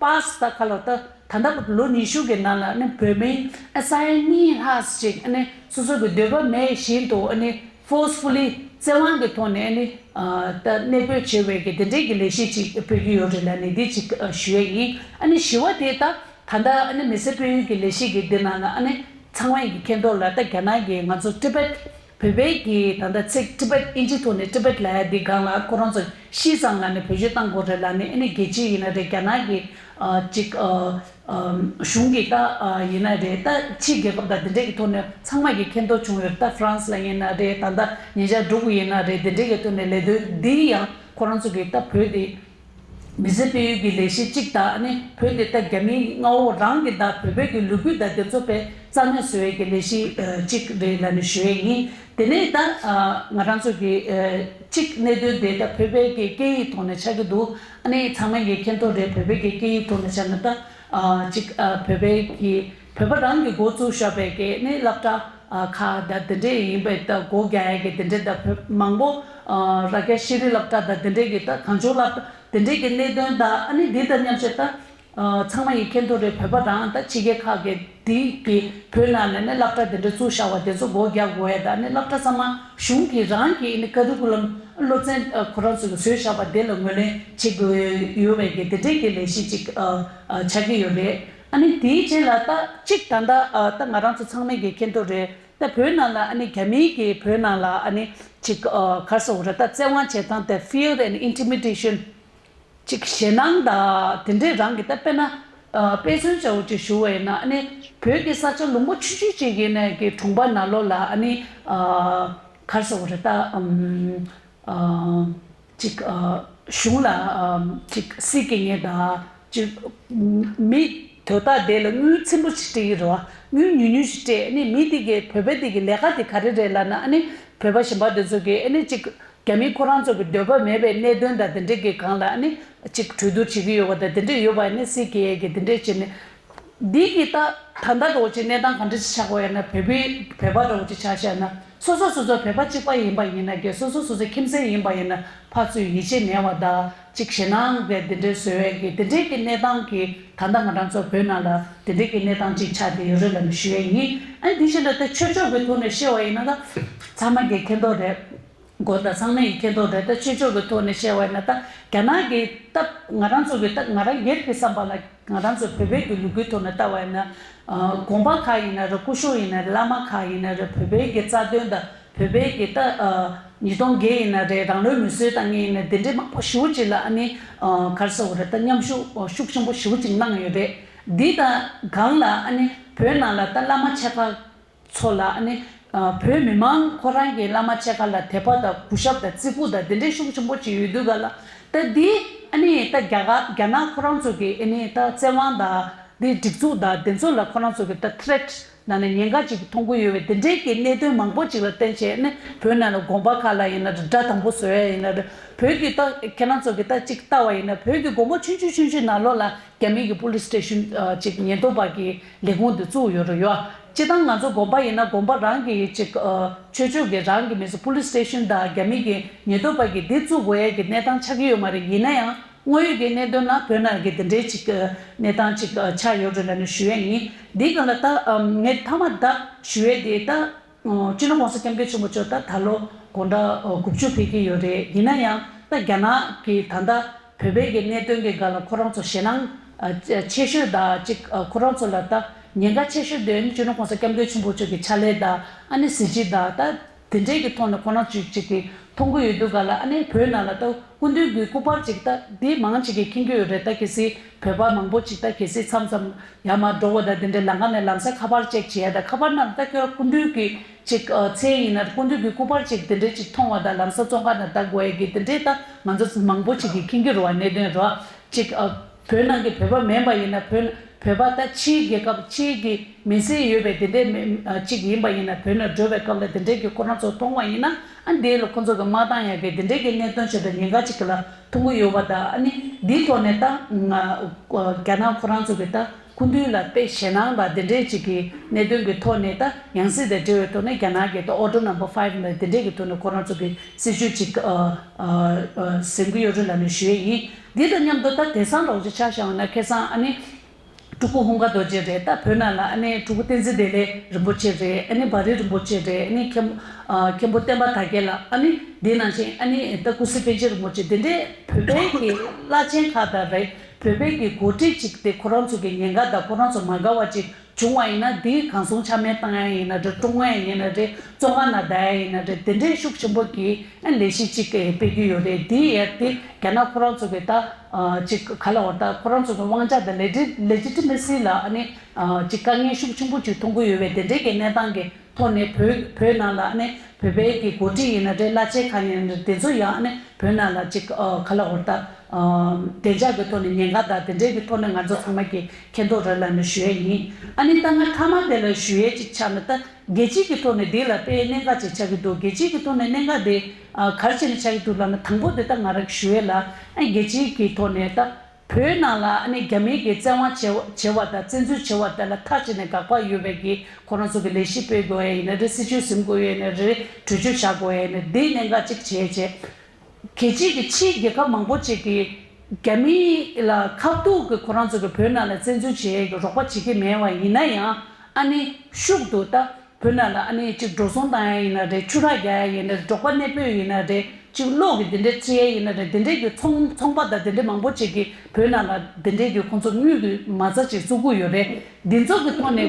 པ་ པཱ་སི་ད་ག་ལ་ད་ད་ལྟ་ལོ་ཉི་ཤུ་གི་ནང་ལ་ཨ་ནི་བོད་མི་ཨ་ས་ཡ་གཉིས་ལྷག་ཅིག་ཨ་ནི་སོ་སོ་གི་འདོད་པ་མེད་བཞིན་དུ་ཨ་ནི་ཕོར་སི་ཕུ་ལི་བཙན་དབང་གི་ཐོག་ནས་ཨ་ནི་ད་གནས་སྤོས་བྱེད་པའི་གི་དེ་འདྲའི་གི་ལས་གཞི་ཅིག་སྤེལ་གྱི་ཡོད་རེད་ལབ་ནས་འདི་ཅིག་ཞུ་ཡས་ཡིན། ཨ་ནི་བཞི་བ་དེ་ད་ད་ལྟ་ཨ་ནི་མི་སེར་སྤེལ་ཡུལ་གྱི་ལས་གཞི་གི་འདི་ནང་ལ་ཨ་ནི་ཚང་མ་ཡི་གི་མཁྱེན་རྟོགས་ལ་ད་རྒྱ་ནག་གི་ང་ཚོ་ཊི་བེཊ་བོད་པའི་གི་ད་ལྟ་ཚིག་ཊི་བེཊ་ཨིན་ཇི་ཐོག་ནས་ཊི་བེཊ་ལབ་ཡ་འདི་སྒང་ལ་ཁོ་རང་ཚོ་ཤི་ཙང་ལ་ནི་བེད་སྤྱོད་བཏང་དགོས་རེད་ལབ་ནས་ཨ་ནི་རྒྱལ་སྤྱི་ཡིན་ན་རེད། རྒྱ་ནག་གི་ཨ་ཅིག་ཨ་ཨ་གཞུང་གི་ད་ཨ་ཡིན་ན་རེད། ད་ཕྱི་རྒྱལ་ཁབ་དང་དེ་འདྲས་ཀྱི་ཐོག་ནས་ཚང་མ་གི་མཁྱེན་རྟོགས་བྱུང་ཡོད། ད་ཧྥ་རན་སི་ལ་ཡིན་ན་རེད། ད་ལྟ་ཉེ་ཆར་འབྲུག་ཡིན་ན་རེད། དེ་འདྲས་ཀྱི་ཐོག་ནས་ལས་དོན་འདི་ཡང་ཁོ་རང་ཚོ་གི་ད་བོད་དེ་མི་སེར་སྤེལ་ཡུལ་གྱི་ལས་གཞི་གཅིག་དང་ཨ་ནི་བོད་དེ་ད་རྒྱ་མིའི་མངའ་འོག་རང་གི་ད་བོད་བོད་ཀྱི་ལོ་རྒྱུས་དང་དེ་ཚོ་དཔེ་རྩ་མེད་བཟོ་ཡས་ཀྱི་ལས་གཞི་ཨ་གཅིག་རེད་ལབ་ནས་ཞུ་ཡས་ཡིན། དེ་ནས་ད་ཨ་ང་རང་ཚོ་གི་ཨ་གཅིག་གནད་དོན་དེ་ད་བོད་པའི་གི་སྐད་ཡིག་ཐོག་ནས་ཆགས་ཀྱི་འདུག་ཨ་ནི་ཚང་མས་ཀྱི་མཁྱེན་རྟོགས་རེད། བོད་པའི་གི་སྐད་ཡིག་ཐོག་ནས་ཆ་ན་ད་ཨ་གཅིག་ཨ་བོད་པའི་གི་བོད་པ་རང་གི་འགོ་བཙུགས་བཞག་པའི་གི་ནི་སློབ་གྲྭ་ཨ་ཁག་ད་དེ་འདྲས་ཡིན་པའི་ད་སྒོ་རྒྱག་ཡས་གི་དེ་འདྲས་ད་བོད་མང་པོ་ཨ་རྭ་རྒྱ་ཤེས་རིག་སློབ་གྲྭ་ད་དེ་འདྲས་གི་ད་གངས་ལྗོངས་སློབ་གྲྭ་དེ་འདྲས་ཀྱི་གནད་དོན་དང་ཨ་ནི་འདི་དང་མཉམ་བཞག་ད་ཨ་ཚང་མ་ཡིས་མཁྱེན་རྟོགས་རེད། བོད་པ་རང་ད་ཕྱི་རྒྱལ་ཁག་གི་འདི་གི་བོད་ནང་ནས་ནས་སློབ་གྲྭ་དེ་འདྲ་བཙུགས་བཞག་པ་དེ་ཚོ་སྒོ་རྒྱག་དགོས་ཡ་ད་ནི་སློབ་གྲྭ་ཚང་མ་གཞུང་གི་རང་གི་ནི་ཀ་རི་ཀུ་ལམ་སློབ་ཚན་ཁོ་རང་ཚོས་བཟོས་བཞག་པ་དེ་ལ་ངོས་ལེན་བྱེད་དགོས་ཡོད་པའི་གི་དེ་འདྲའི་གི་ལས་གཞི་ཅིག་ཆགས་ཀྱི་ཡོད་རེད། ཨ་ནི་དེའི་རྗེས་ལ་ད་ཅིག་ད་ལྟ་ད་ང་རང་ཚོ་ཚང་མས་གི་མཁྱེན་རྟོགས་རེད། ད་བོད་ནང་ལ་ཨ་ནི་རྒྱ་མིའི་གི་བོད་ནང་ལ་ཨ་ནི་ཅིག་ག་རེ་ཟེར་དགོས་རེད། ད་བཙན་དབང་བྱེད་སྟངས་དེ་fear and intimidation ཅིག་ཞེད་སྣང་དང་དེ་འདྲས་རང་གི་ད་དཔེར་ན་ཨ་དཔེ་མཚོན་བྱ་བོ་ཅིག་ཞུ་བ་ཡིན་ན་ཨ་ནི་བོད་ཀྱི་ས་ཆ་ལུང་པ་ཆུང་ཆུང་ཅིག་ཡིན་ནའི་གི་གྲོང་པ་ནང་ལོགས་ལ་ཨ་ནི་ཨ་ག་རེ་ཟེར་དགོས་རེད། ད་ཨམ་ཨ་ཅིག་ཨ་གཞུང་ལ་ཨ་ཅིག་སྲིད་སྐྱེ་མཁན་དང་ཅིག་མི་དོ་བདག་དེ་ལ་དངུལ་ཚིམ་པོ་ཞིག་སྤྲད་ཀྱི་རེད་བ། དངུལ་ཉུང་ཉུང་ཞིག་སྤྲད། ཨ་ནི་མི་དེ་གི་བོད་པ་དེ་གི་ལས་ཀ་དེ་ག་རེ་རེད་ལབ་ན་ཨ་ནི་བོད་པ་གཞན་པ་དེ་ཚོ་གི་ཨ་ནི་ཅིག་རྒྱ་མི་ཁོ་རང་ཚོ་གི་འདོད་པ་མེད་པའི་གནད་དོན་དང་དེ་འདྲས་ཀྱི་སྒང་ལ་ཨ་ནི་ཅིག་གྲོས་བསྡུར་བྱེད་ཀྱི་ཡོད་པ་དང་དེ་འདྲས་ཡོད་པ་ཨ་ནི་སྲིད་སྐྱེ་ཡས་ཀྱི་དེ་འདྲས་བྱས་ནས། འདི་གི་ད་ད་ལྟ་འདྲ་བོ་ཅིག་གནས་སྟངས་ག་འདྲས་ཆགས་ཀྱི་ཡོད་ན། བོད་པའི་བོད་པ་འདྲ་བོ་ཅིག་ཆ་བཞག་ན་སོ་སོ་སོ་སོ་བོད་པ་གཅིག་པ་ཡིན་པ་ཡིན་ན་གི་སོ་སོ་སོ་སོའི་ཁྱིམ་མཚེས་ཡིན་པ་ཡིན་ན་ཕར་ཚུར་ཡིད་ཆེས་མེད་པ་དང་ཅིག་ཞེད་སྣང་གི་དེ་འདྲས་བཟོ་བའི་གི་དེ་འདྲས་ཀྱི་གནས་སྟངས་ཀྱི་ད་ལྟ་ང་རང་ཚོ་བོད་ནང་ལ་དེ་འདྲས་ཀྱི་གནས་སྟངས་ཅིག་ཆགས་བསྡད་ཡོད་རེད་ལབ་ནས་ཞུ་ཡས་ཡིན། ཨ་ནི་དེ་བཞིན་དུ་ད་ཆོས་ཕྱོགས་ཀྱི་ཐོག་ནས་བཤད་པ་ཡིན་ན་ད་ཚང་མ་གི་མཁྱེན་རྟོགས་རེད། དགོས་དང་ཚང་མས་ཡིད་མཁྱེན་རྟོགས་རེད། ད་ཆོས་ཕྱོགས་ཀྱི་ཐོག་ནས་བཤད་པ་ཡིན་ན་ད་རྒྱ་ནག་གི་ད་ང་རང་ཚོ་གི་ད་ང་རང་སྒེར་གྱི་བསམ་པ་ལ་ང་རང་ཚོ་བོད་པའི་གི་ལོ་རྒྱུས་ཐོག་ནས་ལྟ་བ་ཡིན་ན་ཨ་དགོན་པ་ཁག་ཡིན་ན་རེད། སྐུ་ཞབས་ཡིན་ན་རེད། བླ་མ་ཁག་ཡིན་ན་རེད། བོད་པའི་གི་རྩ་དོན་དང་བོད་པའི་གི་ད་ཨ་ཉིས་སྟོང་བརྒྱད་ཡིན་ན་རེད། རང་ལུས་མེར་སྲེག་བཏང་མཁན་ཡིན་ན་དེ་འདྲའི་མང་པོ་ཞེ་པོ་ཅིག་ལ་ཨ་ནི་ཨ་ག་རེ་ཟེར་དགོས་རེད། ད་མཉམ་ཞུགས་ཤུགས་ཆེན་པོ་ཞེ་པོ་ཅིག་གནང་ཡོད་རེད། འདི་དང་སྒང་ལ་ཨ་ནི་བོད་ནང་ལ་ད་བླ་མ་ཆེ་ཁག་ཚོ་ལ་ཨ་ནི་ཨ་བོད་མི་མང་ཁོ་རང་གི་བླ་མ་ཆེ་ཁག་ལ་དད་པ་དང་གུས་ཞབས་དང་བརྩི་བཀུར་དང་དེ་འདྲའི་ཤུགས་ཆེན་པོ་ཅིག་ཡོད་དུས་ག་ལ། ད་འདི་ཨ་ནི་ད་རྒྱ་གར་རྒྱ་ནག་ཁོ་རང་ཚོ་གི་ཨ་ནི་ད་བཙན་དབང་དང་འདི་སྒྲིག་འཛུགས་དང་དེ་ཚོ་ལ་ཁོ་རང་ཚོ་གི་ད་ཐི་རེ་ཊི་ན་ནི་ཉེན་ཁ་ཅིག་མཐོང་གི་ཡོད་པའི་དེ་འདྲའི་གི་གནད་དོན་མང་པོ་ཅིག་ལ་བརྟེན་བྱས་ཨ་ནི་བོད་ནང་ལ་དགོན་པ་ཁག་ལ་ཡིན་ན་རེད། དགྲ་དམ་པོ་བཟོ་ཡ་ཡིན་ན་རེད། བོད་ཀྱི་ད་ཁྱེད་རང་ཚོ་གི་ད་ཅིག་ལྟ་བ་ཡིན་ན་བོད་ཀྱི་དགོན་པ་ཆུང་ཆུང་ཆུང་ཆུང་ནང་ལོགས་ལ་རྒྱ་མི་གི་པུ་ལིས་སི་ཊེ་ཤན་ཨ་ཅིག་ཉེན་རྟོག་པ་གི་ལས་ཁུངས་དེ་བཙུགས་ཡོད་རེད་ཡོད། སྤྱིར་བཏང་ང་ཚོ་དགོན་པ་ཡིན་ན་དགོན་པ་རང་གི་ཅིག་ཨ་ཆོས་ཕྱོགས་ཀྱི་རང་གི་མི་ཚོ་པུ་ལིས་སི་ཊེ་ཤན་དང་རྒྱ་མི་གི་ཉེན་རྟོག་པ་གི་འདི་བཙུགས་དགོས་ཡས་ཀྱི་གནས་སྟངས་ཆགས་ཀྱི་ཡོད་མ་རེད། ཡིན་ན་ཡང་དངོས་ཡོད་ཀྱི་གནད་དོན་ན་བོད་ནང་གི་འདི་འདྲའི་ཅིག་ཨ་གནས་སྟངས་ཅིག་ཨ་ཆགས་ཡོད་རེད་ལབ་ནས་ཞུ་ཡས་ཡིན། འདི་ག་ལ་ད་ཨ་ངས་མཐའ་མ་ད་ཞུ་ཡས་དེ་ད། སྤྱི་ནོར་༸གོང་ས་༸སྐྱབས་མགོན་ཆེན་པོ་མཆོག་ད་ད་ལོ་དགུང་གྲངས་དགུ་བཅུ་ཕེབས་ཀྱི་ཡོད་རེད། ཡིན་ན་ཡང་ད་རྒྱ་ནག་གི་ད་ལྟ་བོད་པའི་གི་གནད་དོན་གྱི་སྒང་ལ་ཁོ་རང་ཚོ་ཞེད་སྣང་ཆེ་ཤོས་དང་ཅིག་ཁོ་རང་ཚོ་ལ་ད་ཉེན་ཁ་ཆེ་ཤོས་དེ་ནི་སྤྱི་ནོར་༸གོང་ས་༸སྐྱབས་མགོན་ཆེན་པོ་མཆོག་གི་ཕྱག་ལས་དང་ཨ་ནི་གཟི་བརྗིད་དང་ད་དེ་འདྲའི་གི་ཐོག་ནས་ཁོ་རང་ཚོས་ཅིག་གི་མཐོང་གི་ཡོད་དུས་ག་ལ་ཨ་ནི་བོད་ནང་ལ་ད་སྐུ་མདུན་གྱི་སྐུ་པར་ཅིག་ད་འདི་མང་ཆེ་གིས་མཁྱེན་གྱི་ཡོད་རེད། ད་གལ་སྲིད་བོད་པ་མང་པོ་ཅིག་ད་གལ་སྲིད་མཚམས་མཚམས་ཡར་མར་འགྲོ་བ་དང་དེ་འདྲའི་ལམ་ཁ་ནས་ལམ་སང་ཁ་པར་ཅེག་བྱེད་ཡ་ད་ཁ་པར་ནང་ད་ཁྱོད་སྐུ་མདུན་གྱི་ཅིག་ཨ་མཚན་ཡིན་ན་སྐུ་མདུན་གྱི་སྐུ་པར་ཅིག་དེ་འདྲའི་ཅིག་མཐོང་བ་དང་ལམ་སང་བཙོན་ཁང་ནང་ལྟ་དགོས་ཡ་གི་དེ་འདྲའི་ད་ང་ཚོ་མང་པོ་ཅིག་གིས་མཁྱེན་གྱི་རེད་བ། གནད་དོན་རེད་བ། ཅིག་ཨ་བོད་ནང་གི་བོད་པ་མིན་པ་ཡིན་ན་བོད་བོད་པ་ད་ཕྱིའི་རྒྱལ་ཁབ་ཕྱིའི་གི་མི་སེར་ཡོད་པའི་དེ་འདྲའི་མི་ཨ་ཅིག་ཡིན་པ་ཡིན་ན་བོད་ནང་འགྲོ་བའི་སྐབས་ལ་དེ་འདྲའི་གི་ཁོ་རང་ཚོ་མཐོང་བ་ཡིན་ན་ཨ་འདི་ལ་ཁོ་ཚོ་གི་མ་བཏང་ཡ་གི་དེ་འདྲའི་གི་གནད་དོན་ཆེད་དུ་ཉེན་ཁ་ཅིག་གི་ལ་མཐོང་གི་ཡོད་པ་དང་ཨ་ནི་འདིའི་ཐོག་ནས་ད་ང་རྒྱ་ནག་ཁོ་རང་ཚོ་གི་ད་ སྐུ་མདུན་ལ་དཔེ་ཞེད་སྣང་དང་དེ་འདྲའི་ཅིག་གི་གནད་དོན་གྱི་ཐོག་ནས། ད་ཡང་སྲིད་དང་འབྲེལ་བའི་ཐོག་ནས་རྒྱ་ནག་གི་ད་Order Number Five ལ་དེ་འདྲའི་གི་ཐོག་ནས་ཁོ་རང་ཚོ་གི་སྲིད་བྱུས་ཅིག་ཨ་ཨ་ཨ་ཟིན་གྱི་ཡོད་རེད་ལབ་ནས་ཞུ་ཡས་ཡིན། འདི་དང་མཉམ་དུ་ད་དེང་སང་རོགས་ཅིག་ཆ་བཞག་ན། ཁ་སང་ཨ་ནི་སྤྲུལ་སྐུ་ཧུང་ག་རྡོ་རྗེ་རེད། ད་བོད་ནང་ལ་ཨ་ནི་སྤྲུལ་སྐུ་བསྟན་འཛིན་བདེ་ལེགས་རིན་པོ་ཆེ་རེད། ཨ་ནི་བ་རི་རིན་པོ་ཆེ་རེད། ཨ་ནི་མཁན་ཨ་མཁན་པོ་བསྟན་པ་དར་རྒྱས་ལགས། ཨ་ནི་འདི་ནང་བཞིན་ཨ་ནི་ད་སྐུ་སྲིད་པཎ་ཆེན་རིན་པོ་ཆེ། འདི་འདྲའི་བོད་པའི་གི་བླ་ཆེན་ཁག་དང་རེད། བོད་པའི་གི་འགོ་ཁྲིད་ཅིག་དེ་ཁོ་རང་ཚོ་གི་ཉེན་ཁ་དང་ཁོ་རང་ཚོ་མ་དགའ་བ་ཅིག་བྱུང་བ་ཡིན་ན། འདི་གང་སོང་ཆ་མེད་བཏང་ཡ་ཡིན་ན་རེད། བཀྲོངས་ཡ་ཡིན་ན་རེད། བཙོན་ཁང་ནང་བསྡད་ཡ་ཡིན་ན་རེད། དེ་འདྲའི་ཤུགས་ཆེན་པོ་གི་ཨ་ལས་གཞི་ཅིག་སྤེལ་གྱི་ཡོད་རེད། འདི་ཡ་དེ་རྒྱ་ནག་ཁོ་རང་ཚོ་གི་ད་ཨ་ཅིག་ག་ལབ་དགོས་རེད། ད་ཁོ་རང་ཚོ་གི་དབང་ཆ་དང་ལེ་ཇི་ལེ་ཇི་ཊི་མེ་སི་ལ་ཨ་ནི་ཨ་ཅིག་དཀའ་ངལ་ཤུགས་ཆེན་པོ་ཅིག་མཐོང་གི་ཡོད་པའི་དེ་འདྲའི་གི་གནས་སྟངས་ཀྱི་ཐོག་ནས། བོད་བོད་ནང་ལ་ཨ་ནི་བོད་པའི་གི་འགོ་ཁྲིད་ཡིན་ན་རེད། བླ་ཆེན་ཁག་ཡིན་ན་རེད། དེ་ཚོ་ཡང་ཨ་ནི་བོད་ནང་ལ་ཅིག་ཨ་ག་ལབ་དགོས་རེད། ད་ཨ་བདེ་འཇགས་ཀྱི་ཐོག་ནས་ཉེན་ཁ་དང་དེ་འདྲའི་གི་ཐོག་ནས་ང་ཚོ་ཚང་མ་གི་མཁྱེན་རྟོགས་རེད་ལབ་ནས་ཞུ་ཡས་ཡིན། ཨ་ནི་ད་ང་མཐའ་མ་དེ་ལ་ཞུ་ཡས་ཅིག་ཆགས་ན། ད་རྒྱལ་སྤྱིའི་གི་ཐོག་ནས་འདི་ལ་དཔེ་གནད་འགག་ཅིག་ཆགས་ཀྱི་འདུག་རྒྱལ་སྤྱིའི་གི་ཐོག་ནས་གནད་འགག་དེ་ཨ་ག་རེ་བྱས་ནས་ཆགས་ཀྱི་འདུག་ལབ་ན། དང་པོ་དེ་ད་ང་རང་གི་ཞུ་ཡས་ལ། ཨ་རྒྱལ་སྤྱིའི་གི་ཐོག་ནས་ད་བོད་ནང་ལ་ཨ་ནི་རྒྱ་མིའི་གི་བཙན་དབང་བྱེད་བྱེད་པ་དང་བཙན་འཛུལ་བྱེད་པ་དེ་ལ་མཐའ་གཅིག་ནས་དགག་པ་ཡོད་པའི་གི། ཁོ་རང་ཚོ་གི་ལས་གཞི་སྤེལ་དགོས་ཡ་ཡིན་ན་རེད། སྲིད་བྱུས་ཟིན་དགོས་ཡ་ཡིན་ན་རེད། གྲོས་ཆོད་བཞག་དགོས་ཡ་ཡིན་ན། འདི་གནད་འགག་གཅིག་བྱས་བྱས། རྒྱལ་སྤྱིའི་གི་ཕྱིའི་རྒྱལ་ཁབ་མང་པོ་ཅིག་གིས་རྒྱ་མི་ལ་ཁ་ཐུག་གི་ཁོ་རང་ཚོ་གི་བོད་ནང་ལ་བཙན་འཛུལ་བྱེད་ཡས་ཀྱི་རོགས་པ་བྱེད་ཀྱི་མེད་པ་ཡིན་ན་ཡང་། ཨ་ནི་ཤུགས་ཏུ་ད་བོད་ནང་ལ་ཨ་ནི་ཅིག་འགྲོ་སོང་བཏང་ཡ་ཡིན་ན་རེད། ཆུ་རགས་རྒྱག་ཡ་ཡིན་ན་རེད། འབྲོག་པ་གནས་སྤོས་ཡིན་ན་རེད། ཅིག་གློག་གི་དེ་འདྲའི་བཙལ་ཡ་ཡིན་ན་རེད། དེ་འདྲའི་གི་ཚོང་ཚོང་པ་དང་དེ་འདྲའི་མང་པོ་ཅིག་གིས་བོད་ནང་ལ་དེ་འདྲའི་གི་ཁོང་ཚོ་དངུལ་གྱི་མ་རྩ་ཅིག་བཙུགས་ཀྱི་ཡོད་རེད། འདི་ཚོ་གི་ཐོག་ནས་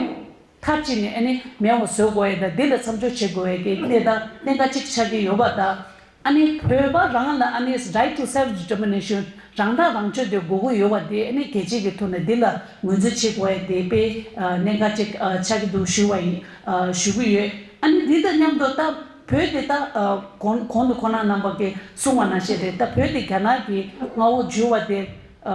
མཐའ་གཅིག་ནས་ཨ་ནི་མེད་པ་བཟོ་དགོས་ཡ་དང་། འདི་ལ་མཚམས་འཇོག་བྱེད་དགོས་ཡ་གི་གནས་སྟངས་གནད་འགག་ཅིག་ཆགས་ཀྱི་ཡོད་པ་དང་། ཨ་ནི་བོད་པ་རང་ལ་ཨ་ནི་right to self determination, རང་ཐག་རང་གཅོད་དེ་དགོས་ཀྱི་ཡོད་པ་དེ། ཨ་ནི་རྒྱལ་སྤྱིའི་གི་ཐོག་ནས་འདི་ལ་ངོས་འཛིན་བྱེད་དགོས་ཡ་དེ་དཔེ་ཨ་གནད་འགག་ཅིག་ཨ་ཆགས་ཀྱི་འདུག་ཞུ་བ་ཡིན། ཨ་ཞུ་གི་ཡོད། ཨ་ནི་འདི་དང་མཉམ་དུ་ད་བོད་དེ་ད་ཨ་གོང་གོང་དུ་ཁོང་རྣམ་པ་གིས་གསུངས་པ་ནང་བཞིན་རེད། ད་བོད་དེ་རྒྱ་ནག་གི་མངའ་འོག་འཇུ་བ་དེ། ཨ་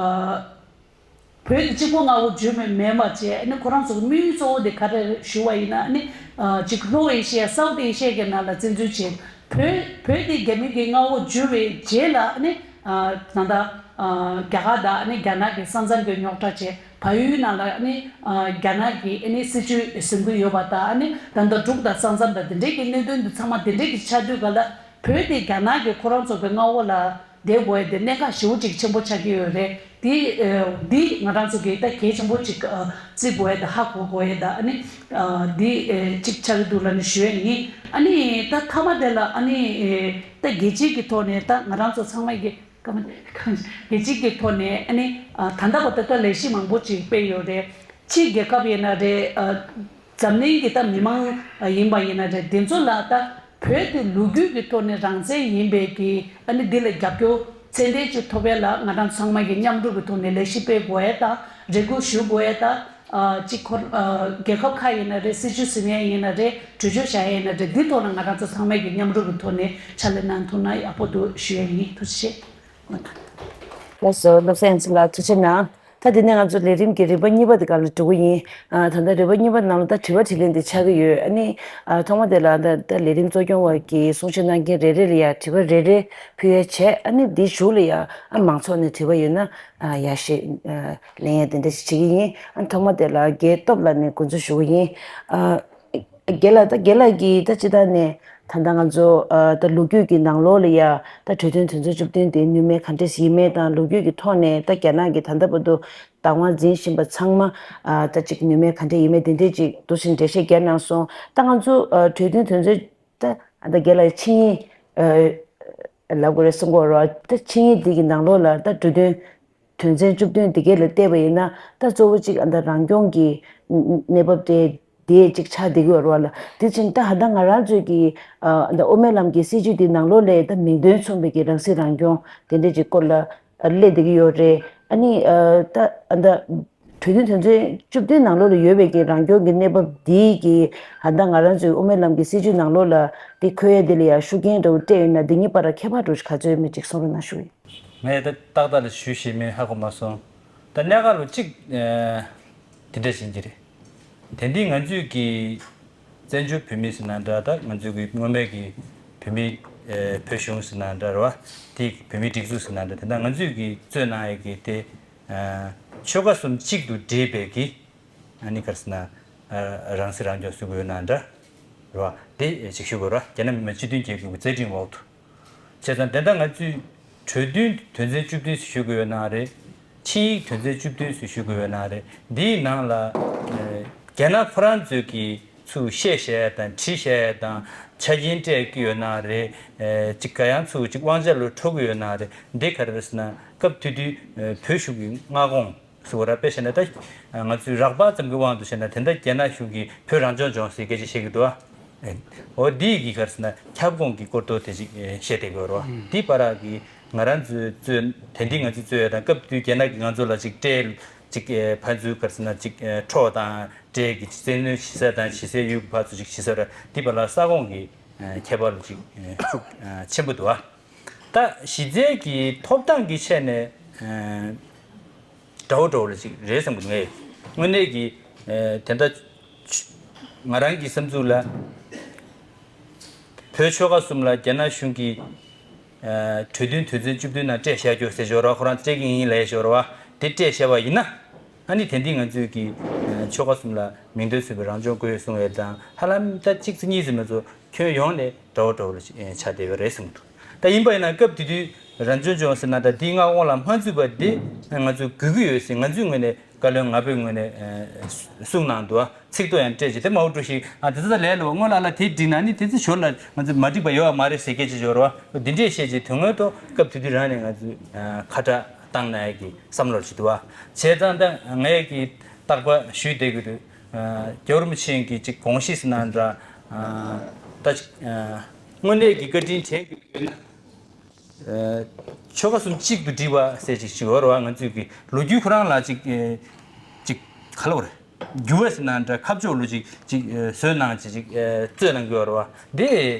བོད་དེ་གཅིག་པོ་མངའ་འོག་འཇུ་མེད་མེད་པ་བྱས། ཨ་ནི་ཁོ་རང་ཚོ་གི་དམིགས་ཡུལ་གཙོ་བོ་དེ་ག་རེ་རེད་ཞུ་བ་ཡིན་ན། ཨ་ནི་ཨ་ཅིག་ལྷོ་ཨེ་ཤི་ཡ་South Asia གི་ནང་ལ་བཙན་འཛུལ་བྱས། བོད་བོད་དེ་རྒྱ་མི་གི་མངའ་འོག་འཇུ་བའི་རྗེས་ལ། ཨ་ནི་ཨ་ད་ལྟ་ཨ་རྒྱ་གར་དང་ཨ་ནི་རྒྱ་ནག་གི་ས་མཚམས་དེ་རྙོག་དྲ་བྱས། བལ་ཡུལ་ནང་ལ་ཨ་ནི་ཨ་རྒྱ་ནག་གི་ཨ་ནི་སྲིད་བྱུས་ཟིན་གྱི་ཡོད་པ་དང་། ཨ་ནི་ད་ལྟ་འབྲུག་དང་ས་མཚམས་དང་དེ་འདྲའི་གི་གནད་དོན་དེ་ཚང་མ་དེ་འདྲའི་གི་ཆགས་དུས་ག་ལ། བོད་དེ་རྒྱ་ནག་གི་ཁོ་རང་ཚོ་གི་མངའ་འོག་ལ་བསྡད་དགོས་ཡ་དེ་གནད་འགག་ཞེ་པོ་ཅིག་ཆེན་པོ་ཆགས་ཀྱི་ཡོད་རེད། དེ་ཨ་འདི་ང་རང་ཚོ་གིས་ད་གལ་ཆེན་པོ་ཅིག་ཨ་བརྩི་དགོས་ཡ་དང་ཧ་གོ་དགོས་ཡ་དང་། ཨ་ནི་ཨ་འདི་ཨ་ཅིག་ཆགས་ཀྱི་འདུག་ལབ་ནས་ཞུ་ཡ་ཡིན། ཨ་ནི་ད་མཐའ་མ་དེ་ལ་ཨ་ནི་ཨ་ད་རྒྱལ་སྤྱིའི་གི་ཐོག་ནས་ད་ང་རང་ཚོ་ཚང་མ་གི་སྐར་མ་སྐར་མ་རྒྱལ་སྤྱིའི་གི་ཐོག་ནས་ཨ་ནི་ཨ་ད་ལྟ་བར་དུ་ད་ལས་གཞི་མང་པོ་ཅིག་སྤེལ་ཡོད་རེད། ཕྱིའི་རྒྱལ་ཁབ་ཡིན་ན་རེད། ཨ་འཛམ་གླིང་གི་ད་མི་མང་ཡིན་པ་ཡིན་ན་རེད། དེ་ཚོ་ལ་ད་བོད་དེ་ལོ་རྒྱུས་ཀྱི་ཐོག་ནས་རང་བཙན་ཡིན་པའི་གི། ཨ་ནི་འདི་ལ་རྒྱབ་སྐྱོར་ཚད་ལྡན་ཅིག་ཐོབ་ཡ་ལ་ང་རང་ཚང་མ་གི་མཉམ་རུབ་ཀྱི་ཐོག་ནས་ལས་གཞི་སྤེལ་དགོས་ཡ་དང་། རེ་སྐུལ་ཞུ་དགོས་ཡ་དང་། ཨ་གཅིག་ཁོ་ཨ་རྒྱལ་ཁབ་ཁག་ཡིན་ན་རེད། སྲིད་བྱུས་ཟིན་ཡ་ཡིན་ན་རེད། གྲོས་ཆོད་བཞག་ཡ་ཡིན་ན་རེད། འདི་ཐོག་ལ་ང་རང་ཚོ་ཚང་མ་གི་མཉམ་རུབ་ཀྱི་ཐོག་ནས་ཕྱག་ལས་གནང་ཐུབ་ན་ཡག་པོ་འདུག་ཞུ་ཡ་ཡིན། ཐུགས་རྗེ་ཆེ། ལགས་སོ། བློ་བཟང་ཡན་ཚེ་ལགས་ཐུགས་རྗེ་གནང་། ད་དེ་ནས་ང་ཚོ་ལས་རིམ་གྱི་རིམ་པ་གཉིས་པ་དེ་སྒང་ལ་འགྲོ་གི་ཡིན། ཨ་ད་ལྟ་རིམ་པ་གཉིས་པ་ནང་ལ་ད་དྲི་བ་དྲིས་ལན་དེ་ཆགས་ཀྱི་ཡོད། ཨ་ནི་ཨ་ཐོག་མ་དེ་ལ་ད་ད་ལས་རིམ་གཙོ་སྐྱོང་བ་གིས་གསུང་བཤད་གནང་མཁན་རེ་རེ་ལ་ཡ་དྲི་བ་རེ་རེ་ཕུལ་ཡ་བྱས། ཨ་ནི་འདིའི་གཞུག་ལ་ཡ་ཨ་མང་ཚོགས་ནས་དྲི་བ་ཡོད་ན་ཨ་ཡར་བཤད་ཨ་ལན་ཡ་དེ་འདྲ་ཞིག་བྱེད་ཀྱི་ཡིན། ཨ་ཐོག་མ་དེ་ལ་རྒྱལ་སྟོབས་ལགས་ནས་འགོ་འཛུགས་ཞུ་གི་ཡིན། ཨ། རྒན་ལགས། ད་རྒན་ལགས་ཀྱིས་ད་སྤྱིར་བཏང་ནས་ད་ལྟ་ང་ཚོ་ཨ་ད་ལོ་རྒྱུས་ཀྱི་ནང་ལོགས་ལ་ཡ་ད་གྲོས་མཐུན་དོན་ཚན་བཅུ་བདུན་དེ་ནུས་མེད་ག་འདྲས་ཡིན་མིན་དང་། ལོ་རྒྱུས་ཀྱི་ཐོག་ནས་ད་རྒྱ་ནག་གིས་ད་ལྟ་བར་དུ་བདག་དབང་འཛིན་བཞིན་པ་ཚང་མ་ཨ་ད་ཅིག་ནུས་མེད་ག་འདྲས་ཡིན་མིན་དེ་འདྲས་ཅིག་འདུག་སེ་འགྲེལ་བཤད་བརྒྱབ་གནང་སོང་། ད་ང་ཚོ་ཨ་གྲོས་མཐུན་དོན་ཚན་ད་ཨ་ད་རྒན་ལགས་ཆིངས་ཡིག་ཨ་ལབ་དགོས་རེད་གསུང་གི་ཡོད་རེད་བ། ད་ཆིངས་ཡིག་འདི་གི་ནང་ལོགས་ལ་ད་གྲོས་མཐུན་དོན་ཚན་བཅུ་བདུན་འདི་གས་ལ་བལྟས་པ་ཡིན་ན། ད་གཙོ་བོ་གཅིག་ཨ་ད་རང་སྐྱོང་གི་གནས་བབ་དེ་དེ་གཅིག་ཆགས་བསྡད་ཀྱི་ཡོད་རེད་བ་ལ། དེ་བཞིན་ད་ཧ་ད་ང་རང་ཚོའི་གི་ཨ་ད་དབུ་མའི་ལམ་གྱི་སྲིད་བྱུས་འདི་ནང་ལོགས་ལ་ད་མིང་དོན་མཚུངས་པའི་གི་རང་སྲིད་རང་སྐྱོང་དེ་འདྲ་ཅིག་སྐོར་ལ་ཨ་སླེབས་བསྡད་ཀྱི་ཡོད་རེད། ཨ་ནི་ཨ་ད་ཨ་ད་གྲོས་མཐུན་དོན་ཚན་བཅུ་བདུན་ནང་ལོགས་ལ་ཡོད་པའི་གི་རང་སྐྱོང་གི་གནས་བབ་འདི་གི་ཧ་ད་ང་རང་ཚོའི་དབུ་མའི་ལམ་གྱི་སྲིད་བྱུས་ནང་ལོགས་ལ་དེ་འཁོད་ཡ་དེ་ལ་ཡང་ཤུགས་རྐྱེན་འདྲ་བོ་སྤྲད་ཡོད་ན། འདི་གཉིས་བར་ལ་ཁྱད་པར་འདྲ་བོ་ཞིག་ག་ཚོད་ཡོད་མེད་ཅིག་གསུང་རོགས་གནང་ཞུ་ཡིན། ངས་ད་ཏག་ཏག་ལ་ཞུ་ཤེས་མེད། ཧ་གོ་མ་སོང་། ད་གནད་འགག་ལོ་གཅིག་ཨ་དེ་འདྲ་བྱེད་ཀྱི་རེད། དེ་འདི་ང་ཚོས་ཀྱི་བཙན་བྱོལ་བོད་མི་ཟེར་ན་འདྲ། ད་ང་ཚོས་ཀྱི་སྔོན་མའི་ཀྱི་བོད་མི་ཨ་བོད་གཞུང་ཟེར་ན་འདྲ་རེད་བ། དེ་བོད་མིའི་སྒྲིག་འཛུགས་ཟེར་ན་འདྲ། དེ་འདྲ་ང་ཚོས་ཀྱི་རྩོད་གནང་ཡས་ཀྱི་དེ་ཨ་ཆོལ་ཁ་གསུམ་གཅིག་ཏུ་སྒྲིལ་བའི་ཀྱི་ ཨ་ནི་ག་རེ་ཟེར་ན། རང་སྲིད་རང་སྐྱོང་ཟེར་དགོས་ན་འདྲ། རེད་བ། དེ་ཅིག་ཞུ་དགོས་རེད་བ། རྒྱ་ནག་མི་དམངས་སྤྱི་མཐུན་རྒྱལ་ཁབ་ཀྱི་རྩ་ཁྲིམས་འོག་ཏུ། བྱས་ཙང་དེ་འདྲ་ང་ཚོས་གྲོས་མཐུན་དོན་ཚན་བཅུ་བདུན་ཞུ་དགོས་ཡོད་ན་རེད། ཆིངས་ཡིག་དོན་ཚན་བཅུ་བདུན་ཞུ་དགོས་ཡོད་ན་རེད། འདིའི་ནང་ལ་ཨ་རྒྱ་ནག་ཁོ་རང་ཚོས་ཀྱི་ཚུར་བཤད་བཤད་ཡ་དང་བྲིས་བཤད་ཡ་དང་ཆ་རྐྱེན་སྤྲད་ཀྱི་ཡོད་ན་རེད། ཨ་ཅིག་ག་ཡང་ཚུར་ཅིག་དབང་ཆ་ལ་འཕྲོག་གི་ཡོད་ན་རེད། འདི་ག་རེ་རེད་ཟེར་ན་སྐབས་དེ་དུས་ཨ་བོད་གཞུང་གི་མངའ་ཁོངས་ཟེར་བ་ར། དཔེ་བཤད་ན་ད་ང་ཚོའི་རག་པ་ཙམ་གྱི་དབང་དུ་བྱས་ན་དེ་འདྲ་རྒྱ་ནག་གཞུང་གིས་བོད་རང་སྐྱོང་ལྗོངས་ཟེར་སྐད་ཆ་བཤད་ཀྱི་འདུག་ཨ། འོ་འདི་གི་ག་རེ་ཟེར་ན་ཁྱབ་ཁོངས་ཀྱི་སྐོར་ཐོག་དེ་ཅིག་བཤད་བསྡད་དགོས་རེད་བ། འདི་བར་གི་ང་རང་ཚོའི་གཙོས་དེ་འདི་ང་ཚོས་གཙོས་ཡ་དང་སྐབས་དེ་དུས་རྒྱ་ནག་གིས་ང་ཚོ་ལ་ཅིག་སྤྲད་ཅིག་ཕན་ཚུན་ག་རེ་ཟེར་ན་ཅིག་འཕྲོག་དང་སྤྲད་ཀྱི་བཙན་གནོན་བྱེད་ས་དང་བྱེད་སའི་ཡུལ་གྱི་ཕར་ཚུར་ཅིག་བྱེད་ས་ར། འདི་བར་ལ་ས་ཁོངས་ཀྱི་ཁྱད་པར་ལ་ཅིག་ཤུགས་ཆེན་པོ་འདུག་ཨ། ད་གཞི་རྩའི་གི་ཐོབ་ཐང་གི་ཆ་ནས་འདྲ་བོ་འདྲ་བོ་ལ་ཅིག་རེད་བསམ་གི་འདུག་ངས། དངོས་གནས་ཀྱི་དེ་འདྲ་ང་རང་གི་བསམ་ཚུལ་ལ་བོད་ཆོལ་ཁ་གསུམ་ལ་རྒྱ་ནག་གཞུང་གིས་གྲོས་མཐུན་དོན་ཚན་བཅུ་བདུན་ནང་སྤྲད་བཞག་རྒྱུ་ཟེར་ཞོར་བ། ཁོ་རང་སྤྲད་ཀྱི་ཡིན་ལབ་ཞོར་བ། དེ་སྤྲད་བཞག་པ་ཡིན་ན། ཨ་ནི་དེ་འདི་ང་ཚོས་ཀྱི་ཆོལ་ཁ་གསུམ་ལ་མིང་དོན་མཚུངས་པའི་རང་སྐྱོང་དགོས་གསུང་བའི་དང་། ཧ་ལམ་ད་གཅིག་ཙམ་གཉིས་ཙམ་མ་གཏོགས་ཁྱོན་ཡོངས་ནས་འདྲ་བོ་འདྲ་བོ་ལ་ཆགས་བསྡད་ཡོད་རེད་བསམ་གྱི་འདུག་ད་ཡིན་པ་ཡིན་ན་སྐབས་དེ་དུས་རང་སྐྱོང་ལྗོངས་ཟེར་ན་ད་འདིའི་མངའ་ཁོངས་ལ་མ་ཚུད་པ་འདི་ང་ཚོས་དགོས་ཀྱི་ཡོད་ཟེར་ང་ཚོའི་ངོས་ནས། བཀའ་བློན་ང་ཕོད་ངོས་ནས་གསུངས་གནང་འདུག་ཚིག་ཐོ་ཡང་སྤྲད་བྱས། དེ་མའོ་ཀྲུའུ་ཞི་ཨ་དེ་ཚོ་ལས་ལོ་སྔོན་ལ་ལ་དེ་འགྲིག་ན་ནི་དེ་ཚོ་ཞོར་ལ་ང་ཚོ་མ་འགྲིག་པ་ཡོད་པ་མ་རེད་ཟེར་སྐད་ཆ་ཞོར་བ་འདི་འདྲས་བཤད་བྱས། དོན་དངོས་ཐོག་སྐབས་དེ་དུས་རང་ནས་ང་ཚོས་ཁ་བྲལ་བཏང་ན་ཡག་གི་བསམ་བློ་ཞིག་འདུག་བ། བྱས་ཙང་ད་ངས་ཀྱི་རྟག་པར་ཞུས་བསྡད་ཀྱི་འདུག་རྒྱལ་བ་རིན་པོ་ཆེ་གི་ཅིག་དགོངས་གཞི་ཟེར་ན་འདྲ། ད་ཅིག་དངོས་གནས་ཀྱི་བཀའ་དྲིན་དྲན་གྱི་ཡོད་ན། ཆོལ་ཁ་གསུམ་གཅིག་ཏུ་སྒྲིལ་བ་ཟེར་ཅིག་ཅིག་ཡོད་རེད་བ། ང་ཚོས་ཀྱི་ལོ་རྒྱུས་ཁོ་རང་ལ་ཅིག་ཅིག་ག་ལ་བ་རེད། འགྱུར་བ་ཟེར་ན་འདྲ། ཁ་ཕྱོགས་ལོ་ཅིག་ཅིག་བཟོས་གནང་ཅིག་ཅིག་རྩོད་གནང་གི་ཡོད་རེད་བ། འདི་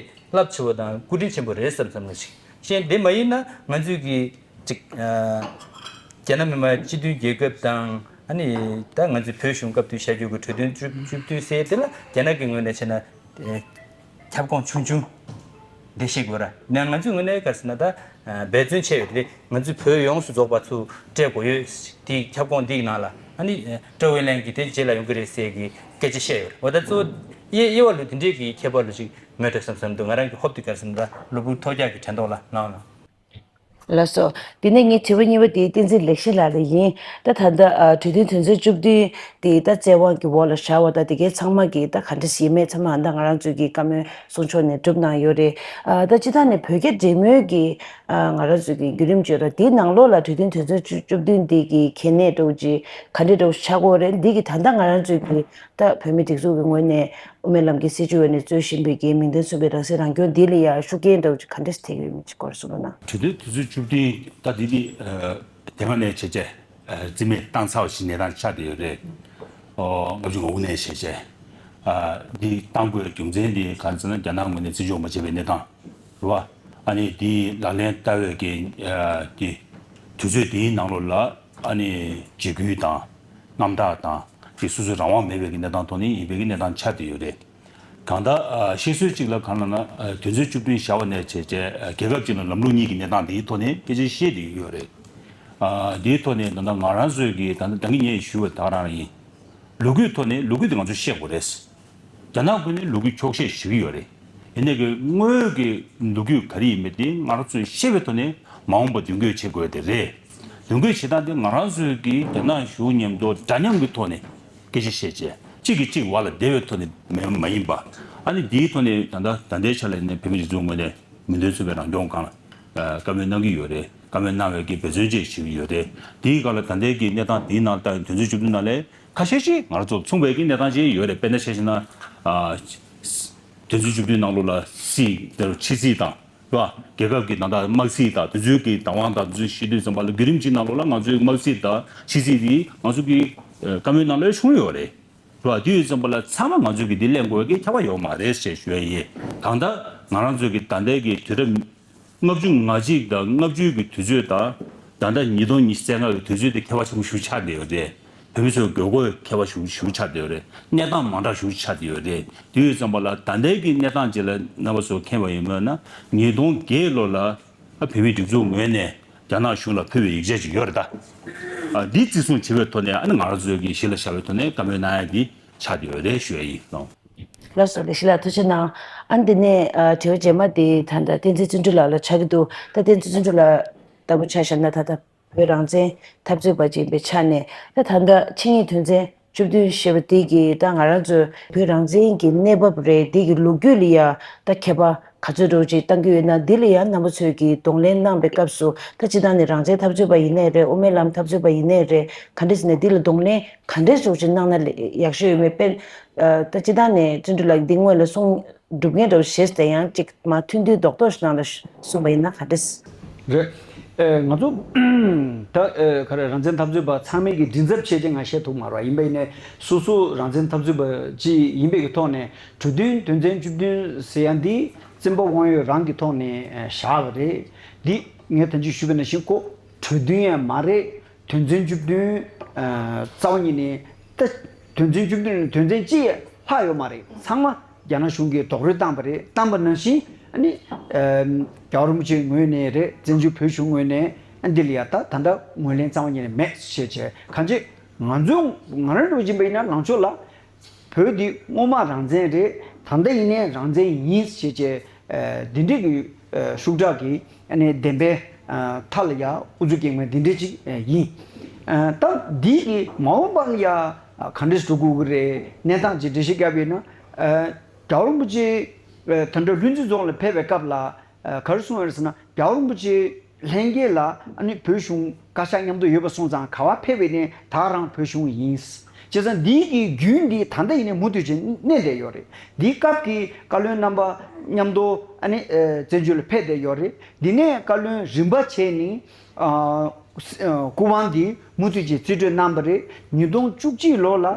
རླབས་ཆེ་བ་དང་སྐུ་དྲིན་ཆེན་པོ་རེད་བསམ་བསམ་ལ་ཅིག་བཤད། འདི་མ་ཡིན་ན་ང་ཚོས་ཀྱི་ཅིག་རྒྱ་ནག་མི་དམངས་སྤྱི་མཐུན་རྒྱལ་ཁབ་དང་། ཨ་ནི་ད་ང་ཚོས་བོད་གཞུང་སྐབས་དུས་བཞག་རྒྱུ་གི་གྲོས་མཐུན་བཅུ་བཅུ་བདུན་ཟེར་དེ་ལ་རྒྱ་ནག་གི་ངོས་ནས་བྱས་ན། ཁྱབ་ཁོངས་ཆུང་ཆུང་འདི་ཤེས་དགོས་ར། ནས་ང་ཚོའི་ངོས་ནས་ག་རེ་ཟེར་ན་ད་འབད་བརྩོན་བྱས་ཡོད་རེད། ང་ཚོའི་བོད་ཡོངས་སུ་རྫོགས་པ་ཚུར་སྤྲད་དགོས་ཡོད། དེའི་ཁྱབ་ཁོངས་འདིའི་ནང་ལ་ཨ་ནི་ཀྲོའུ་ཝེ་ལན་གྱི་དེ་རྗེས་ལ་ཡོང་གི་རེད་ཟེར་གྱི་སྐད་ཆ་བཤད་ཡོད་རེད། འོ་ད་གཙོ་བོ་དབྱེ་དབྱེ་བ་ལོས་དེ་འདྲས་ཀྱི་ཁྱད་པར་ལོས་ཅིག་མེད་འགྲོ་བསམ་བསམ་འདུག་ང་རང་གི་ཧོབ་དེ་ག་རེ་ཟེར་ན་ད་གློ་བུར་ཐོལ་རྒྱག་གི་དྲན་ཐོག་ལ་ལངས་ལ། ལགས་སོ། དེ་ནས་ངའི་དྲི་བ་གཉིས་པ་དེ་བསྟན་འཛིན་ལེགས་བཤད་ལགས་ལ་ཡིན། ད་ད་ལྟ་ཨ་གྲོས་མཐུན་དོན་ཚན་བཅུ་བདུན་དེ་ད་བཙན་དབང་གི་འོག་ལ་བཞག་པ་དང་དེ་གའི་ཚང་མ་གི་ད་ག་འདྲ་ཞིག་ཡིན་མེད་ཚང་མ་ཨ་ད་ང་རང་ཚོའི་གི་བཀའ་མོལ་གསུང་ཕྱོགས་ནས་གྲུབ་གནང་ཡོད་རེད། ཨ་ད་སྤྱི་བཏང་ནས་བོད་རྒྱ་འབྲེལ་མོལ་གྱི་ཨ་ང་རང་ཚོའི་གི་བརྒྱུད་རིམ་བརྗོད་ར་དེའི་ནང་ལོགས་ལ་གྲོས་མཐུན་དོན་ཚན་བཅུ་བཅུ་བདུན་དེ་གི་གལ་གནད་འདྲ་བོ་ཅིག་ག་འདྲ་འདྲ་བོ་ཆགས་ཀྱི་ཡོད་རེད། འདི་གི་ད་ལྟ་ང་རང་ཚོའི་གི་ད་བོད་མིའི་སྒྲིག་འཛུགས་ཀྱི་ངོས་ནས་དབུ་མའི་ལམ་གྱི་སྲིད་བྱུས་འོག་ནས་རྩོད་བཞིན་པའི་གི་མིང་དོན་མཚུངས་པའི་རང་སྲིད་རང་སྐྱོང་འདི་ལ་ཡང་ཤུགས་རྐྱེན་འདྲ་བོ་ཅིག་ག་འདྲ་ཞིག་ཐེབས་ཡོད་མེད་ཅིག་སྐོར་གསུང་རོགས་གནང་། གྲོས་མཐུན་དོན་ཚན་བཅུ་བདུན་ད་འདི་འདི་དེ་སྔ་ནས་བྱས་བྱས་རྩིས་མེད་བཏང་ཚར་བ་ཞིག་གནས་སྟངས་ཆགས་བསྡད་ཡོད་རེད། ལྔ་བཅུ་ང་དགུ་ནས་བྱས་བྱས་འདི་བཏང་དགོས་རྒྱུ་མཚན་འདི་ག་རེ་ཟེར་ན་རྒྱ་ནག་ངོས་ནས་བརྩི་འཇོག་མ་བྱས་པའི་གནས་སྟངས། རེད་བ། ཨ་ནི་དེའི་ལག་ལེན་བསྟར་བའི་གི་ཨ་དེ་དུས་ཚོད་དེའི་ནང་ལོགས་ལ་ཨ་ནི་འཇིགས་སྐུལ་དང་རྔམ་སྟག་དང་དེ་སོ་སོའི་རང་དབང་མེད་པའི་གི་གནས་སྟངས་ཐོག་ནས་ཡིན་པའི་གི་གནས་སྟངས་ཆགས་བསྡད་ཡོད་རེད། གང་ལྟར་ཨ་བཤད་སྲོལ་གཅིག་ལ་གང་ལབ་ན་ཨ་དོན་ཚན་བཅུ་བདུན་བཞག་པ་ནས་བྱས་བྱས་ཨ་རྒྱལ་ཁབ་གཅིག་ལ་ལམ་ལུགས་གཉིས་ཀྱི་གནས་སྟངས་དེའི་ཐོག་ནས་སྐད་ཆ་བཤད་བསྡད་ཡོད་རེད། ཨ་དེའི་ཐོག་ནས་ད་ལྟ་ང་རང་ཚོའི་གི་ད་ལྟ་ད་གིན་ངས་ཞུས་པ་ད་ག་རང་ཡིན། ལོ་རྒྱུས་ཐོག་ནས་ལོ་རྒྱུས་དེ་ང་ཚོས་ཤེས་དགོས་རེད། རྒྱ་ནག་ཁུལ་ནས་ལོ་རྒྱུས་འཁྱོག་བཤད་ཞུ་གི་ཡོད་རེད། ཡིན་ནའི་གི་དངོས་ཀྱི་ལོ་རྒྱུས་ག་རེ་ཡིན་མིན་དེ་ང་རང་ཚོས་ཤེས་པའི་ཐོག་ནས་མ་འོངས་པ་མདུན་སྐྱོད་བྱེད་དགོས་དེ་རེད། མདུན་སྐྱོད་བྱེད་སྟངས་དེ་ང་རང་ཚོས་ཀྱི་རྒྱ་ནག་གཞུང་མཉམ་དུ་འདྲ་མཉམ་གྱི་ཐོག་ནས་སྐད་ཆ་བཤད་བྱས་གཅིག་གིས་གཅིག་བར་ལ་བདེ་བའི་ཐོག་ནས་མ་མ་ཡིན་པ། ཨ་ནི་འདིའི་ཐོག་ནས་ད་ལྟ་ད་ལྟའི་ཆ་ལ་ཡིན་ན་བོད་མི་སྒྲིག་འཛུགས་ངོས་ནས་མི་དོན་མཚུངས་པའི་རང་སྐྱོང་སྒང་ལ་བཀའ་མོལ་གནང་གི་ཡོད་རེད། བཀའ་མོལ་གནང་བའི་གི་འབད་བརྩོན་བཅས་ཞུ་གི་ཡོད་རེད། དེའི་སྒང་ལ་ད་ལྟའི་གི་གནས་སྟངས་དེའི་ནང་ལྟ་དོན་ཚན་བཅུ་བདུན་ནང་ལས་ཁ་ཤས་ཤིག་ང་རང་ཚོ་མཚུངས་པའི་གི་གནས་སྟངས་ཅིག་ཡོད་རེད། དཔེར་ན་ཆ་བཞག་ན་ཨ་དོན་ཚན་བཅུ་བདུན་ནང་ལོགས་ལ་སྲིད་དེར་ཕྱི་སྲིད་དང་རེད་བ། རྒྱལ་ཁབ་ཀྱི་ད་ལྟ་དམག་སྲིད་དང་དེ་ཚོའི་གི་བདག་དབང་དང་དེ་ཚོའི་ཤེས་དུས་ཙམ་པ་ལ་བརྒྱུད་རིམ་གཅིག་ནང་ལོགས་ལ་ང་ཚོའི་དམག་སྲིད་དང་ཕྱི་སྲིད་དེ་ང་ཚོ་གི་བཀའ་མོལ་ནང་ལ་བྱུང་ཡོད་རེད། རེད་བ། དེ་ཡོད་ཙམ་པ་ལ་ཚང་མ་ང་ཚོས་ཀྱི་འདི་གླེང་དགོས་ཀྱི་ཁྱབ་པ་ཡོད་མ་རེད་ཞེས་ཞུ་ཡ་ཡིན། གང་ལྟར་ང་རང་ཚོས་ཀྱི་ད་ལྟའི་གི་དུས་རབས་ལྔ་བཅུ་ང་གཅིག་དང་ལྔ་བཅུའི་གི་དུས་ཚོད་དང་ད་ལྟ་ཉིས་སྟོང་ཉི་ཤུ་རྩ་ལྔ་གི་དུས་ཚོད་དེ་ཁྱད་པར་ཆེན་པོ་ཞིག་ཆགས་བསྡད་ཡོད་རེད། བོད་མི་ཚོའི་དགོས་མཁོ་ཁྱད་པར་ཞིག་ཞིག་ཆགས་བསྡད་ཡོད་རེད། གནས་སྟངས་མ་འདྲ་ཞིག་ཆགས་བསྡད་ཡོད་རེད། དེ་ཡོད་ཙམ་པ་ལ་ད་ལྟའི་གི་གནས་སྟངས་ཅིག་ལ་རྣམ་པ་ཚོ་མཁྱེན་པ་ཡིན་མོད་ན་ཉིས་སྟོང་བརྒྱད་ལོ་ལ་ཨ་བོད་མིའི་སྒྲིག་འཛུགས་ངོས་ནས་རྒྱ་ནག་གཞུང་ལ་ཕུལ་བའི་ཡིག་ཆ་ཅིག་ཡོད་རེད་ད། ཨ་འདི་བརྩི་སྲུང་བྱེད་པའི་ཐོག་ནས་ཨ་ནི་ང་རང་ཚོའི་གི་གཞི་ལ་བཞག་པའི་ཐོག་ནས་བཀའ་མོལ་གནང་ཡ་འདི་ཆགས་བསྡད་ཡོད་རེད་ཞུ་ཡ་ཡིན་ནོ། ལགས་སོ། ལེགས་བཤད་ལགས་ཐུགས་རྗེ་གནང་། ཨ་འདི་ནས་ཨ་དྲི་བ་རྗེས་མ་དེ་ད་ལྟ་བསྟན་འཛིན་བརྩོན་འགྲུས་ལགས་ལ་ཆགས་ཀྱི་འདུག་ད་བསྟན་འཛིན་བརྩོན་འགྲུས་ལགས་ལྟ་བུ་ཆ་བཞག་ན་ད་ལྟ་བོད་རང་བཙན་འཐབ་རྩོད་པ་ཅིག་ཡིན་པའི་ཆ་ནས་ད་ད་ལྟ་ཆིངས་ཡིག་དོན་ཚན་བཅུ་བདུན་ཞེས་པ་དེ་གིས་ད་ང་རང་ཚོའི་བོད་རང་བཙན་གྱི་གནས་བབ་རེད། དེ་གི་ལོ་རྒྱུས་ལ་ཡ་ད་ཁྱད་པར་ག་ཚོད་འདྲ་བོ་ཅིག་བཏང་གི་ཡོད་ན། འདི་ལ་ཡང་རྣམ་པ་ཚོས་ཀྱིས་གདོང་ལེན་གནང་པའི་སྐབས་སུ་ད་སྤྱི་བཏང་ནས་རང་བཙན་འཐབ་རྩོད་པ་ཡིན་ནའི་རེད། དབུ་མའི་ལམ་འཐབ་རྩོད་པ་ཡིན་ནའི་རེད། ག་འདྲས་ཟེར་ནས་འདི་ལ་གདོང་ལེན་ག་འདྲས་ཙོག་ཅིག་གནང་ན་ལེ་ཡག་ཤོས་ཡོད་མེད། དཔེ་ད་སྤྱི་བཏང་ནས་བརྩོན་འགྲུས་ལགས་འདི་སྔོན་ལ་གསུང་སྒྲུབ་མཁན་འདྲ་བོ་བྱས་ཏེ་ཡང་ཅིག་མ་ཐུང་ཐུང་རྡོག་རྡོག་ཞིག་ནང་ལ་གསུངས་པ་ཡིན་ན་ག་འདྲས། རེད། ཨེ་ང་ཚོ་ད་ཨེ་ག་རེ་རང་བཙན་འཐབ་རྩོད་པ་ཚང་མས་ཀྱི་མགྲིན་ཚབ་བྱས་ཏེ་ང་བཤད་ཐུབ་མ་རེད། ཡིན་པ་ཡིན་ནའི་སོ་སོ་རང་བཙན་འཐབ་རྩོད་པ་ཅིག་ཡིན་པའི་གི་ཐོག་ནས་གྲོས་མཐུན་དོན་ཚན་བཅུ་བདུན་ཟེར་ཡ་འདི་བཙན་པོ་དབང་ཡོད་རང་གི་ཐོག་ནས་ཨེ་བཞག་པ་རེད། འདི་ངས་ད་ཅི་ཞུས་པ་ནང་བཞིན་ཁོ་གྲོས་མཐུན་ཡང་མ་རེད། དོན་ཚན་བཅུ་བདུན་ཨེ་རྩ་བ་ཉིད་ནས་ད་དོན་ཚན་བཅུ་བདུན་དོན་ཚན་གཅིག་ལྷག་ཡོད་མ་རེད། ཚང་མ་རྒྱ་ནག་གཞུང་གིས་རྡོག་རོལ་བཏང་པ་རེད། བཏང་པ་ནང་བཞིན་ཨ་ནི་ཨེམ་རྒྱལ་བ་རིན་པོ་ཆེའི་ངོས་ནས་རེད། བཙན་བྱོལ་བོད་གཞུང་ངོས་ནས་ཨ་འདི་ལ་ཡ་ད་ད་ལྟ་ངོས་ལེན་རྩ་བ་ཉིད་ནས་མེད་ཞེས་བྱས། གང་ཅི་ང་ཚོ་ང་རང་འགྲོ་བཞིན་པ་ཡིན་ན་ལངས་ཕྱོགས་ལ་བོད་འདི་སྔོན་མ་རང་བཙན་རེད། ད་ལྟ་ཡིན་ནའི་རང་བཙན་ཡིན་ཞེས་བྱས། ཨ་འདི་འདྲའི་གི་ཨ་ཤུགས་དྲག་གི་ཨ་ནི་བདེན་པའི་ཨ་མཐའ་ལ་ཡ་ཨུ་ཚུགས་སྐྱེལ་མཁན་འདི་འདྲའི་ཅིག་ཨ་ཡིན། ཨ་ད་འདི་གི་མ་འོངས་པ་ལ་ཡ་ཨ་ག་འདྲས་འགྲོ་དགོས་ཀྱི་རེད། གནས་སྟངས་ཅིག་འགྲེལ་བཤད་བརྒྱབ་ཡོད་ན། ཨ་རྒྱལ་བ་རིན་པོ་ཆེ་ཨ་ད་ལྟ་ལྷུན་རྩེ་རྫོང་ལ་ཕེབས་པའི་སྐབས་ལ་ཨ་ག་རེ་གསུངས་ཡོད་རེད་ཟེར་ན། རྒྱལ་བ་རིན་པོ་ཆེ་ལྷན་རྒྱས་ལ་ཨ་ནི་བོད་གཞུང་བཀའ་ཤག་མཉམ་དུ་ཡོད་པ་སོང་ཙང་ག་བ་ཕེབས་པ་ཡིན་ནའི་ད་རང་བོད་གཞུང་ཡིན། བྱས་ཙང་འདི་གི་རྒྱུན་འདི་ད་ལྟ་ཡིན་ནའི་མུ་མཐུད་བྱས་གནས་བསྡད་ཡོད་རེད། འདིའི་སྐབས་ཀྱི་བཀའ་བློན་རྣམ་པ་མཉམ་དུ་ཨ་ནི་ཨ་བཙན་བྱོལ་ལ་ཕེབས་བསྡད་ཡོད་རེད། འདི་ནས་བཀའ་བློན་རིམ་པ་བྱས་ནས་ཨ་ཨ་སྐུ་དབང་འདི་མུ་མཐུད་ཀྱིས་རྩིས་སྤྲོད་གནང་བ་རེད། ཉིས་སྟོང་བཅུ་གཅིག་ལོ་ལ་ཨ་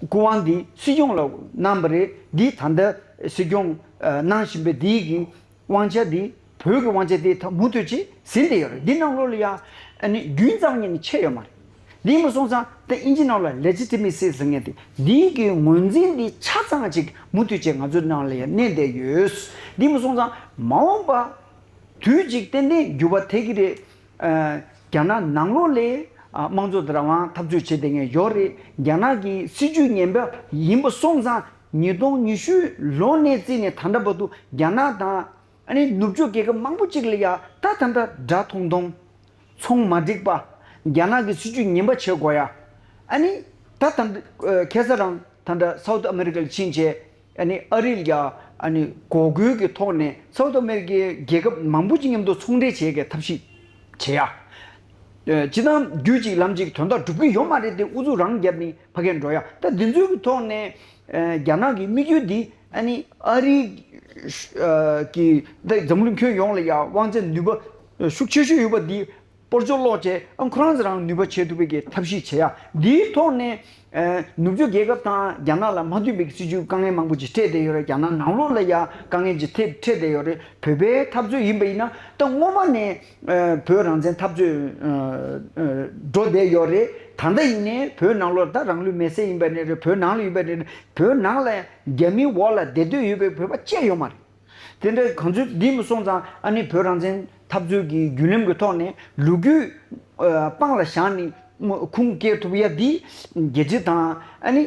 སྐུ་དབང་འདི་སྲིད་སྐྱོང་ལ་གནང་བ་རེད། འདི་ད་ལྟ་སྲིད་སྐྱོང་ཨ་གནང་བཞིན་པའི་འདི་གི་དབང་ཆ་འདི་བོད་ཀྱི་དབང་ཆ་འདི་ད་མུ་མཐུད་ཅིག་ཟིན་བསྡད་ཡོད་རེད། འདི་ནང་ལོགས་ལ་ཡང་ཨ་ནི་རྒྱུན་རྩ་བ་ཉིད་ནས་ཆད་ཡོད་མ་རེད། འདི་མ་སོང་ཙང་ད་ཨིན་ཇི་ནང་ལ་ལེ་ཇི་ཊི་མེ་སི་ཟེར་མཁན་དེ་འདིའི་གི་ངོས་འཛིན་འདི་ཆ་ཚང་ཅིག་མུ་མཐུད་ཅིག་ང་ཚོའི་ནང་ལ་ཡང་གནས་བསྡད་ཡོད། འདི་མ་སོང་ཙང་མ་འོངས་པ་དུས་ཅིག་ཏན་ཏན་འགྱུར་བ་ཐེབས་ཀྱི་རེད། ཨ་རྒྱ་ནག་ནང་ལོགས་ལ་ཨ་དམངས་གཙོ་དང་རང་དབང་འཐབ་རྩོད་བྱེད་བསྡད་མཁན་ཡོད་རེད། རྒྱ་ནག་གི་སྲིད་ཇུས་ངན་པ་ཡིན་པ་སོང་ཙང་ཉིས་སྟོང་ཉི་ཤུ་ལོ་ནས་བརྩིས་ནས་ད་ལྟ་བར་དུ་རྒྱ་ནག་དང་ཨ་ནི་ནུབ་ཕྱོགས་རྒྱལ་ཁབ་མང་པོ་ཅིག་ལ་ཡ་ད་ད་ལྟ་དགྲ་མཐོང་མཐོང་། ཚོང་མ་འགྲིག་པ། རྒྱ་ནག་གི་སྲིད་ཇུས་ངན་པ་བྱེད་དགོས་ཡ། ཨ་ནི་ད་ད་ལྟ་ཨ་ཁ་སང་རང་ད་ལྟ་སའུ་ཐི་ཨ་མེ་རི་ཀ་ལ་ཕྱིན་བྱས་ཨ་ནི་ཨ་རི་ལ་ཡ་ཨ་ནི་འགོག་རྒོལ་གྱི་ཐོག་ནས་སའུ་ཐི་ཨ་མེ་རི་ཀའི་རྒྱལ་ཁབ་མང་པོ་ཅིག་མཉམ་དུ་ཚོང་འབྲེལ་བྱེད་ཡ་གི་ཐབས་ཤེས་བྱེད་ཡ། ཨ་སྤྱིར་བཏང་རྒྱུད་གཅིག་ལམ་གཅིག་དོན་དག་སྒྲུབ་ཀྱི་ཡོད་མ་རེད་དེ། ཨུ་ཚུགས་རང་བརྒྱབ་ནས་ཕ་གིར་འགྲོ་ཡ། ད་འདི་ཚོའི་གི་ཐོག་ནས་ཨ་རྒྱ་ནག་གི་དམིགས་ཡུལ་འདི་ཨ་ནི་ཨ་རི་ཨ་གི་ད་འཛམ་གླིང་ཁྱོན་ཡོངས་ལ་ཡ་དབང་ཆ་ནུས་པ་ཤུགས་ཆེ་ཤོས་ཡོད་པ་འདི་སྤོར་ཆོག་ལོག་བྱས་ཨ་ཁོ་རང་ཚོ་རང་ནུས་པ་བྱེད་ཐུབ་པའི་གི་ཐབས་ཤེས་བྱེད་ཡ། འདིའི་ཐོག་ནས་ཨ་ནུབ་ཕྱོགས་རྒྱལ་ཁབ་དང་རྒྱ་ནག་ལ་མ་མཐུན་པའི་གི་སྲིད་ཇུས་དཀའ་ངལ་མང་པོ་ཅིག་འཕྲད་བསྡད་ཡོད་རེད། རྒྱ་ནག་ནང་ལོགས་ལ་ཡ་དཀའ་ངལ་ཅིག་འཕྲད་འཕྲད་བསྡད་ཡོད་རེད། བོད་པའི་འཐབ་རྩོད་ཡིན་པ་ཡིན་ན་ད་སྔོན་མ་ནས་ཨ་བོད་རང་བཙན་འཐབ་རྩོད་ཨ་ཨ་འགྲོ་བསྡད་ཡོད་རེད། ད་ལྟ་ཡིན་ནའི་བོད་ནང་ལོགས་ད་རང་ལུས་མེར་སྲེག་ཡིན་པ་ནས་རེད། བོད་ནང་ལ་ཡིན་པ་ནས་རེད། བོད་ནང་ལ་རྒྱ་མིའི་འོག་ལ་བསྡད་འདོད་ཡོད་པའི་བོད་པ་གཅིག་ཡོད་མ་རེད། དེ་འདྲ་གང་ཚོད་འདི་མི་སོང་ཙང་ཨ་ནི་བོད་རང་བཙན་འཐབ་རྩོད་ཀྱི་བརྒྱུད་རིམ་གྱི་ཐོག་ནས་ལོ་རྒྱུས་ཨ་དཔང་ལ་བཞག་ནས་ཁུངས་སྐྱེལ་ཐུབ་ཡ་འདི་རྒྱལ་སྤྱི་དང་ཨ་ནི་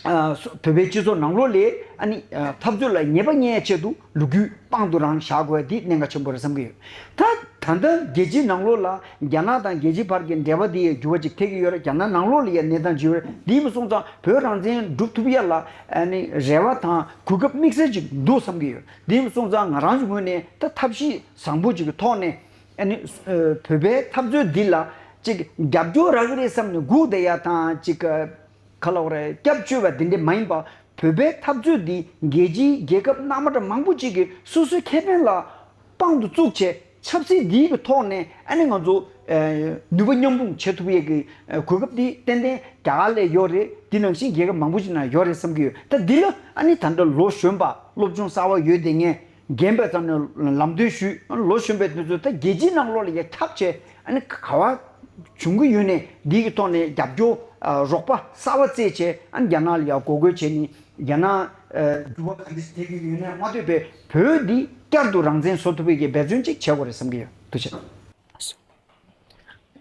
ཨ་བོད་པའི་སྤྱི་ཚོགས་ནང་ལོགས་ལ་ཨ་ནི་ཨ་འཐབ་རྩོད་ལ་ཉེས་པ་རྙེད་ཡ་ཆེད་དུ་ལོ་རྒྱུས་དཔང་དུ་རང་བཞག་དགོས་ཡ་འདི་གནད་འགག་ཆེན་པོ་རེད་བསམ་གྱི་ཡོད། ད་ད་ལྟ་རྒྱལ་སྤྱིའི་ནང་ལོགས་ལ་རྒྱ་ནག་དང་རྒྱལ་སྤྱི་བར་གྱི་འབྲེལ་བ་འདི་ཡང་འགྱུར་བ་ཅིག་ཐེབས་ཀྱི་ཡོད་རེད། རྒྱ་ནག་ནང་ལོགས་ལ་ཡང་གནས་སྟངས་ཅིག་ཡོད་རེད། འདི་མི་སོང་ཙང་བོད་རང་བཙན་སྒྲུབ་ཐུབ་ཡ་ལ་ཨ་ནི་རེ་བ་དང་གོ་སྐབས་དམིགས་བསལ་ཅིག་འདུག་བསམ་གྱི་ཡོད། འདི་མི་སོང་ཙང་ང་རང་གི་ངོས་ནས་ད་ཐབས་ཤེས་བཟང་པོ་ཅིག་གི་ཐོག་ནས་ཨ་ནི་ཨ་བོད་པའི་འཐབ་རྩོད་འདི་ལ་ཅིག་རྒྱབ་སྐྱོར་རག་གི་རེད་བསམ་ནས་སྒུག་བསྡད་ཡ་དང་ཅིག་ག་ལབ་དགོས་རེད། སྐྱབས་བཅོལ་བ་འདི་འདྲ་མ་ཡིན་པ། བོད་པའི་འཐབ་རྩོད་འདི་རྒྱལ་སྤྱིའི་རྒྱལ་ཁབ་སྣ་མང་དྲ་མང་པོ་ཅིག་གིས་སོ་སོའི་ཁེ་ཕན་ལ་དཔང་དུ་བཙུགས་བྱས་ཆབ་སྲིད་འདིའི་གི་ཐོག་ནས་ཨ་ནི་ང་ཚོ་ཨ་ནུས་པ་མཉམ་སྤུངས་བྱེད་ཐུབ་ཡས་ཀྱི་ཨ་གོ་སྐབས་འདི་ཏན་ཏན་རྒྱ་གར་ལ་ཡོད་རེད། འདི་ནང་བཞིན་རྒྱལ་ཁབ་མང་པོ་ཅིག་ནང་ཡོད་རེད་བསམ་གྱི་ཡོད། ད་འདི་ལ་ཨ་ནི་ད་ལྟ་ལོ་གཞོན་པ་སློབ་སྦྱོང་གསར་བ་ཡོད་བསྡད་མཁན། རྒན་པའི་ཙམ་ནས་ལམ་སྟོན་ཞུས། ལོ་གཞོན་པའི་དུས་ཚོད་ད་རྒྱལ་སྤྱིའི་ནང་ལོགས་ལ་ཡ་ཁྱབ་བྱས་ཨ་ནི་ག་བ་བྱུང་གི་ཡོད་ནས་འདི་གི་ཐོག་ནས་རྒྱབ་སྐྱོར་ཨ་རོགས་པ་གསར་བ་བཙལ་བྱས་ཨ་ནི་རྒྱ་ནག་ལ་ཡ་འགོག་རྒོལ་བྱས་ནས་རྒྱ་ནག་ཨ་འགྱུར་བ་ག་འདྲ་ཞིག་ཐེབས་ཀྱི་ཡོད་ན་མ་ལྟོས་པའི་བོད་འདི་བསྐྱར་དུ་རང་བཙན་བཟོ་ཐུབ་པའི་གི་འབད་བརྩོན་ཅིག་བྱེད་དགོས་རེད་བསམ་གྱི་ཡོད། ཐུགས་རྗེ་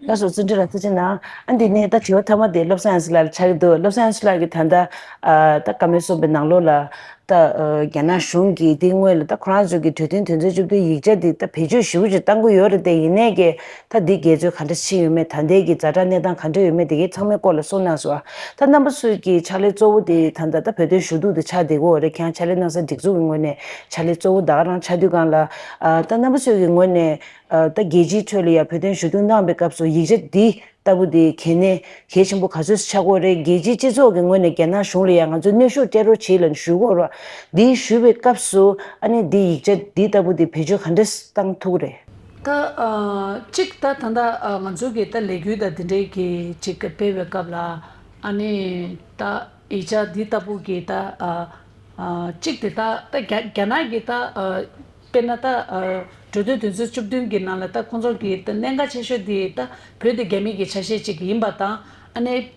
ཆེ། ལགས་སོ། བརྩོན་འགྲུས་ལགས་ཐུགས་རྗེ་གནང་། ཨ་འདི་ནས་ད་དྲི་བ་མཐའ་མ་དེ་བློ་བཟང་ཡང་སྲིད་ལགས་ལ་ཆགས་ཀྱི་འདུག། བློ་བཟང་ཡང་སྲིད་ལགས་ཀྱིས་ད་ལྟ་ཨ་ད་བཀའ་མོལ་གསུངས་པའི་ནང་ལོགས་ལ། ད་ཨ་རྒྱ་ནག་གཞུང་གིས་འདི་སྔོན་ལ་ད་ཁོ་རང་ཚོ་གི་གྲོས་མཐུན་དོན་ཚན་བཅུ་བདུན་ཡིག་ཆ་འདི་ད་བེད་སྤྱོད་ཞེ་པོ་ཅིག་བཏང་གི་ཡོད་རེད་དེ། ཡིན་ནའི་གི་ད་འདི་འགལ་འཛོལ་ག་འདྲ་ཕྱིན་ཡོད་མེད། ད་ལྟའི་གི་ཛ་དྲག་གནས་སྟངས་ག་འདྲ་ཡོད་མེད་དེ་གའི་ཚང་མའི་སྐོར་ལ་གསུངས་གནང་སོང་། ད་རྣམ་པ་ཚོས་ཀྱི་ཕྱག་ལས་གཙོ་བོ་དེ་ད་ལྟ་ད་བོད་དོན་ཞུ་གཏུག་དེ་ཆགས་བསྡད་ཀྱི་ཡོད་རེད། ཁྱེད་རང་ཕྱག་ལས་གནང་ས་སྒྲིག་འཛུགས་ཀྱི་ངོས་ནས་ཕྱག་ལས་གཙོ་བོ་ད་ག་རང་ཆགས་དུས་སྒང་ལ། ཨ་ད་རྣམ་པ་ཚོས་ཀྱི་ངོས་ནས་ཨ་ད་རྒྱལ་སྤྱིའི་ཁྲོད་ལ་ཡང་བོད་དོན་ཞུ་གཏུག་གནང་བའི་སྐབས་སུ་ཡིག་ཆ་འདི་ལྟ་བུ་དེ་གལ་གནད་གལ་ཆེན་པོ་ག་ཚོད་ཆགས་ཀྱི་ཡོད་རེད། རྒྱལ་སྤྱིའི་སྤྱི་ཚོགས་ཀྱི་ངོས་ནས་རྒྱ་ནག་གཞུང་ལ་ཡང་ང་ཚོས་གནོན་ཤུགས་སྤྲད་རོགས་བྱེད་ལབ་ཞུ་གི་ཡོད་རེད། འདི་ཞུ་བའི་སྐབས་སུ་ཨ་ནི་འདི་ཡིག་ཆ་འདི་ལྟ་བུ་དེ་བེད་སྤྱོད་ག་འདྲས་བཏང་ཐུབ་ཀྱི་རེད། ད་ཨ་གཅིག་ད་ད་ལྟ་ཨ་ང་ཚོ་གི་ད་ལས་འགུལ་དང་དེ་འདྲའི་གི་གཅིག་སྤེལ་བའི་སྐབས་ལ་ཨ་ནི་ད་ཡིག་ཆ་འདི་ལྟ་བུ་གི་ད་ཨ་ཨ་གཅིག་དེ་ད་ད་རྒྱ་རྒྱ་ནག་གི་ད་ཨ་དཔེར་ན་ད་ཨ་གྲོས་མཐུན་དོན་ཚན་བཅུ་བདུན་གི་ནང་ལ་ད་ཁོང་ཚོ་གི་ད་གནད་འགག་ཆེ་ཤོས་དེ་ད་བོད་དེ་རྒྱ་མི་གི་ཆ་ཤས་གཅིག་ཡིན་པ་དང་། ཨ་ནི་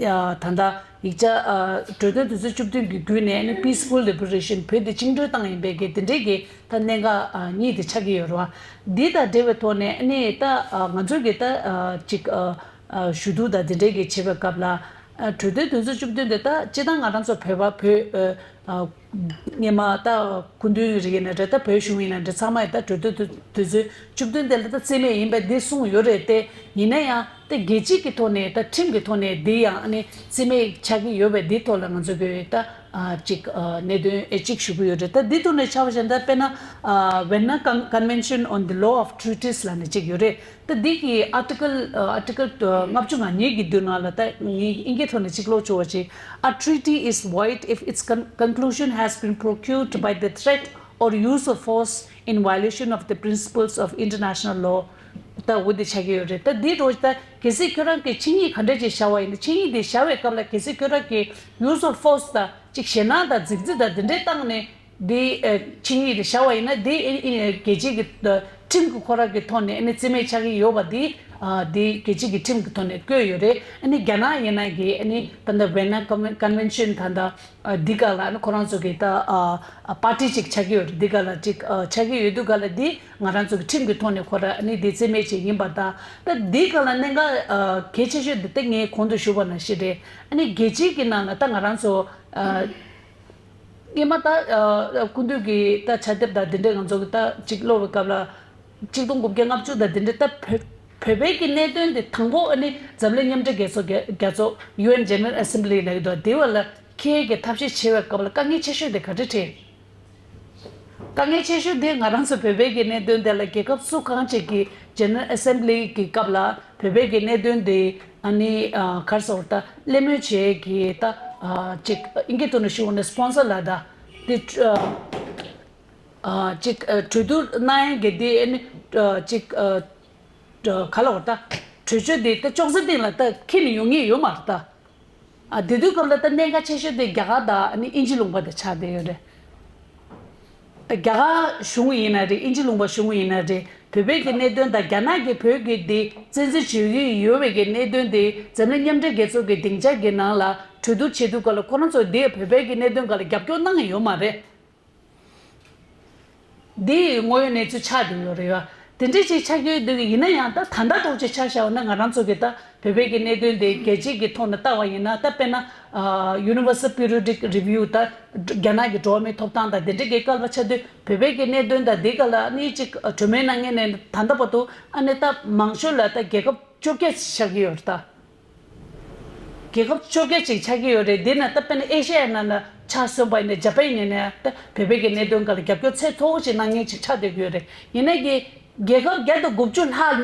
ཨ་ད་ལྟ་ཡིག་ཆ་ཨ་གྲོས་མཐུན་དོན་ཚན་བཅུ་བདུན་གི་བརྒྱུད་ནས་ཨ་ནི་peaceful liberation བོད་དེ་བཅིངས་འགྲོལ་བཏང་ཡིན་པའི་གི་དེ་འདྲའི་གི་ད་གནད་འགག་ཨ་གཉིས་དེ་ཆགས་ཀྱི་ཡོད་རེད་བ། འདི་དང་འབྲེལ་བའི་ཐོག་ནས་ཨ་ནི་ད་ཨ་ང་ཚོ་གི་ད་ཨ་གཅིག་ཨ་ཨ་ཞུ་གཏུག་དང་དེ་འདྲའི་གི་བྱེད་པའི་སྐབས་ལ། ཨ་གྲོས་མཐུན་དོན་ཚན་བཅུ་བདུན་དེ་ད་སྤྱིར་བཏང་ང་རང་ཚོ་བོད་པ་བོད་ཨ་ཨ་སྔོན་མ་ད་སྐུ་མདུན་རིགས་ཡིན་ན་འདྲ། ད་བོད་གཞུང་ཡིན་ན་འདྲ། ཚང་མས་ད་གྲོས་མཐུན་དོན་ཚན་བཅུ་བདུན་དེ་ལ་ད་རྩིས་མེད་ཡིན་པ་འདི་གསུངས་ཡོད་རེད་དེ། ཡིན་ན་ཡང་ད་རྒྱལ་སྤྱི་གི་ཐོག་ནས་ད་ཁྲིམས་ཀྱི་ཐོག་ནས་འདི་ཡང་ཨ་ནི་རྩིས་མེད་ཆགས་ཀྱི་ཡོད་པས། འདི་ཐོག་ལ་ང་ཚོ་གི་ད་ཨ་ཅིག་ཨ་གནད་དོན་ཨེ་ཅིག་ཞུ་གི་ཡོད་རེད། ད་འདི་ཐོག་ནས་ཆ་བཞག་ན་ད་དཔེར་ན་ཨ་Vienna Con- Convention on the Law of Treaties ལབ་ནས་ཅིག་ཡོད་རེད། ད་འདི་གི་ཨར་ཊི་ཀལ་ཨ་ཨར་ཊི་ཀལ་ལྔ་བཅུ་ང་གཉིས་ཀྱི་མདུན་ནང་ལ་ད་ངས་ཨིན་སྐད་ཐོག་ནས་ཅིག་ཀློག་ཆོག་པ་ཅིག A treaty is void if its con- conclusion has been procured by the threat or use of force in violation of the principles of international law. ད་འོ་དེ་ཆགས་ཀྱི་ཡོད་རེད། ད་འདི་འདྲ་ད་གལ་སྲིད་ཁྱོད་རང་གིས་ཆིངས་ཡིག་ག་འདྲ་ཅིག་བཞག་པ་ཡིན་ན། ཆིངས་ཡིག་དེ་བཞག་པའི་སྐབས་ལ་གལ་སྲིད་ཁྱོད་རང་གིས་use of force ད་ཅིག་ཞེད་སྣང་དང་རྫིག་རྫིག་དང་དེ་འདྲའི་བཏང་ནས་འདི་ཨ་ཆིངས་ཡིག་དེ་བཞག་པ་ཡིན་ན། འདི་ཨ་ཨ་རྒྱལ་སྤྱི་གི་ཨ་ཁྲིམས་ཀྱི་ཁོ་རང་གི་ཐོག་ནས་ཨ་ནི་རྩིས་མེད་ཆགས་ཀྱི་ཡོད་པ་འདི་ཨ་འདི་རྒྱལ་སྤྱི་གི་ཁྲིམས་ཀྱི་ཐོག་ནས་བཀོད་ཡོད་རེད། ཨ་ནི་རྒྱ་ནག་ཡིན་ན་གི་ཨ་ནི་ད་ལྟ་Vienna Conven- Convention ད་ལྟ་ཨ་འདི་ག་ལ་ཨ་ནི་ཁོ་རང་ཚོ་གི་ད་ཨ་ཨ་པར་ཊི་ཅིག་ཆགས་ཀྱི་ཡོད་རེད། འདི་ག་ལ་ཅིག་ཨ་ཆགས་ཀྱི་ཡོད་དུས་ག་ལ་འདི་ང་རང་ཚོ་གི་ཁྲིམས་ཀྱི་ཐོག་ནས་ཁོ་རང་ཨ་ནི་འདི་རྩིས་མེད་ཅིག་ཡིན་པ་དང་། ད་འདི་ག་ལ་གནད་འགག་ཨ་གལ་ཆེ་ཤོས་འདི་ད་ངས་གོང་དུ་ཞུས་པ་ནང་བཞིན་རེད། ཨ་ནི་རྒྱལ་སྤྱི་གི་ནང་ལ་ད་ང་རང་ཚོ་ཨ་སྔོན་མ་ད་ཨ་སྐུ་མདུན་གྱི་ད་ཕྱག་དེབ་དང་དེ་འདྲས་ང་ཚོ་གི་ད་ཅིག་ཀློག་པའི་སྐབས་ལ་ཆིག་སྟོང་དགུ་བརྒྱ་ལྔ་བཅུ་དང་དེ་འདྲས་ད་བོད་བོད་པའི་གི་གནད་དོན་དེ་དང་པོ་ཨ་ནི་འཛམ་གླིང་མཉམ་འབྲེལ་རྒྱལ་ཚོགས་རྒྱ་རྒྱལ་ཚོགས་ཡུ་ཨེན་General Assembly ལབ་ཀྱི་འདུག། དེ་བ་ལ་ཁྱེད་ཀྱིས་ཐབས་ཤེས་བྱེད་པའི་སྐབས་ལ་དཀའ་ངལ་ཆེ་ཤོས་དེ་ག་འདྲས་འཕྲད། དཀའ་ངལ་ཆེ་ཤོས་དེ་ང་རང་ཚོ་བོད་པའི་གི་གནད་དོན་དེ་ལ་རྒྱལ་ཁབ་སུ་གང་ཅིག་གི་General Assembly གི་སྐབས་ལ་བོད་པའི་གི་གནད་དོན་དེ་ཨ་ནི་ཨ་ག་རེ་ཟེར་ད་གླེང་མོལ་བྱེད་ཀྱི་ད་ཨ་ཅིག་ཨིན་སྐད་ཐོག་ནས་ཞུ་བ་ན་སྤོན་སར་ལ་ད་དེ་ཨ་ཅིག་ཨ་གྲོས་བསྡུར་གནང་ཡས་ཀྱི་དེ་ཨ་ནི་ཨ་ཅིག་ཨ་ག་ལ་བ་ད་གྲོས་ཆོད་དེ་ད་ཅོག་ཙེ་སྟེང་ལ་ད་འཁྱེར་ནས་ཡོང་ངེས་ཡོད་མ་རེད་ད། ཨ་དེ་དུས་སྐབས་ལ་ད་གནད་འགག་ཆེ་ཤོས་དེ་རྒྱ་གར་དང་ཨ་ནི་དབྱིན་ཇི་ལུང་པ་དེ་ཆགས་བསྡད་ཡོད་རེད། རྒྱ་གར་གཞུང་ཡིན་ན་རེད། དབྱིན་ཇི་ལུང་པ་གཞུང་ཡིན་ན་རེད། བོད་པའི་གི་གནད་དོན་དང་རྒྱ་ནག་གིས་བོད་ཀྱི་དེ་བཙན་འཛུལ་བྱེད་ཀྱི་ཡོད་པའི་གི་གནད་དོན་དེ་འཛམ་གླིང་མཉམ་འབྲེལ་རྒྱལ་ཚོགས་ཀྱི་སྡིངས་ཆ་གི་ནང་ལ་གྲོས་བསྡུར་བྱེད་དུས་སྐབས་ལ་ཁོ་རང་ཚོ་དེ་བོད་པའི་གི་གནད་དོན་སྒང་ལ་རྒྱབ་སྐྱོར་གནང་ཡོད་མ་རེད། འདི་དངོས་ཡོད་གནས་ཚུལ་ཆགས་བསྡད་ཡོད་རེད་ཡ། དེ་འདྲ་ཅིག་ཆགས་ཀྱི་ཡོད་དུས་ཡིན་ན་ཡང་ད་ད་ལྟ་ཐོག་ཅིག་ཆ་བཞག་པ་ན་ང་རང་ཚོ་གི་ད་བོད་པའི་གི་གནད་དོན་དེ་རྒྱལ་སྤྱི་གི་ཐོག་ནས་ལྟ་བ་ཡིན་ན། ད་དཔེར་ན་ཨ་Universal Periodic Review ད་རྒྱ་ནག་གི་འགྲོ་བ་མིའི་ཐོབ་ཐང་དང་དེ་འདྲ་གི་སྐབས་ལ་ཆ་དུས་བོད་པའི་གི་གནད་དོན་དང་འདི་ག་ལ་ཨ་ནི་ཅིག་གྲོས་མོལ་གནང་མཁན་ནས་ད་ལྟ་བར་དུ་ཨ་ནི་ད་མང་ཤོས་ལ་ད་རྒྱལ་ཁབ་བཅོ་བརྒྱད་ཆགས་ཀྱི་ཡོད་རེད་ད། རྒྱལ་ཁབ་བཅོ་བརྒྱད་ཅིག་ཆགས་ཀྱི་ཡོད་རེད། དེ་ན་ད་དཔེར་ན་ཨེ་ཤ་ཡའི་ནང་ལ་ཆ་མཚོན་པ་ཡིན་ན་ཇ་པན་ཡིན་ན་ད་བོད་པའི་གི་གནད་དོན་སྒང་ལ་རྒྱབ་སྐྱོར་ཚད་མཐོ་བོ་ཅིག་གནང་མཁན་ཅིག་ཆགས་བསྡད་ཀྱི་ཡོད་རེད། ཡིན་ན་གི་རྒྱལ་ཁབ་བརྒྱ་དང་དགུ་བཅུ་ལྷག་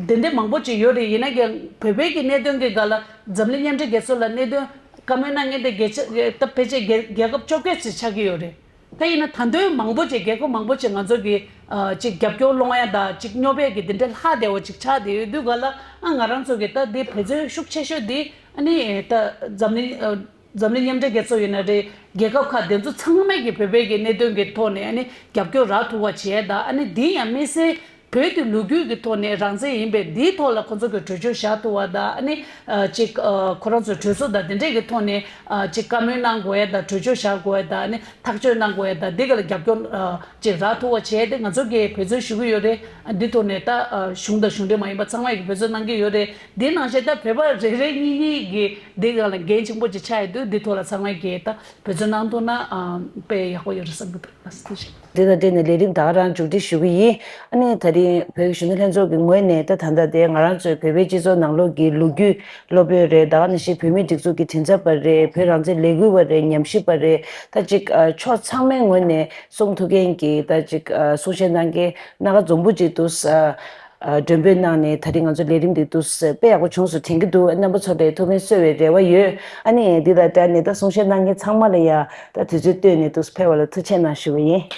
དེ་འདྲ་མང་པོ་ཅིག་ཡོད་རེད། ཡིན་ན་གི་བོད་པའི་གི་གནད་དོན་གི་སྒང་ལ་འཛམ་གླིང་མཉམ་འབྲེལ་རྒྱལ་ཚོགས་ལ་གནད་དོན་བཀའ་མོལ་གནང་མཁན་དེ་རྒྱལ་ཆ་ད་ཕལ་ཆེར་རྒྱལ་རྒྱལ་ཁབ་བཅོ་བརྒྱད་ཅིག་ཆགས་ཀྱི་ཡོད་རེད། ད་ཡིན་ན་ད་དུང་མང་པོ་ཅིག་རྒྱལ་ཁབ་མང་པོ་ཅིག་ང་ཚོ་གི་ཨ་ཅིག་རྒྱབ་སྐྱོར་སློང་ཡ་དང་ཅིག་སྙོབ་ཡ་གི་དེ་འདྲ་ལྷག་བསྡད་པ་ཅིག་ཆགས་བསྡད་ཡོད་དུས་ག་ལ་ཨ་ང་རང་ཚོ་གི་ད་འདི་འབད་བརྩོན་ཤུགས་ཆེ་ཤོས་འདི་ཨ་ནི་ད་འཛམ་གླིང་ཨ་འཛམ་གླིང་མཉམ་འབྲེལ་རྒྱལ་ཚོགས་ཡིན་ན་རེད། རྒྱལ་ཁབ་ཁག་དེ་ཚོ་ཚང་མས་ཀྱི་བོད་པའི་གི་གནད་དོན་གི་ཐོག་ནས་ཨ་ནི་རྒྱབ་སྐྱོར་རག་ཐུབ་པ་བྱེད་ཡ་དང་། ཨ་ནི་འདི་ཡང་དམིགས་བསལ་ བོད་ཀྱི་ལོ་རྒྱུས་ཀྱི་ཐོག་ནས་རང་བཙན་ཡིན་པས་འདིའི་ཐོག་ལ་ཁོ་ཚོ་གི་གྲོས་ཆོད་བཞག་ཐུབ་པ་དང་ཨ་ནི་ཅིག་ཁོ་རང་ཚོའི་གྲོས་ཚོགས་དང་དེ་འདྲས་ཀྱི་ཐོག་ནས་ཅིག་བཀའ་མོལ་གནང་དགོས་ཡ་དང་གྲོས་ཆོད་བཞག་དགོས་ཡ་དང་ཨ་ནི་ཐག་གཅོད་གནང་དགོས་ཡ་དང་འདི་ག་ལ་རྒྱབ་སྐྱོར་ཅིག་རག་ཐུབ་པ་བྱས་ཏེ་ང་ཚོ་གིས་འབད་བརྩོན་ཞུ་གི་ཡོད་རེད། འདི་ཐོག་ནས་ད་གཞུང་དང་གཞུང་འབྲེལ་མ་ཡིན་པ་ཚང་མས་ཀྱི་འབད་བརྩོན་གནང་གི་ཡོད་རེད། འདི་ནང་བཞིན་ད་བོད་པ་རེ་རེ་གཉིས་གཉིས་ཀྱིས་འདི་ག་ལ་འགན་ཆེན་པོ་ཅིག་ཆགས་ཡོད་དུས་འདི་ཐོག་ལ་ཚང་མས་ཀྱིས་ད་འབད་བརྩོན་གནང་ཐུབ་ན་དཔེ་ཡག་པོ་ཡོད་རེད་བསམ་གྱི་འདུག་ལགས་སོ། ཐུགས་རྗེ་ཆེ། འདི་དང་འབྲེལ་ནས་ལས་རིམ་ད་ག་རང་མཇུག་སྒྲིལ་ཞུ་གི་ཡིན། ཨ་ནི་ད་རིང་བོད་ཀྱི་གཞོན་ནུ་ལྷན་ཚོགས་ཀྱི་ངོས་ནས་ད་ད་ལྟ་དེ་ང་རང་ཚོའི་བོད་པའི་སྤྱི་ཚོགས་ནང་ལོགས་ཀྱི་ལོ་རྒྱུས་སློབ་དཔོན་རེད། ད་ག་ནང་བཞིན་བོད་མིའི་སྒྲིག་འཛུགས་ཀྱི་མགྲིན་ཚབ་པ་རེད། བོད་རང་བཙན་ལས་འགུལ་བ་རེད། ཉམས་ཞིབ་པ་རེད། ད་ཅིག་ཕྱོགས་ཚང་མའི་ངོས་ནས་གསུང་ཐུབ་མཁན་གྱི་ད་ཅིག་གསུང་བཤད་གནང་མཁན་སྣ་ཁ་འཛོམས་པོ་ཅིག་འདུག་མགྲོན་འབོད་གནང་ནས་ད་རིང་ང་ཚོ་ལས་རིམ་འདི་འདུག་སེ་དཔེ་ཡག་པོ་བྱུང་སོང་དྲན་གྱི་འདུག་རྣམ་པ་ཚོ་ལ་ཐུགས་ཕན་གསོས་པའི་རེ་བ་ཡོད། ཨ་ནི་འདི་དང་སྦྲགས་ནས་ད་གསུང་བཤད་གནང་མཁན་ཚང་མ་ལ་ཡང་ད་དུས་ཚོད་བཏོན་ནས་འདུག་སེ་ཕེབས་པ་ལ་ཐུགས་རྗེ་གནང་ཞུ་བ་ཡིན།